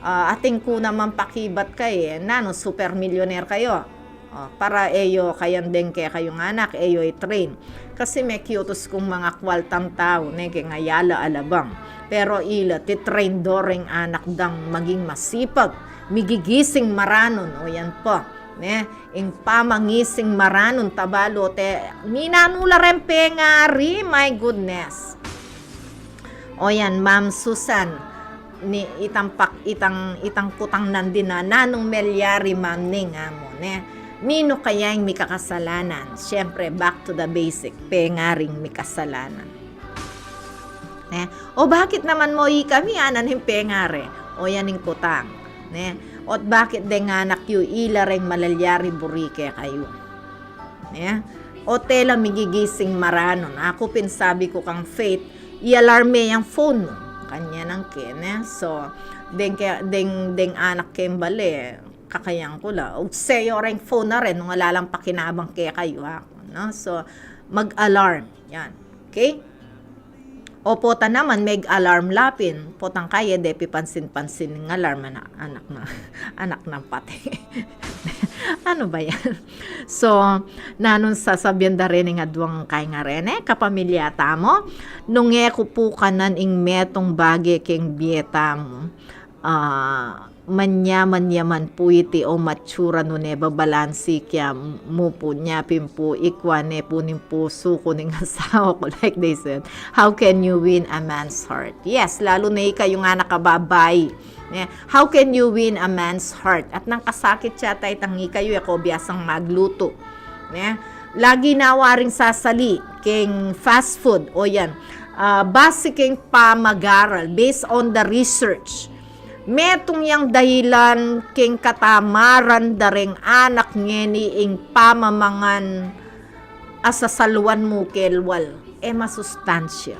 Ah, atin ku naman pakibat ka e. Nanu, super millionaire kayu. Ah, para e yu kayan deng kekayung anak, e yu i-train. Kasi mekiutus kung mangakwaltang tau, ne, keng ayala alabang. Pero ila, ti-train do reng anak dang maging masipag, migigising maranun, o yan pa. Ne, ing pamangising maranun, tabalu, te, ninanu la reng pengari, my goodness. O yan, Ma'am Susan, ni itang pak-, itang, itang kutang nandin na, nanung melyari, Ma'am Ning, amu, ne? Ninu kaya ing mikakasalanan? Siyempre, back to the basic, pengaring mikasalanan. Ne? O bakit naman mo ikami, anan ing pengari? O yan ing kutang. Ne? Ot bakit deng anak yu, ila reng malalyari buri kekayu? Ne? O tela migigising maranun. Aku pin sabi ku kang Faith, i-alarm me yang phone mu. Kanyan nang ke, ne? So, deng ke, deng, deng anak keng bale, kakayan ku la. O seyu reng phone na rin, nung ala lang pakinabang kekayu, aku, no? So, mag-alarm. Yan. Okay? O pota naman, meg-alarm la pin. Potang kaya, de pipansin-pansin ning alarm, anak, anak na, anak nang pati. Ano ba yan? So, nanung sasabian da rin ing aduang kaingare, ne, kapamilya tamu, nung e ku pu kanan ing metung bage keng bie tamu, ah, manyaman ya man pu iti o matsura nune babalansi kya mu pu, nya pin pu ikwa ne pu ning pusu ku ning asawa ku, like they said, "How can you win a man's heart?" Yes, lalu ne ikayung anak a babai. Ne? How can you win a man's heart? At nang kasakit yata itang ikayu, e ko biasang maglutu. Ne? Lagi na waring sasali keng fast food. O yan. Ah, base keng pamagaral, based on the research, metung yang dahilan keng katamaran da reng anak ngeni ing pamamangan a sasaluan mu kelwal. E masustansya.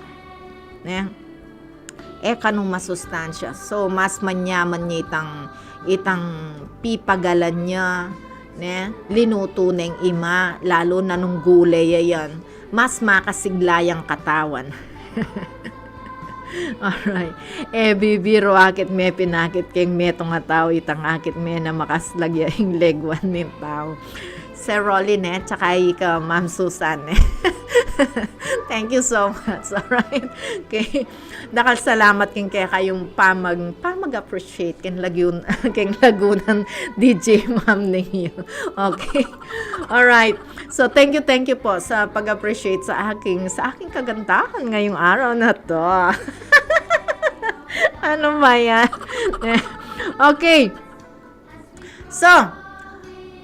Ne? E kanu masustansya. So, mas manyaman ya itang, itang pipagalan ya, ne? Linutu neng ima, lalu na nung gule ya yan, mas makasigla yang katawan. Alright. E bibiru akit me pinakit keng metung a tau, itang akit me na makaslag ya ing leguan ning tau. Sir Rolly, ne, tsaka ika, Ma'am Susan, ne. Thank you so much. Alright. Okay. Dakal salamat keng kekayung pamag-, pamag-appreciate keng lagun-, keng lagunan D J Ma'am Ning. Okay. Alright. So, thank you, thank you po sa pag-appreciate sa aking, sa aking kagandahan ngayong araw na to. Ano ba yan? Okay. So,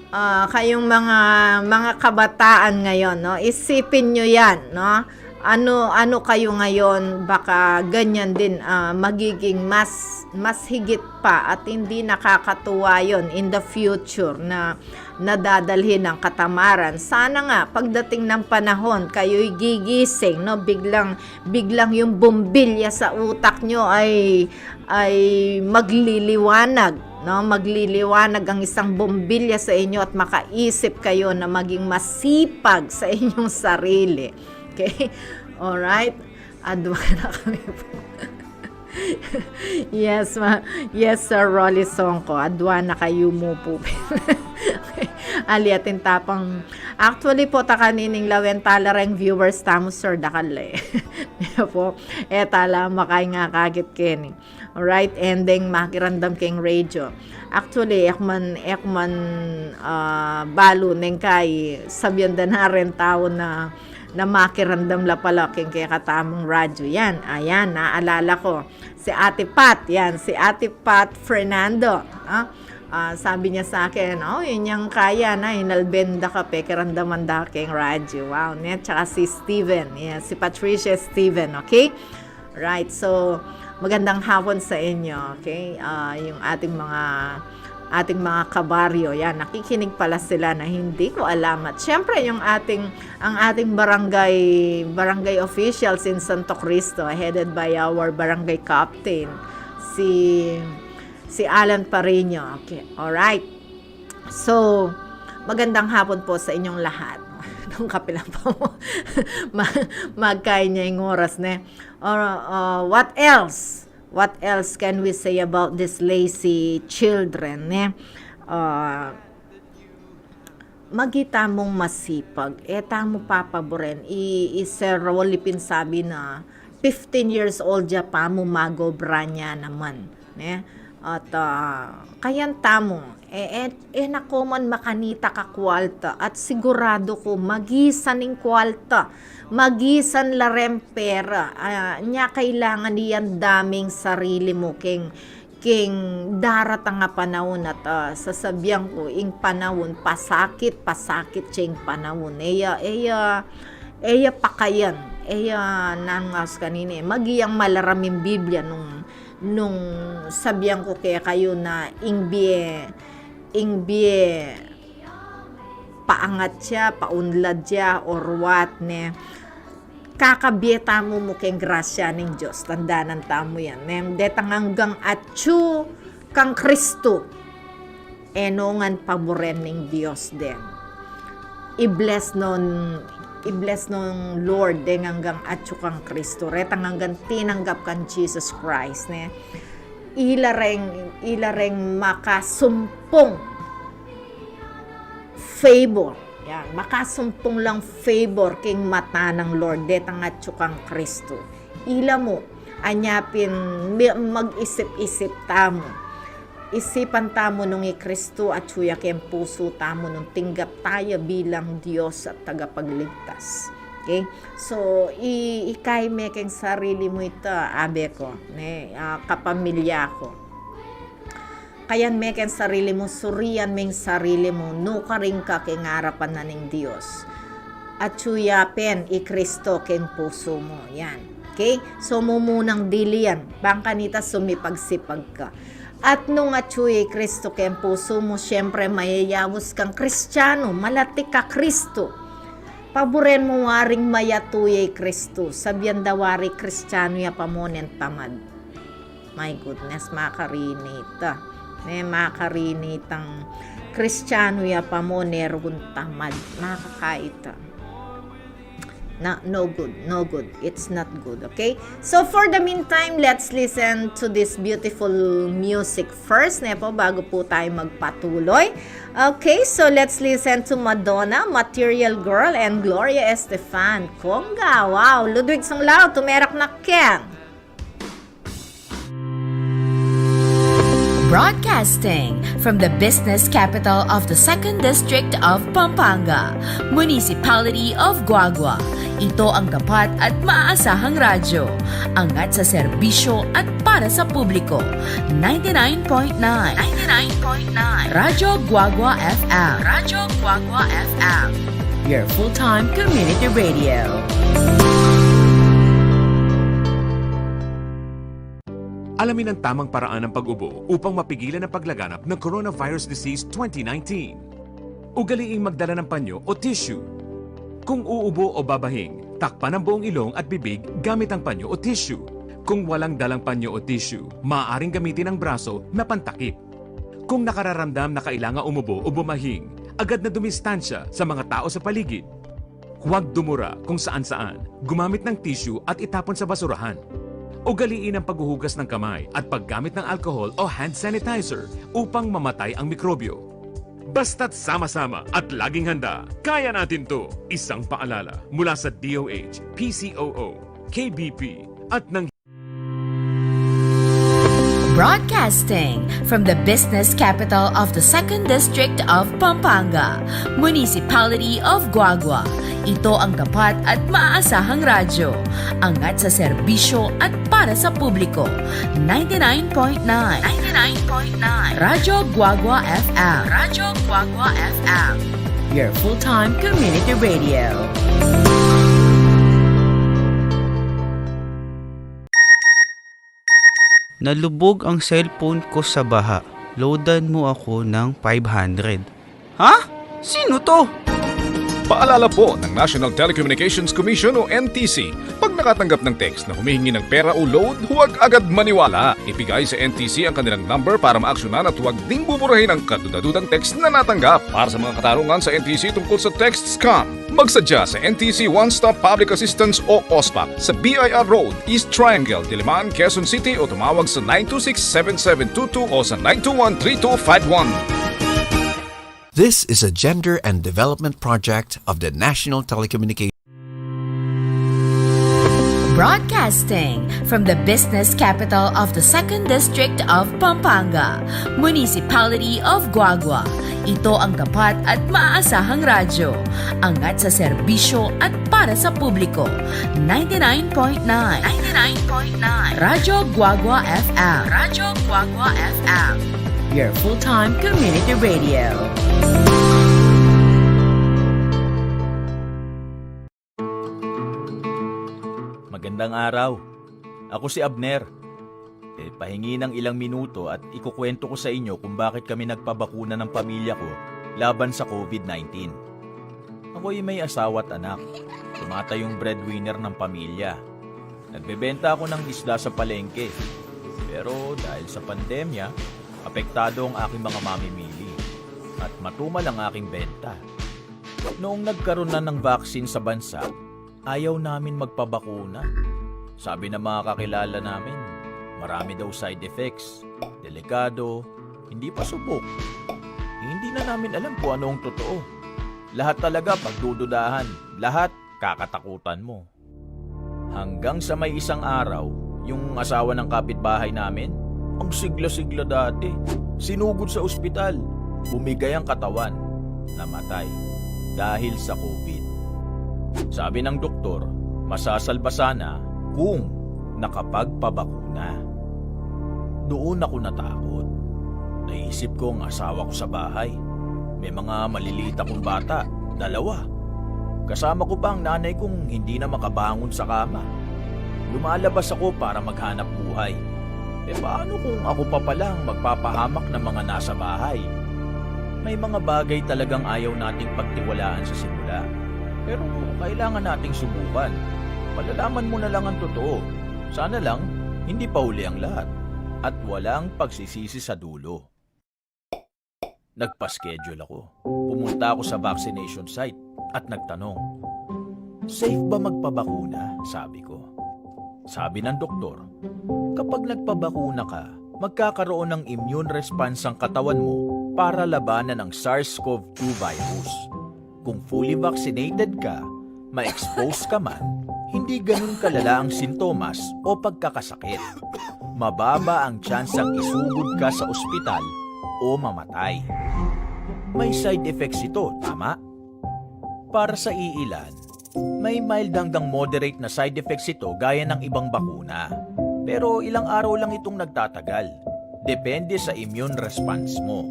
ah, kayung mga, mga kabataan ngayon, no? Isipin nyo yan, no? Ano, ano kayo ngayon, baka ganyan din, ah, magiging mas, mas higit pa at hindi nakakatuwa yon in the future na nadadalhin ng katamaran. Sana nga, pagdating ng panahon, kayo'y gigising, no? Biglang, biglang yung bombilya sa utak nyo ay, ay magliliwanag, no? Magliliwanag ang isang bombilya sa inyo at makaisip kayo na maging masipag sa inyong sarili. Okay? Alright? Adwa na kami po. Yes, ma-, yes, Sir Rolly Songko. Adwa na kayu mu pu. Ali, atin tapang. Actually po, ta kanining lawen tala reng viewers tamu, sir, dakal e. Apo, e tala makaing akakit keni. Alright, and then makiramdam keng radio. Actually, e ku man, e ku man, ah, balu neng kai, sabian da na rin tau na, na makiramdam la pala keng kekatamung radyo. Yan, ayan, naalala ko. Si Ate Pat, yan, si Ate Pat Fernando, ah, ah, sabi niya sa akin, "Oh, yun yung kaya na, inalben da ka, pekiramdaman da keng radyo." Wow, ne? Tsaka si Steven, yan, si Patricia Steven, okay? Right, so, magandang hapon sa inyo, okay? Ah, yung ating mga, ating mga kabaryo, yan, nakikinig pala sila na hindi ko alam. At syempre, yung ating, ang ating barangay, barangay officials in Santo Cristo, headed by our barangay captain, si, si Alan Parino. Okay, alright. So, magandang hapon po sa inyong lahat. Kapilan pa mu. Ma-, magkain ya ing oras, ne? Or, uh, what else? What else can we say about these lazy children, ne? Uh, magi tamung masipag, e tamu papaburen. I, i Sir Raul ipin sabi na fifteen years old ya pa mu, magobra ne naman, ne? At, ah, kayan tamu, e, e, e na ko man makanita ka kwalta, at sigurado ku magisan ing kwalta, magisan la reng pera, ah, nya kailangan iyan daming sarili mu keng king daratang a panaun at, ah, sasabian ku, ing panaun, pasakit, pasakit ya ing panaun. E ya, e ya, e ya pakayan, e ya nangas kanini. Magiyang malaram ing Biblia nung, nung sabian ku kekayu na ing bie, ing bie, paangat ya, paunlad ya, or what, ne? Kakabie tamu mu keng grasya ning Dios, tandanan tamu yan, ne? Detang anggang atyu kang Kristu, e no ngan paburen ning Dios den. I-bless no, i-bless no Lord deng anggang atyu kang Kristu, retang anggang tinanggap kang Jesus Christ, ne? Ila reng, ila reng makasumpung favor. Yan, makasumpung lang favor king mata nang Lord, detang atyu kang Kristu. Ila mu, anya pin mi-, mag-isip-isip tamu. Isipan tamu nung i Kristu atyu ya keng pusu tamu nung tinggap taya bilang Dios at tagapagligtas. Okay? So, i-, ikay me keng sarili mu ita, abe ku, ne, ah, kapamilya ku. Kayan me keng sarili mu, surian me ing sarili mu, nukarin ka keng arapan na ning Dios. Atyu ya pin i Kristu keng pusu mu, yan. Okay? So, mumunang dili yan. Bang kanita sumipagsipag ka. At nung atyu ya i Kristu keng pusu mu, siyempre, mayayaus kang Kristiyanu, malati ka Kristu. Paburen mu waring mayatu ya i Kristu, sabian da wari Kristiyanu ya pa mu, neng tamad. My goodness, makarini ita. Ne, makarini itang Kristiyanu ya pa mu, ne rung tamad. Makakaita. Na, no good, no good. It's not good, okay? So for the meantime, let's listen to this beautiful music first, ne po, bago po tayo magpatuloy. Okay, so let's listen to Madonna, Material Girl, and Gloria Estefan, Conga. Wow, Ludwig Sunglao, tumerak na ken. Broadcasting from the business capital of the Second District of Pampanga, Municipality of Guagua. Ito ang tapat at maaasahang radyo. Angat sa serbisyo at para sa publiko. Ninety-nine point nine. Ninety-nine point nine. Radyo Guagua F M. Radyo Guagua F M. Your full-time community radio. Alamin ang tamang paraan ng pag-ubo upang mapigilan ang paglaganap ng coronavirus disease twenty nineteen. Ugaliing magdala ng panyo o tissue. Kung uubo o babahing, takpan ang buong ilong at bibig gamit ang panyo o tissue. Kung walang dalang panyo o tissue, maaaring gamitin ang braso na pantakip. Kung nakararamdam na kailangan umubo o bumahing, agad na dumistansya sa mga tao sa paligid. Huwag dumura kung saan-saan, gumamit ng tissue at itapon sa basurahan. Ugaliin ang paghuhugas ng kamay at paggamit ng alcohol o hand sanitizer upang mamatay ang mikrobyo. Basta't sama-sama at laging handa, kaya natin 'to. Isang paalala mula sa D O H, P C O O, K B P, at ng Broadcasting from the business capital of the Second District of Pampanga, Municipality of Guagua. Ito ang tapat at maaasahang radyo. Angat sa serbisyo at para sa publiko. Ninety-nine point nine. Ninety-nine point nine. Radyo Guagua F M. Radyo Guagua F M. Your full-time community radio. Nalubog ang cellphone ko sa baha. Loadan mo ako ng five hundred. Ha? Sino 'to? Paalala po ng National Telecommunications Commission o N T C, pag nakatanggap ng text na humihingi ng pera o load, huwag agad maniwala. Ibigay sa N T C ang kanilang number para maaksyonan at huwag ding buburahin ang kadudadudang text na natanggap. Para sa mga katanungan sa N T C tungkol sa text scam, magsadya sa N T C One Stop Public Assistance o OSPAP sa B I R Road, East Triangle, Diliman, Quezon City o tumawag sa nine two six seven seven two two o sa nine two one three two five one. This is a gender and development project of the National Telecommunications. Broadcasting from the business capital of the Second District of Pampanga, Municipality of Guagua. Ito ang tapat at maaasahang radyo. Angat sa serbisyo at para sa publiko. Ninety-nine point nine. Ninety-nine point nine. Radyo Guagua F M. Radyo Guagua F M. Your full-time community radio. Magandang araw. Ako si Abner. E, pahingi ng ilang minuto at ikukwento ko sa inyo kung bakit kami nagpabakuna ng pamilya ko laban sa COVID nineteen. Ako'y may asawa at anak. Tumatayong breadwinner ng pamilya. Nagbebenta ako ng isda sa palengke. Pero dahil sa pandemya, apektado ang aking mga mamimili. At matumal ang aking benta. Noong nagkaroon na ng vaccine sa bansa, ayaw namin magpabakuna. Sabi ng mga kakilala namin, marami daw side effects, delikado, hindi pa subok. Hindi na namin alam kung ano ang totoo. Lahat talaga pagdududahan, lahat kakatakutan mo. Hanggang sa may isang araw, yung asawa ng kapitbahay namin, ang sigla-sigla dati, sinugod sa ospital, bumigay ang katawan, namatay dahil sa COVID. Sabi ng doktor, masasalba sana kung nakapagpabakuna. Doon ako natakot. Naisip ko ang asawa ko sa bahay. May mga maliliit akong bata, dalawa. Kasama ko pa ang nanay kong hindi na makabangon sa kama. Lumalabas ako para maghanap buhay. E paano kung ako pa pala ang magpapahamak ng mga nasa bahay? May mga bagay talagang ayaw nating pagtiwalaan sa simula. Pero kailangan nating subukan. Malalaman mo na lang ang totoo. Sana lang, hindi pa huli ang lahat. At walang pagsisisi sa dulo. Nagpa-schedule ako. Pumunta ako sa vaccination site at nagtanong, "Safe ba magpabakuna?" sabi ko. Sabi ng doktor, kapag nagpabakuna ka, magkakaroon ng immune response ang katawan mo para labanan ang SARS-CoV two virus. Kung fully vaccinated ka, ma-expose ka man, hindi ganun kalala ang sintomas o pagkakasakit. Mababa ang tsansang isugod ka sa ospital o mamatay. May side effects ito, tama? Para sa iilan, may mild hanggang moderate na side effects ito gaya ng ibang bakuna. Pero ilang araw lang itong nagtatagal. Depende sa immune response mo.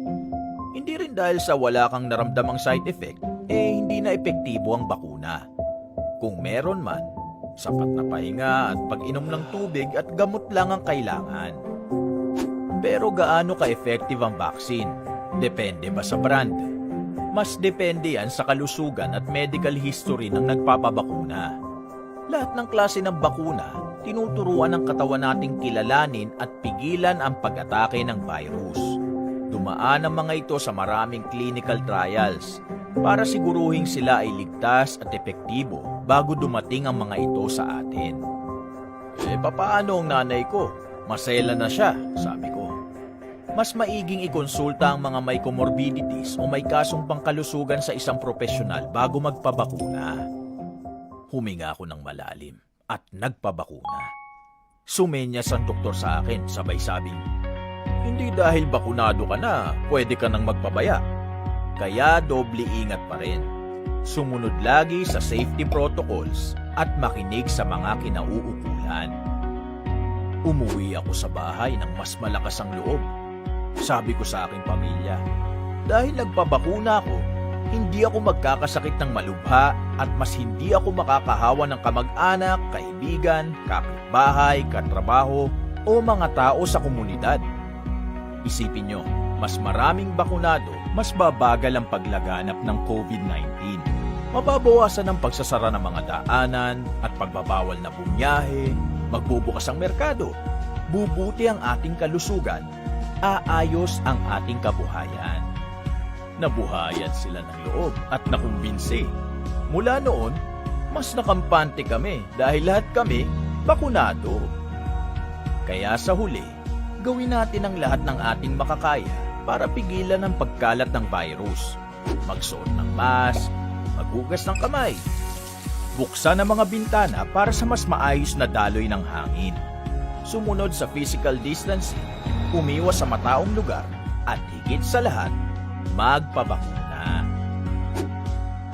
Hindi rin dahil sa wala kang naramdamang side effect, eh hindi na epektibo ang bakuna. Kung meron man, sapat na pahinga at pag-inom ng tubig at gamot lang ang kailangan. Pero gaano ka-effective ang vaccine? Depende ba sa brand? Mas depende yan sa kalusugan at medical history ng nagpapabakuna. Lahat ng klase ng bakuna, tinuturuan ng katawan nating kilalanin at pigilan ang pag-atake ng virus. Dumaan ang mga ito sa maraming clinical trials para siguruhing sila ay ligtas at epektibo bago dumating ang mga ito sa atin. "E, papaano ang nanay ko? Maselan na siya," sabi ko. "Mas maiging ikonsulta ang mga may comorbidities o may kasong pangkalusugan sa isang propesyonal bago magpabakuna." Huminga ako ng malalim at nagpabakuna. Sumenyas ang doktor sa akin, sabay sabing, "Hindi dahil bakunado ka na, pwede ka nang magpabaya. Kaya doble ingat pa rin. Sumunod lagi sa safety protocols at makinig sa mga kinauukulan." Umuwi ako sa bahay ng mas malakas ang loob. Sabi ko sa aking pamilya, "Dahil nagpabakuna ako, hindi ako magkakasakit ng malubha at mas hindi ako makakahawa ng kamag-anak, kaibigan, kapitbahay, katrabaho, o mga tao sa komunidad." Isipin nyo, mas maraming bakunado, mas babagal ang paglaganap ng COVID nineteen. Mababawasan ang pagsasara ng mga daanan at pagbabawal na bumiyahe, magbubukas ang merkado, bubuti ang ating kalusugan, aayos ang ating kabuhayan. Nabuhayan sila ng loob at nakumbinsi. Mula noon, mas nakampante kami dahil lahat kami bakunado. Kaya sa huli, gawin natin ang lahat ng ating makakaya para pigilan ang pagkalat ng virus. Magsuot ng mask, maghugas ng kamay, buksan ang mga bintana para sa mas maayos na daloy ng hangin. Sumunod sa physical distancing, umiwas sa mataong lugar, at higit sa lahat, magpabakuna.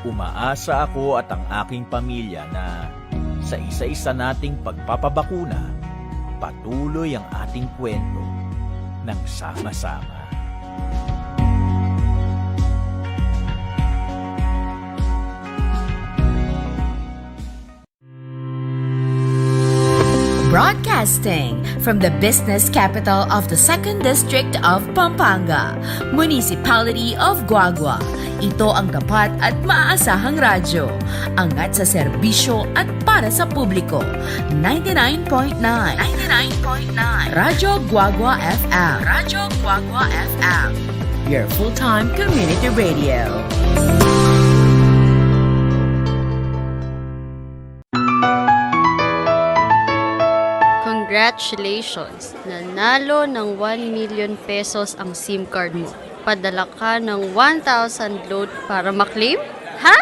Umaasa ako at ang aking pamilya na sa isa-isa nating pagpapabakuna, patuloy ang ating kwento ng sama-sama. Broadcasting from the business capital of the Second District of Pampanga, Municipality of Guagua. Ito ang tapat at maaasahang radyo. Angat sa serbisyo at para sa publiko. Ninety-nine point nine. Ninety-nine point nine. Radyo Guagua F M. Radyo Guagua F M. Your full-time community radio. Congratulations! Nanalo ng one million pesos ang SIM card mo. Padala ka ng one thousand load para maklaim? Ha?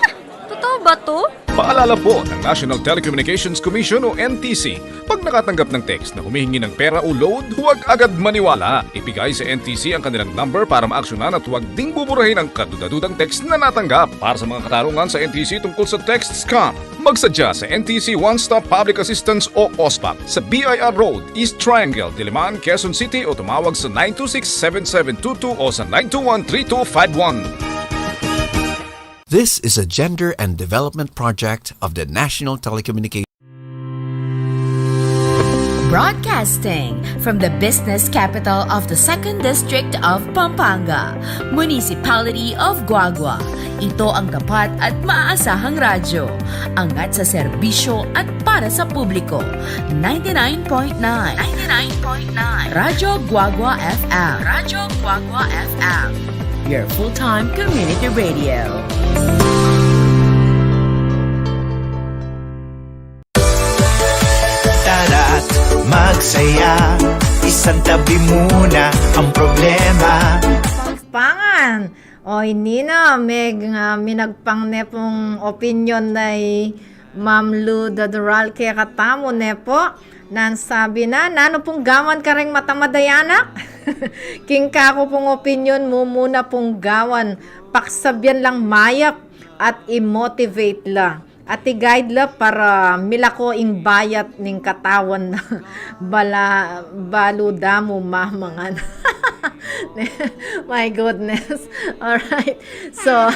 Totoo ba 'to? Paalala po ng National Telecommunications Commission o N T C, pag nakatanggap ng text na humihingi ng pera o load, huwag agad maniwala. Ibigay sa N T C ang kanilang number para maaksyonan at huwag ding buburahin ang kaduda-dudang text na natanggap. Para sa mga katanungan sa N T C tungkol sa text scam, magsadya sa N T C One Stop Public Assistance o OSPAP sa B I R Road, East Triangle, Diliman, Quezon City o tumawag sa nine two six, seven seven two two o sa nine two one, three two five one. This is a gender and development project of the National Telecommunications. Broadcasting from the business capital of the Second District of Pampanga, Municipality of Guagua. Ito ang tapat at maasahang radyo. Angat sa serbisyo at para sa publiko. Ninety-nine point nine. Ninety-nine point nine. Radyo Guagua F M. Radyo Guagua F M. Your full-time community radio. Tara't magsaya, isantabi muna ang problema. Kapampangan. Oy, nina, meg, ah, minagpang ne pung opinyon na i Ma'am Lu Dadural kekatamu, ne pu. Nanu sabi na, nanu pung gawan kareng matamad a anak? King kaku pung opinyon, mumuna pung gawan, paksabian lang mayap at i-motivate la. At i-guide la para milako ing bayat ning katawan na bala, balu da mu mamangan. My goodness. Alright. So,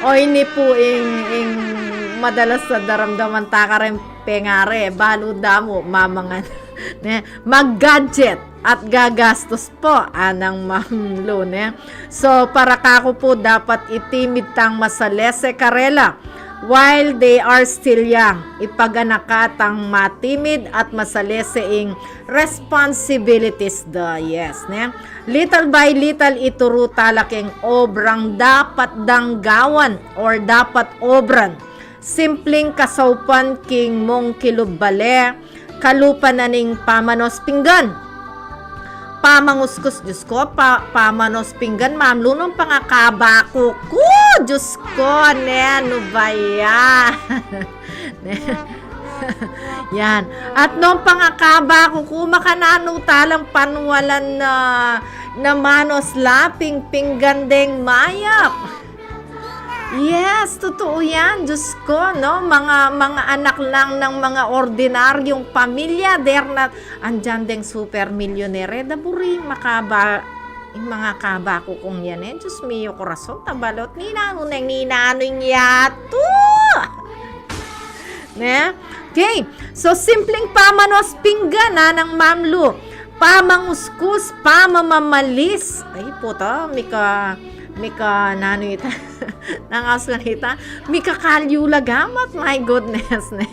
oyni pu ing, ing madalas a daramdaman ta kareng pengari, balu da mu mamangan. Ne? Mag-gadget at gagastos pu, anang Ma'am Lu, ne? So, para kaku pu, dapat itimid tang masalese karela while they are still young. Ipaganakan tang matimid at masalese ing responsibilities da, yes, ne? Little by little, ituru tala keng obrang dapat dang gawan or dapat obran. Simpleng kasaupan king mungkilub bale, kalupa na ning pamanos pinggan. Pamanguskus, Diyos ko, pa, pamanos pinggan, Ma'am Lu, nung pangakaba ku ku, Diyos ko, ne, nu ba yan? Ne? Yan. At nung pangakaba ku ku, makananu talang panwalan na, na manos la ping pinggan deng mayap. Yes, totoo yan. Diyos ko, no? Mga, mga anak lang ng mga ordinaryong pamilya. They're not, andyan deng super millionaire. Da buri, makaba, yung mga kaba ku kung yan, eh. Diyos mio, corazon, tabalot. Ninanu neng ninanu yatu. Ne? Okay. So, simpleng pamanos pinggan, anang Ma'am Lu. Pamanguskus, pamamamalis. Ay, puta, mika, Mika, nanu ita? Nang aus lang ita. Mika kalyu la gamat, my goodness, ne?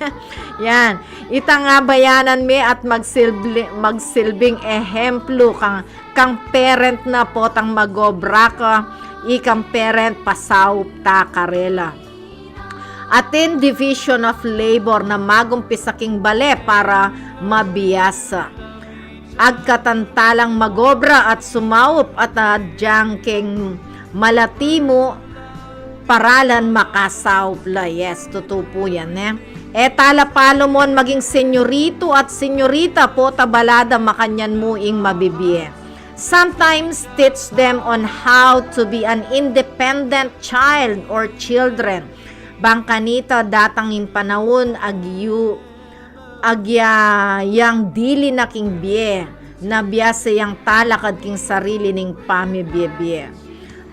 Yan. Ita nga bayanan me at magsilbi, magsilbing ehemplu kang, kang parent na potang magobra ka, ikang parent pasaup ta karela. Atin division of labor na magumpisa king bale para mabiasa. Agkatan talang magobra at sumaup at adyang keng malati mu, paralan makasaup la. Yes, tutu pu yan, eh. E tala palumon maging senyorito at senyorita pota balada makanyan mu ing mabibie. Sometimes teach them on how to be an independent child or children. Bang kanita datang ing panaun agyu agya yang dili na king bie, na biasa yang talakad king sarili ning pamibie-bie.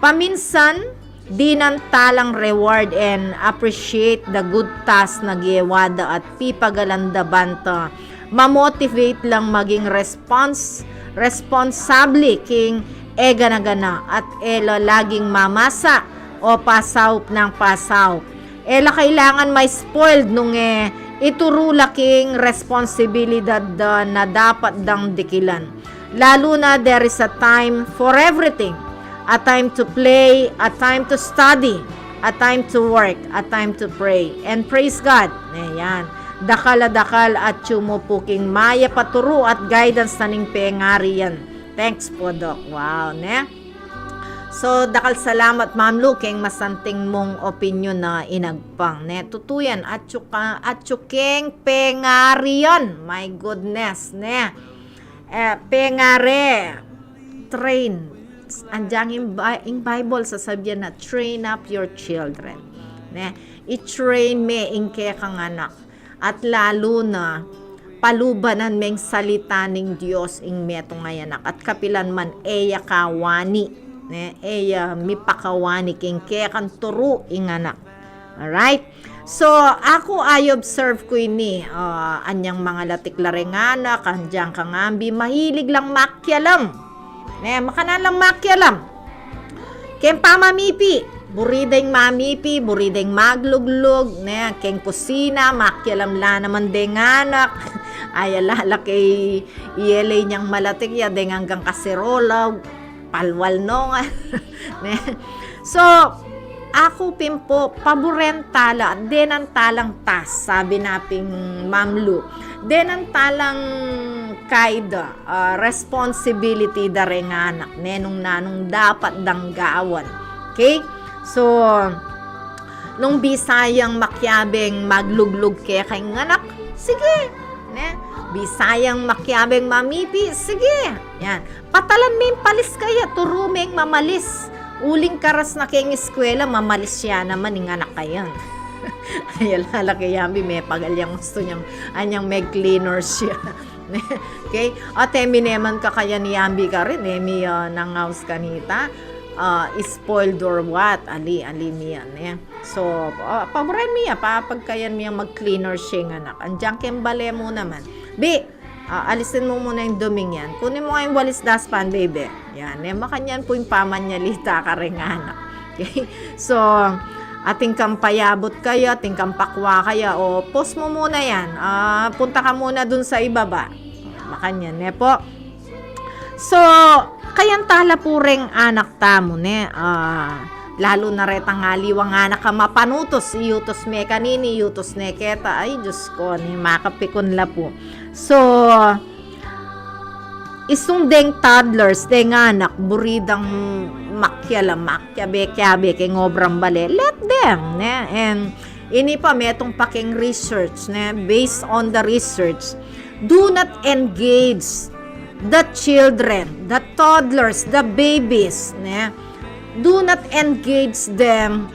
Paminsan, dinan talang reward and appreciate the good task na gewa da at pipagalan da banta mamotivate lang maging response, responsable king e gana-gana at e la laging mamasa o pasaup nang pasaup. E la kailangan ma-spoiled nung e ituru la king responsibilidad da na dapat dang dikilan. Lalu na there is a time for everything. A time to play, a time to study, a time to work, a time to pray. And praise God. Ayan. Dakal a dakal at yumupu king mayap a turu at guidance na ning pengari yan. Thanks po, Doc. Wow, ne? So, dakal salamat, Ma'am Lu, keng masanting mung opinyon na inagpang, ne? Tutu yan, atyu ka, atyu keng pengari yan. My goodness, ne? Eh, pengari, train. Anjang ing Bi-, ing Bible sasabian na, "Train up your children." Ne? I-train me ing kekang anak. At lalu na, palubanan meng salita ning Dios ing metung a anak. At kapilan man e ya kawani, ne? E ya mipakawani king kekang turu ing anak. Alright? So, aku, I observe ku ini, ah, anyang mangalatik la reng anak, anjang kang ambi, mahilig lang makialam. Ne, makanyan lang makialam. Keng pamamipi, buri deng mamipi, buri deng magluglug, ne, keng kusina, makialam la naman deng anak. Ay, ala la keng iyele nyang malatik ya, deng anggang kaserola, palwal no nga. Ne? So, aku pin pu, paburen tala, denan talang task, sabi na pin Ma'am Lu. Denan talang kaida, ah, responsibility da reng anak, ne, nung nanung dapat dang gawan. Okay? So, nung bisa yang makiabeng magluglug keka ing anak, sige, ne? Bisa yang makiabeng mamipi, sige. Yan. Patalan meng palis kaya, turu meng mamalis. Uling karas na keng eskwela, mamalis ya naman ing anak a yan. Ay, ala la keng ambi, mepagal yang gustu nyang, anyang me-cleaner siya. Okay? At e mi naman kakayan i ambi karin, e mi, ah, nangaus kanita, ah, spoiled or what, ali, ali mi yan, eh. So, ah, paburen mi ya, papagkayan mi yang mag-cleaner siya ing anak. Anjang keng bale mu naman. Bi, ah, alisin mu muna ing duming yan. Kunin mu nga ing walis, dustpan, baby. Yan, eh, makanyan pu ing pamanyalita kareng anak. Okay? So, atin kang payabut kaya, atin kang pakwa kaya, o, pause mu muna yan. Ah, punta ka muna dun sa ibaba. Makanyan, ne po? So, kayan tala pu reng anak tamu, ne? Ah, lalu na retang aliwang anak a mapanutus, iyutus me kanini, iyutus ne keta. Ay, Diyos ko, ne, makapikun la pu. So, istung deng toddlers, deng anak, buri dang makialam, makiabe-kiabe keng obrang bale. Let them, ne? And ini pa, metung pa keng research, ne? Based on the research, do not engage the children, the toddlers, the babies, ne? Do not engage them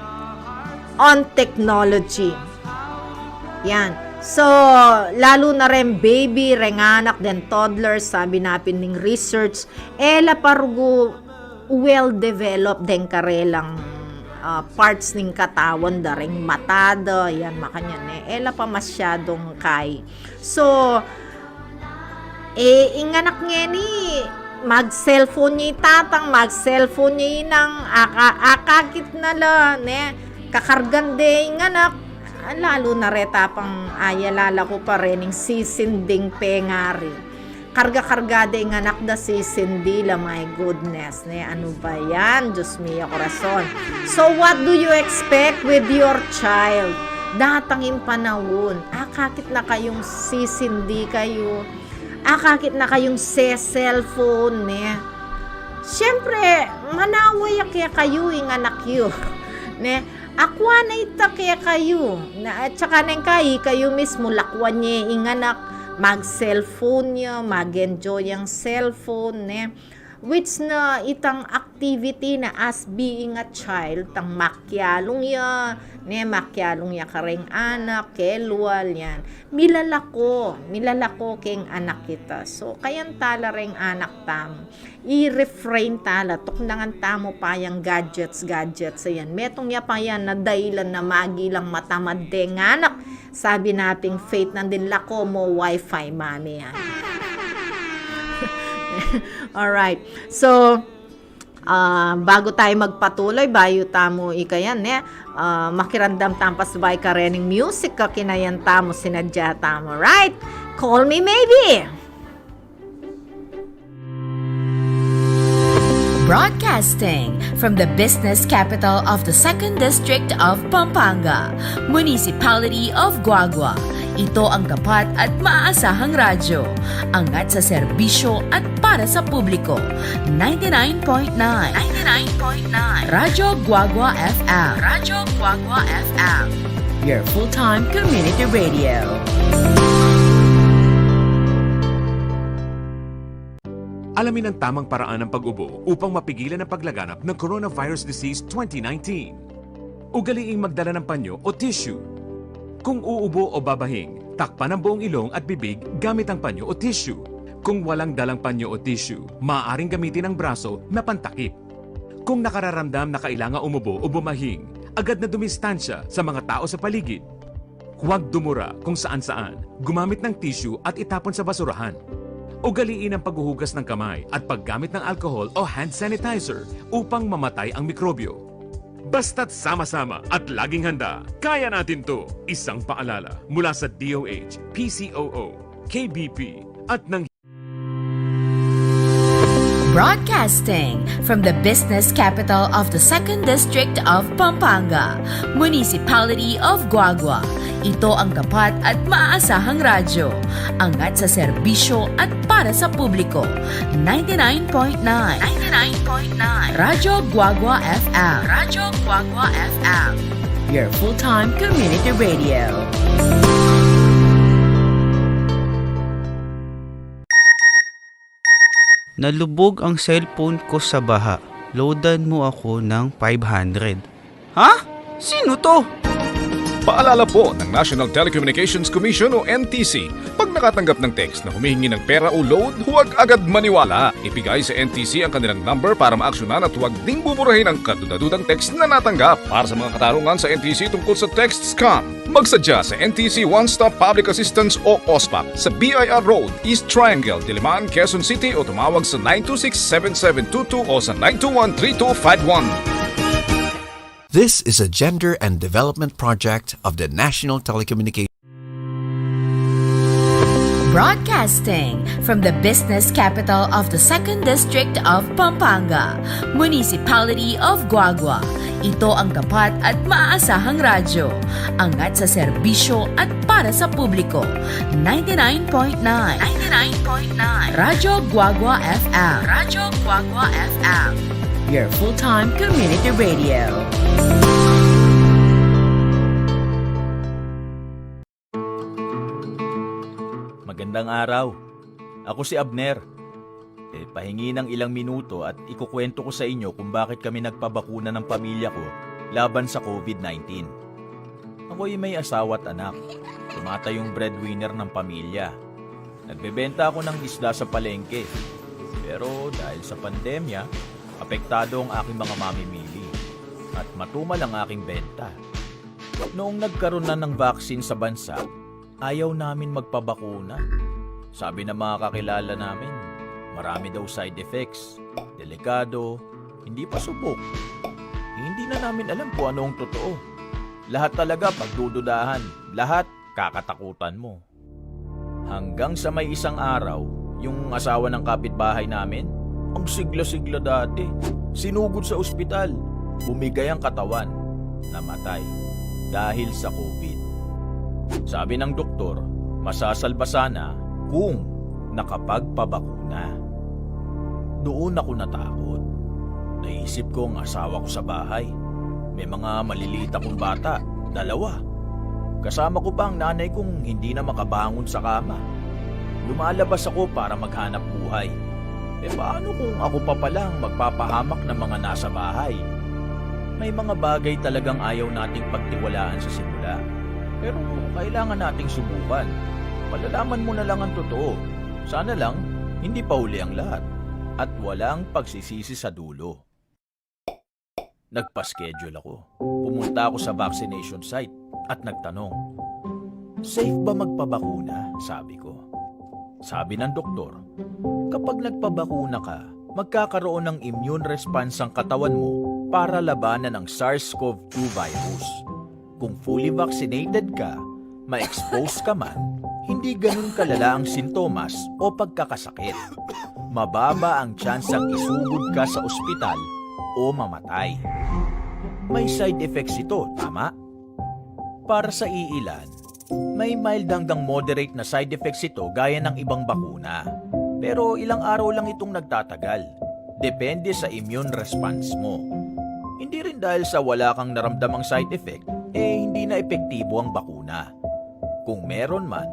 on technology. Yan. So, lalu na reng baby, reng anak, deng toddlers, sabi na pin ning research, e la pa rugu well-developed deng karelang, ah, parts ning katawan da, reng mata da, yan, makanyan, eh. E la pa masyadung kai. So, eh, ing anak ngeni, Mag-cellphone ya i tatang, mag-cellphone ya i inang, aka-, akakit na la, ne? Kakargan de ing anak, ah, lalu na reta pang ayalala ku pa rening sisinding pengari. Karga-karga de ing anak da sisindi la, my goodness, ne? Anu ba yan? Diyos mio, korason. So, what do you expect with your child? Datang ing panaun, akakit na kayung sisindi kayu, akakit na kayung se-cellphone, ne? Siyempre, manawa ya kekayu ing anak yu, ne? Akua na ita kekayu, na, at saka neng kayi kayu mismu, lakuan ye ing anak, mag-cellphone ya, mag-enjoy yang cellphone, ne? Which na itang activity na as being a child, tang makialung ya, ne, makialung ya kareng anak, kelual yan. Milalako, milalako keng anak ita. So, kayan tala reng anak tamu. I-refrain tala, tuknangan tamu pa yang gadgets, gadgets, ayan. Metung ya pa yan na dailan na magilang matamad deng anak. Sabi nating Faith, nandin lako mo wifi, mami, yan. Alright. So, ah, bago tayo magpatuloy, bayu tamu ikayan, ne? Ah, makiramdam tamu pasubay karening music, kakinayan tamu, sinadya tamu, right? Call me maybe. Broadcasting from the business capital of the Second District of Pampanga, Municipality of Guagua. Ito ang tapat at maaasahang radyo. Angat sa serbisyo at para sa publiko. Ninety-nine point nine. Ninety-nine point nine. Radyo Guagua F M. Radyo Guagua F M. Your full-time community radio. Alamin ang tamang paraan ng pag-ubo upang mapigilan ang paglaganap ng coronavirus disease twenty nineteen. Ugaliing magdala ng panyo o tissue. Kung uubo o babahing, takpan ang buong ilong at bibig gamit ang panyo o tissue. Kung walang dalang panyo o tissue, maaaring gamitin ang braso na pantakip. Kung nakararamdam na kailangan umubo o bumahing, agad na dumistansya sa mga tao sa paligid. Huwag dumura kung saan-saan, gumamit ng tissue at itapon sa basurahan. Ugaliin ang paghuhugas ng kamay at paggamit ng alcohol o hand sanitizer upang mamatay ang mikrobyo. Basta't sama-sama at laging handa, kaya natin 'to. Isang paalala mula sa D O H, P C O O, K B P, at ng Broadcasting from the business capital of the Second District of Pampanga, Municipality of Guagua. Ito ang tapat at maaasahang radyo. Angat sa serbisyo at para sa publiko. Ninety-nine point nine. Ninety-nine point nine. Radyo Guagua F M. Radyo Guagua F M. Your full-time community radio. Nalubog ang cellphone ko sa baha. Loadan mo ako ng five hundred. Ha? Sino 'to? Paalala po ng National Telecommunications Commission o N T C, pag nakatanggap ng text na humihingi ng pera o load, huwag agad maniwala. Ibigay sa N T C ang kanilang number para maaksyonan at huwag ding buburahin ang kadudadudang text na natanggap. Para sa mga katanungan sa N T C tungkol sa text scam, magsadya sa N T C One Stop Public Assistance o OSPAP sa B I R Road, East Triangle, Diliman, Quezon City, o tumawag sa nine two six seven seven two two o sa nine two one three two five one. This is a gender and development project of the National Telecommunications. Broadcasting from the business capital of the Second District of Pampanga, Municipality of Guagua. Ito ang tapat at maaasahang radyo. Angat sa serbisyo at para sa publiko. Ninety-nine point nine. Ninety-nine point nine. Radyo Guagua F M. Radyo Guagua F M. Your full-time community radio. Magandang araw. Ako si Abner. E, pahingi ng ilang minuto at ikukwento ko sa inyo kung bakit kami nagpabakuna ng pamilya ko laban sa COVID nineteen. Ako'y may asawa at anak. Tumatayong breadwinner ng pamilya. Nagbebenta ako ng isda sa palengke. Pero dahil sa pandemya, apektado ang aking mga mamimili. At matumal ang aking benta. Noong nagkaroon na ng vaccine sa bansa, ayaw namin magpabakuna. Sabi ng mga kakilala namin, Marami daw side effects. Delikado. Hindi pa subok. Hindi na namin alam kung anong totoo. Lahat talaga pagdududahan. Lahat kakatakutan mo. Hanggang sa may isang araw, yung asawa ng kapitbahay namin, ang sigla-sigla dati, sinugod sa ospital, bumigay ang katawan, namatay dahil sa COVID. Sabi ng doktor, masasalba sana kung nakapagpabakuna. Doon ako natakot. Naisip ko ang asawa ko sa bahay. May mga maliliit akong bata, dalawa. Kasama ko pa ang nanay kong hindi na makabangon sa kama. Lumalabas ako para maghanap buhay. E paano kung ako pa pala ang magpapahamak ng mga nasa bahay? May mga bagay talagang ayaw nating pagtiwalaan sa simula. Pero kailangan nating subukan. Malalaman mo na lang ang totoo. Sana lang, hindi pa huli ang lahat. At walang pagsisisi sa dulo. Nagpa-schedule ako. Pumunta ako sa vaccination site at nagtanong, "Safe ba magpabakuna?" sabi ko. Sabi ng doktor, "Kapag nagpabakuna ka, magkakaroon ng immune response ang katawan mo para labanan ang SARS-CoV two virus. Kung fully vaccinated ka, ma-expose ka man, hindi ganun kalala ang sintomas o pagkakasakit. Mababa ang tsansang isugod ka sa ospital o mamatay." May side effects ito, tama? Para sa iilan, may mild hanggang moderate na side effects ito gaya ng ibang bakuna. Pero ilang araw lang itong nagtatagal. Depende sa immune response mo. Hindi rin dahil sa wala kang naramdamang side effect, eh hindi na epektibo ang bakuna. Kung meron man,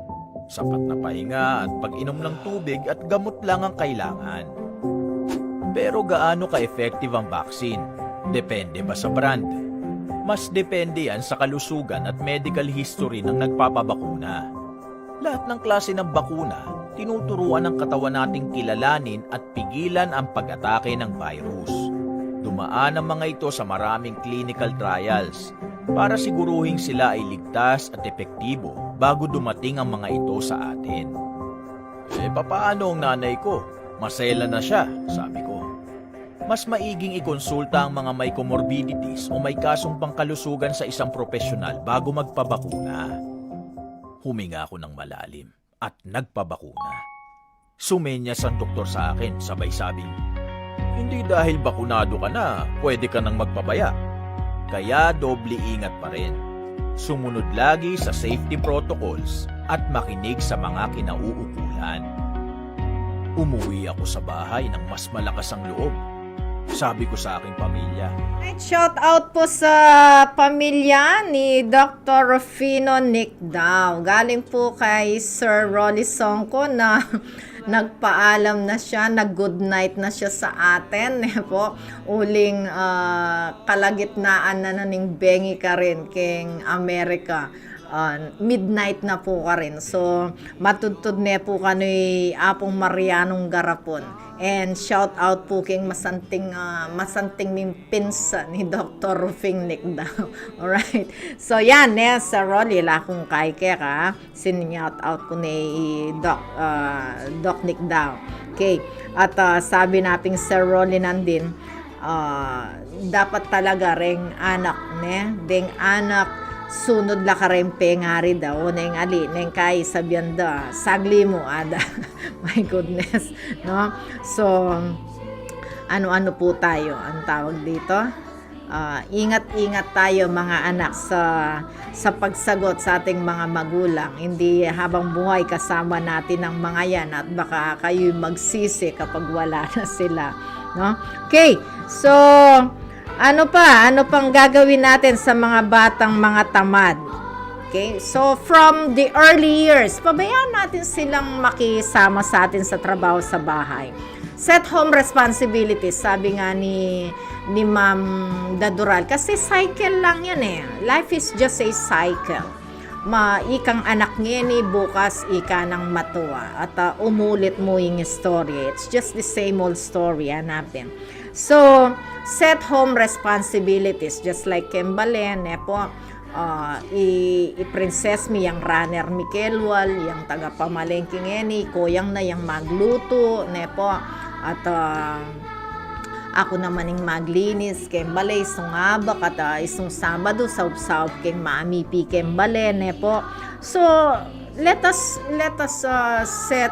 sapat na pahinga at pag-inom ng tubig at gamot lang ang kailangan. Pero gaano ka-effective ang vaccine? Depende ba sa brand? Mas depende yan sa kalusugan at medical history ng nagpapabakuna. Lahat ng klase ng bakuna, tinuturuan ng katawan nating kilalanin at pigilan ang pag-atake ng virus. Dumaan ang mga ito sa maraming clinical trials para siguruhing sila ay ligtas at epektibo bago dumating ang mga ito sa atin. "E, papaano ang nanay ko? Masela na siya," sabi ko. "Mas maiging ikonsulta ang mga may comorbidities o may kasong pangkalusugan sa isang propesyonal bago magpabakuna." Huminga ako ng malalim at nagpabakuna. Sumenyas ang doktor sa akin, sabay sabing, "Hindi dahil bakunado ka na, pwede ka nang magpabaya. Kaya doble ingat pa rin. Sumunod lagi sa safety protocols at makinig sa mga kinauukulan." Umuwi ako sa bahay ng mas malakas ang loob. Sabi ko sa aking pamilya. Right, shout out po sa pamilya ni Doktor Rufino Nicdao. Galing po kay Sir Rolly Songko na nagpaalam na siya, nag-good night na siya sa atin, eh po. Uling, ah, kalagitnaan na na ning bengi karin keng Amerika. Ah, midnight na po karin. So, matudtud ne po kanu i Apung Marianong Garapon. And shout out po king masanting, ah, masanting ming pinsan ni Doktor Rufing Nicdao. Alright. So, yan, ne, Sir Rolly, la kung kai keka, sinyat out ku ne i Doc, ah, Doc Nicdao. Okay. At, ah, sabi nating Sir Rolly nandin, ah, dapat talaga reng anak, ne? Deng anak, sunod la kareng pengari da, o neng ali, neng kai sabian da, sagli mu, ada. My goodness, no? So, ano-ano po tayo, ang tawag dito? Ah, ingat-ingat tayo, mga anak, sa, sa pagsagot sa ating mga magulang. Hindi habang buhay kasama natin ang mga yan at baka kayo'y magsisi kapag wala na sila, no? Okay, so, ano pa? Ano pang gagawin natin sa mga batang mga tamad? Okay, so from the early years, pabayaan natin silang makisama sa atin sa trabaho sa bahay. Set home responsibilities, sabi nga ni, ni Ma'am Dadural. Kasi cycle lang yan eh. Life is just a cycle. Ma, ikang anak ngeni, bukas ika nang matua. At, ah, umulit mu ing istorya. It's just the same old story, hanapin. So, set home responsibilities, just like keng balen, ne po. Ah, i, i princess mi, yang runner mi kelwal, yang taga pamalengke ngeni, koyang na yang maglutu, ne po. At, ah, aku naman ing maglinis keng bale, isung abak, at, ah, isung Sabadu, saup-saup keng mami pi keng bale, ne po. So, let us, let us, ah, set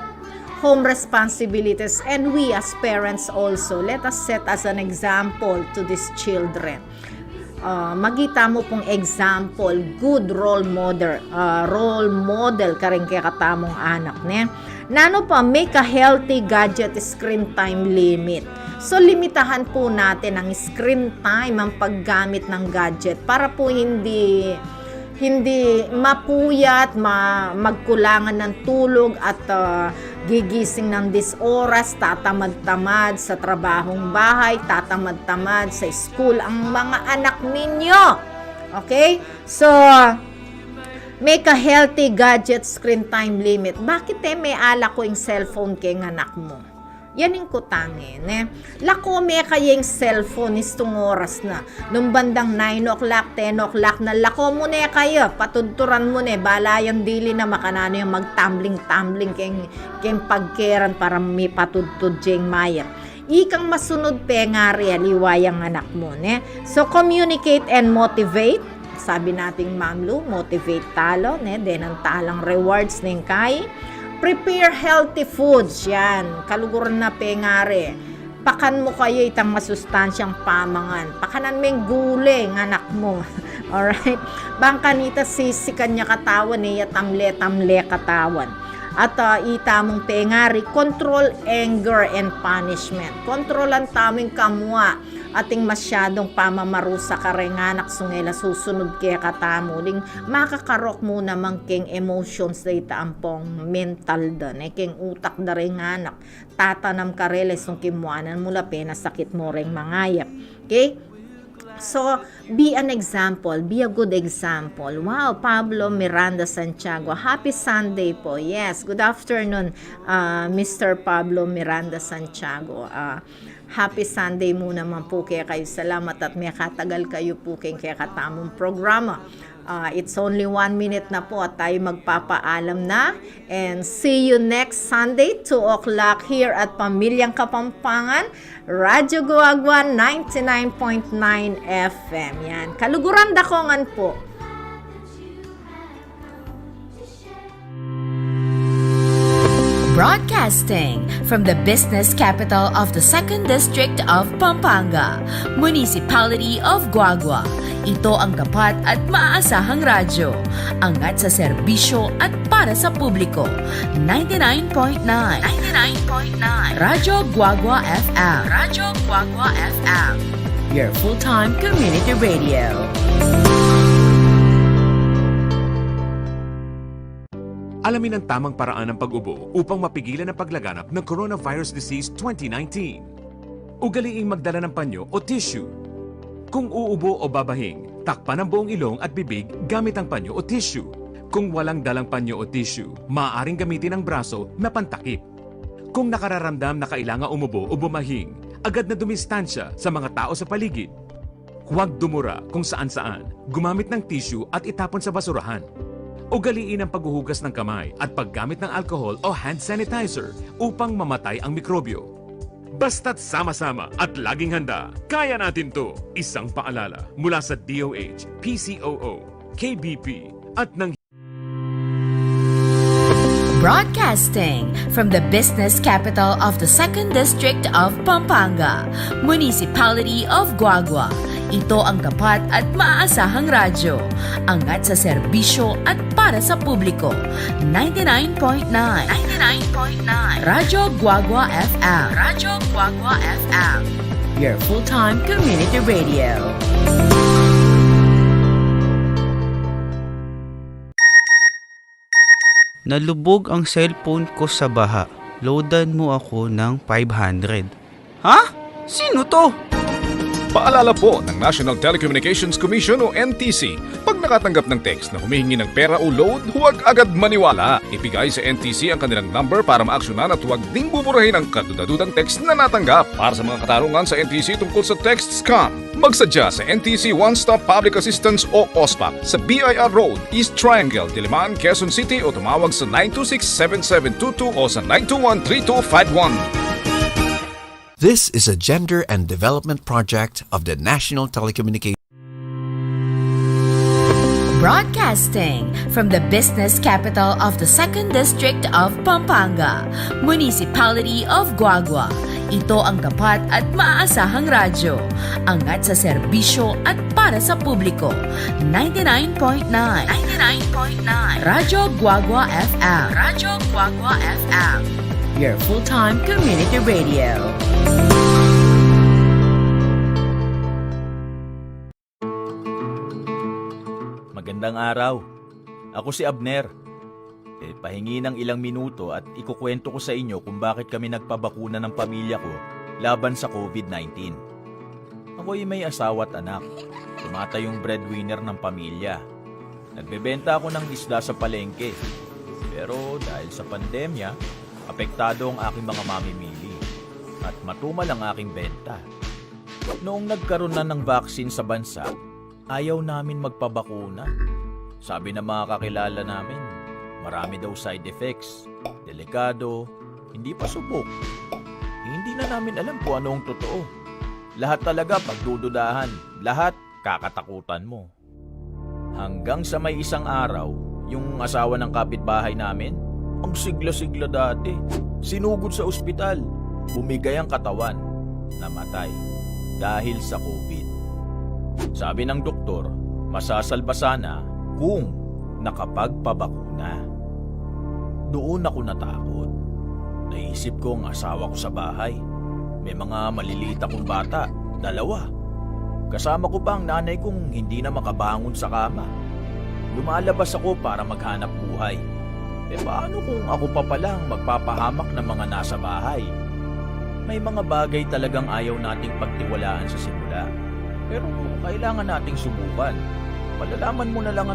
home responsibilities, and we as parents also, let us set as an example to these children. Ah, magita mu pung example, good role model, ah, role model karing kekatamung anak, ne? Nanu pa, make a healthy gadget screen time limit. So, limitahan po natin ang screen time, ang paggamit ng gadget para po hindi, hindi mapuyat, ma-, magkulangan ng tulog at, ah, gigising ng diyes oras, tatamad-tamad sa trabahong bahay, tatamad-tamad sa school ang mga anak ninyo. Okay? So, make a healthy gadget screen time limit. Bakit e me alako ing cellphone keng anak mu? Yan ing kutang e, ne? Lako me kaya ing cellphone istung oras na. Nung bandang nine o'clock, ten o'clock na, lako mu ne kaya, patudturan mu ne, bala yang dili na, makananu yang magtumbling-tumbling keng, keng pagkeran para mipatudtud jeng mayap. Ikang masunud pengari, aliwa yang anak mu, ne? So, communicate and motivate. Sabi nating Ma'am Lu, motivate tala, ne? Denan talang rewards neng kai. Prepare healthy foods, yan. Kaluguran na pengari. Pakan mu kaya itang masustansyang pamangan. Pakanan meng gule ing anak mu. Alright? Bang kanita sisikan ya katawan, e ya tamle-tamle katawan. At, ah, ita mung pengari, control anger and punishment. Kontrolan tamu ing kamua ating masyadung pamamarusa kareng anak sung e la susunud kekatamu. Ding makakarok mu naman keng emotions da, ita ampong mental da, ne, keng utak da reng anak. Tatanam karela isung kimuanan mu la, penasakit mu reng mangayap. Okay? So, be an example. Be a good example. Wow, Pablo Miranda Santiago. Happy Sunday po. Yes, good afternoon, ah, Mister Pablo Miranda Santiago. Ah, happy Sunday mu naman po kekayu. Salamat at mekatagal kayu po keng kekatamung programa. Ah, it's only one minute na po at tayo magpapaalam na. And see you next Sunday, two o'clock here at Pamilyang Kapampangan, Radyo Guagua, ninety-nine point nine F M. Yan. Kaluguran da ko ngan po. Broadcasting from the business capital of the Second District of Pampanga, Municipality of Guagua. Ito ang tapat at maasahang radyo. Angat sa serbisyo at para sa publiko. Ninety-nine point nine. Ninety-nine point nine. Radyo Guagua F M. Radyo Guagua F M. Your full-time community radio. Alamin ang tamang paraan ng pag-ubo upang mapigilan ang paglaganap ng coronavirus disease twenty nineteen. Ugaliing magdala ng panyo o tissue. Kung uubo o babahing, takpan ang buong ilong at bibig gamit ang panyo o tissue. Kung walang dalang panyo o tissue, maaaring gamitin ang braso na pantakip. Kung nakararamdam na kailangan umubo o bumahing, agad na dumistansya sa mga tao sa paligid. Huwag dumura kung saan-saan, gumamit ng tissue at itapon sa basurahan. Ugaliin ang paghuhugas ng kamay at paggamit ng alcohol o hand sanitizer upang mamatay ang mikrobyo. Basta't sama-sama at laging handa, kaya natin 'to. Isang paalala mula sa D O H, P C O O, K B P at ng Broadcasting from the business capital of the Second District of Pampanga, Municipality of Guagua. Ito ang tapat at maasahang radyo. Angat sa serbisyo at para sa publiko. Ninety-nine point nine. Ninety-nine point nine. Radyo Guagua F M. Radyo Guagua F M. Your full-time community radio. Nalubog ang cellphone ko sa baha. Loadan mo ako ng five hundred. Ha? Sino 'to? Paalala po ng National Telecommunications Commission o N T C, pag nakatanggap ng text na humihingi ng pera o load, huwag agad maniwala. Ibigay sa N T C ang kanilang number para maaksyonan at huwag ding buburahin ang kadudadudang text na natanggap. Para sa mga katanungan sa N T C tungkol sa text scam, magsadya sa N T C One Stop Public Assistance o OSPAP sa B I R Road, East Triangle, Diliman, Quezon City o tumawag sa nine two six seven seven two two o sa nine two one three two five one. This is a gender and development project of the National Telecommunications. Broadcasting from the business capital of the Second District of Pampanga, Municipality of Guagua. Ito ang tapat at maaasahang radyo. Angat sa serbisyo at para sa publiko. Ninety-nine point nine. Ninety-nine point nine. Radyo Guagua F M. Radyo Guagua F M. Your full-time community radio. Magandang araw. Ako si Abner. E, pahingi ng ilang minuto at ikukwento ko sa inyo kung bakit kami nagpabakuna ng pamilya ko laban sa COVID nineteen. Ako'y may asawa at anak. Tumatayong breadwinner ng pamilya. Nagbebenta ako ng isda sa palengke. Pero dahil sa pandemya, apektado ang aking mga mamimili. At matumal ang aking benta. Noong nagkaroon na ng vaccine sa bansa, ayaw namin magpabakuna. Sabi ng mga kakilala namin, marami daw side effects, delikado, hindi pa subok. Hindi na namin alam kung ano ang totoo. Lahat talaga pagdududahan, lahat kakatakutan mo. Hanggang sa may isang araw, yung asawa ng kapitbahay namin, ang sigla-sigla dati, sinugod sa ospital, bumigay ang katawan, namatay dahil sa COVID. Sabi ng doktor, masasalba sana kung nakapagpabakuna. Doon ako natakot. Naisip ko ang asawa ko sa bahay. May mga maliliit akong bata, dalawa. Kasama ko pa ang nanay kong hindi na makabangon sa kama. Lumalabas ako para maghanap buhay. E paano kung ako pa pala ang magpapahamak ng mga nasa bahay? May mga bagay talagang ayaw nating pagtiwalaan sa simula. Pero kailangan nating subukan. Malalaman mo na lang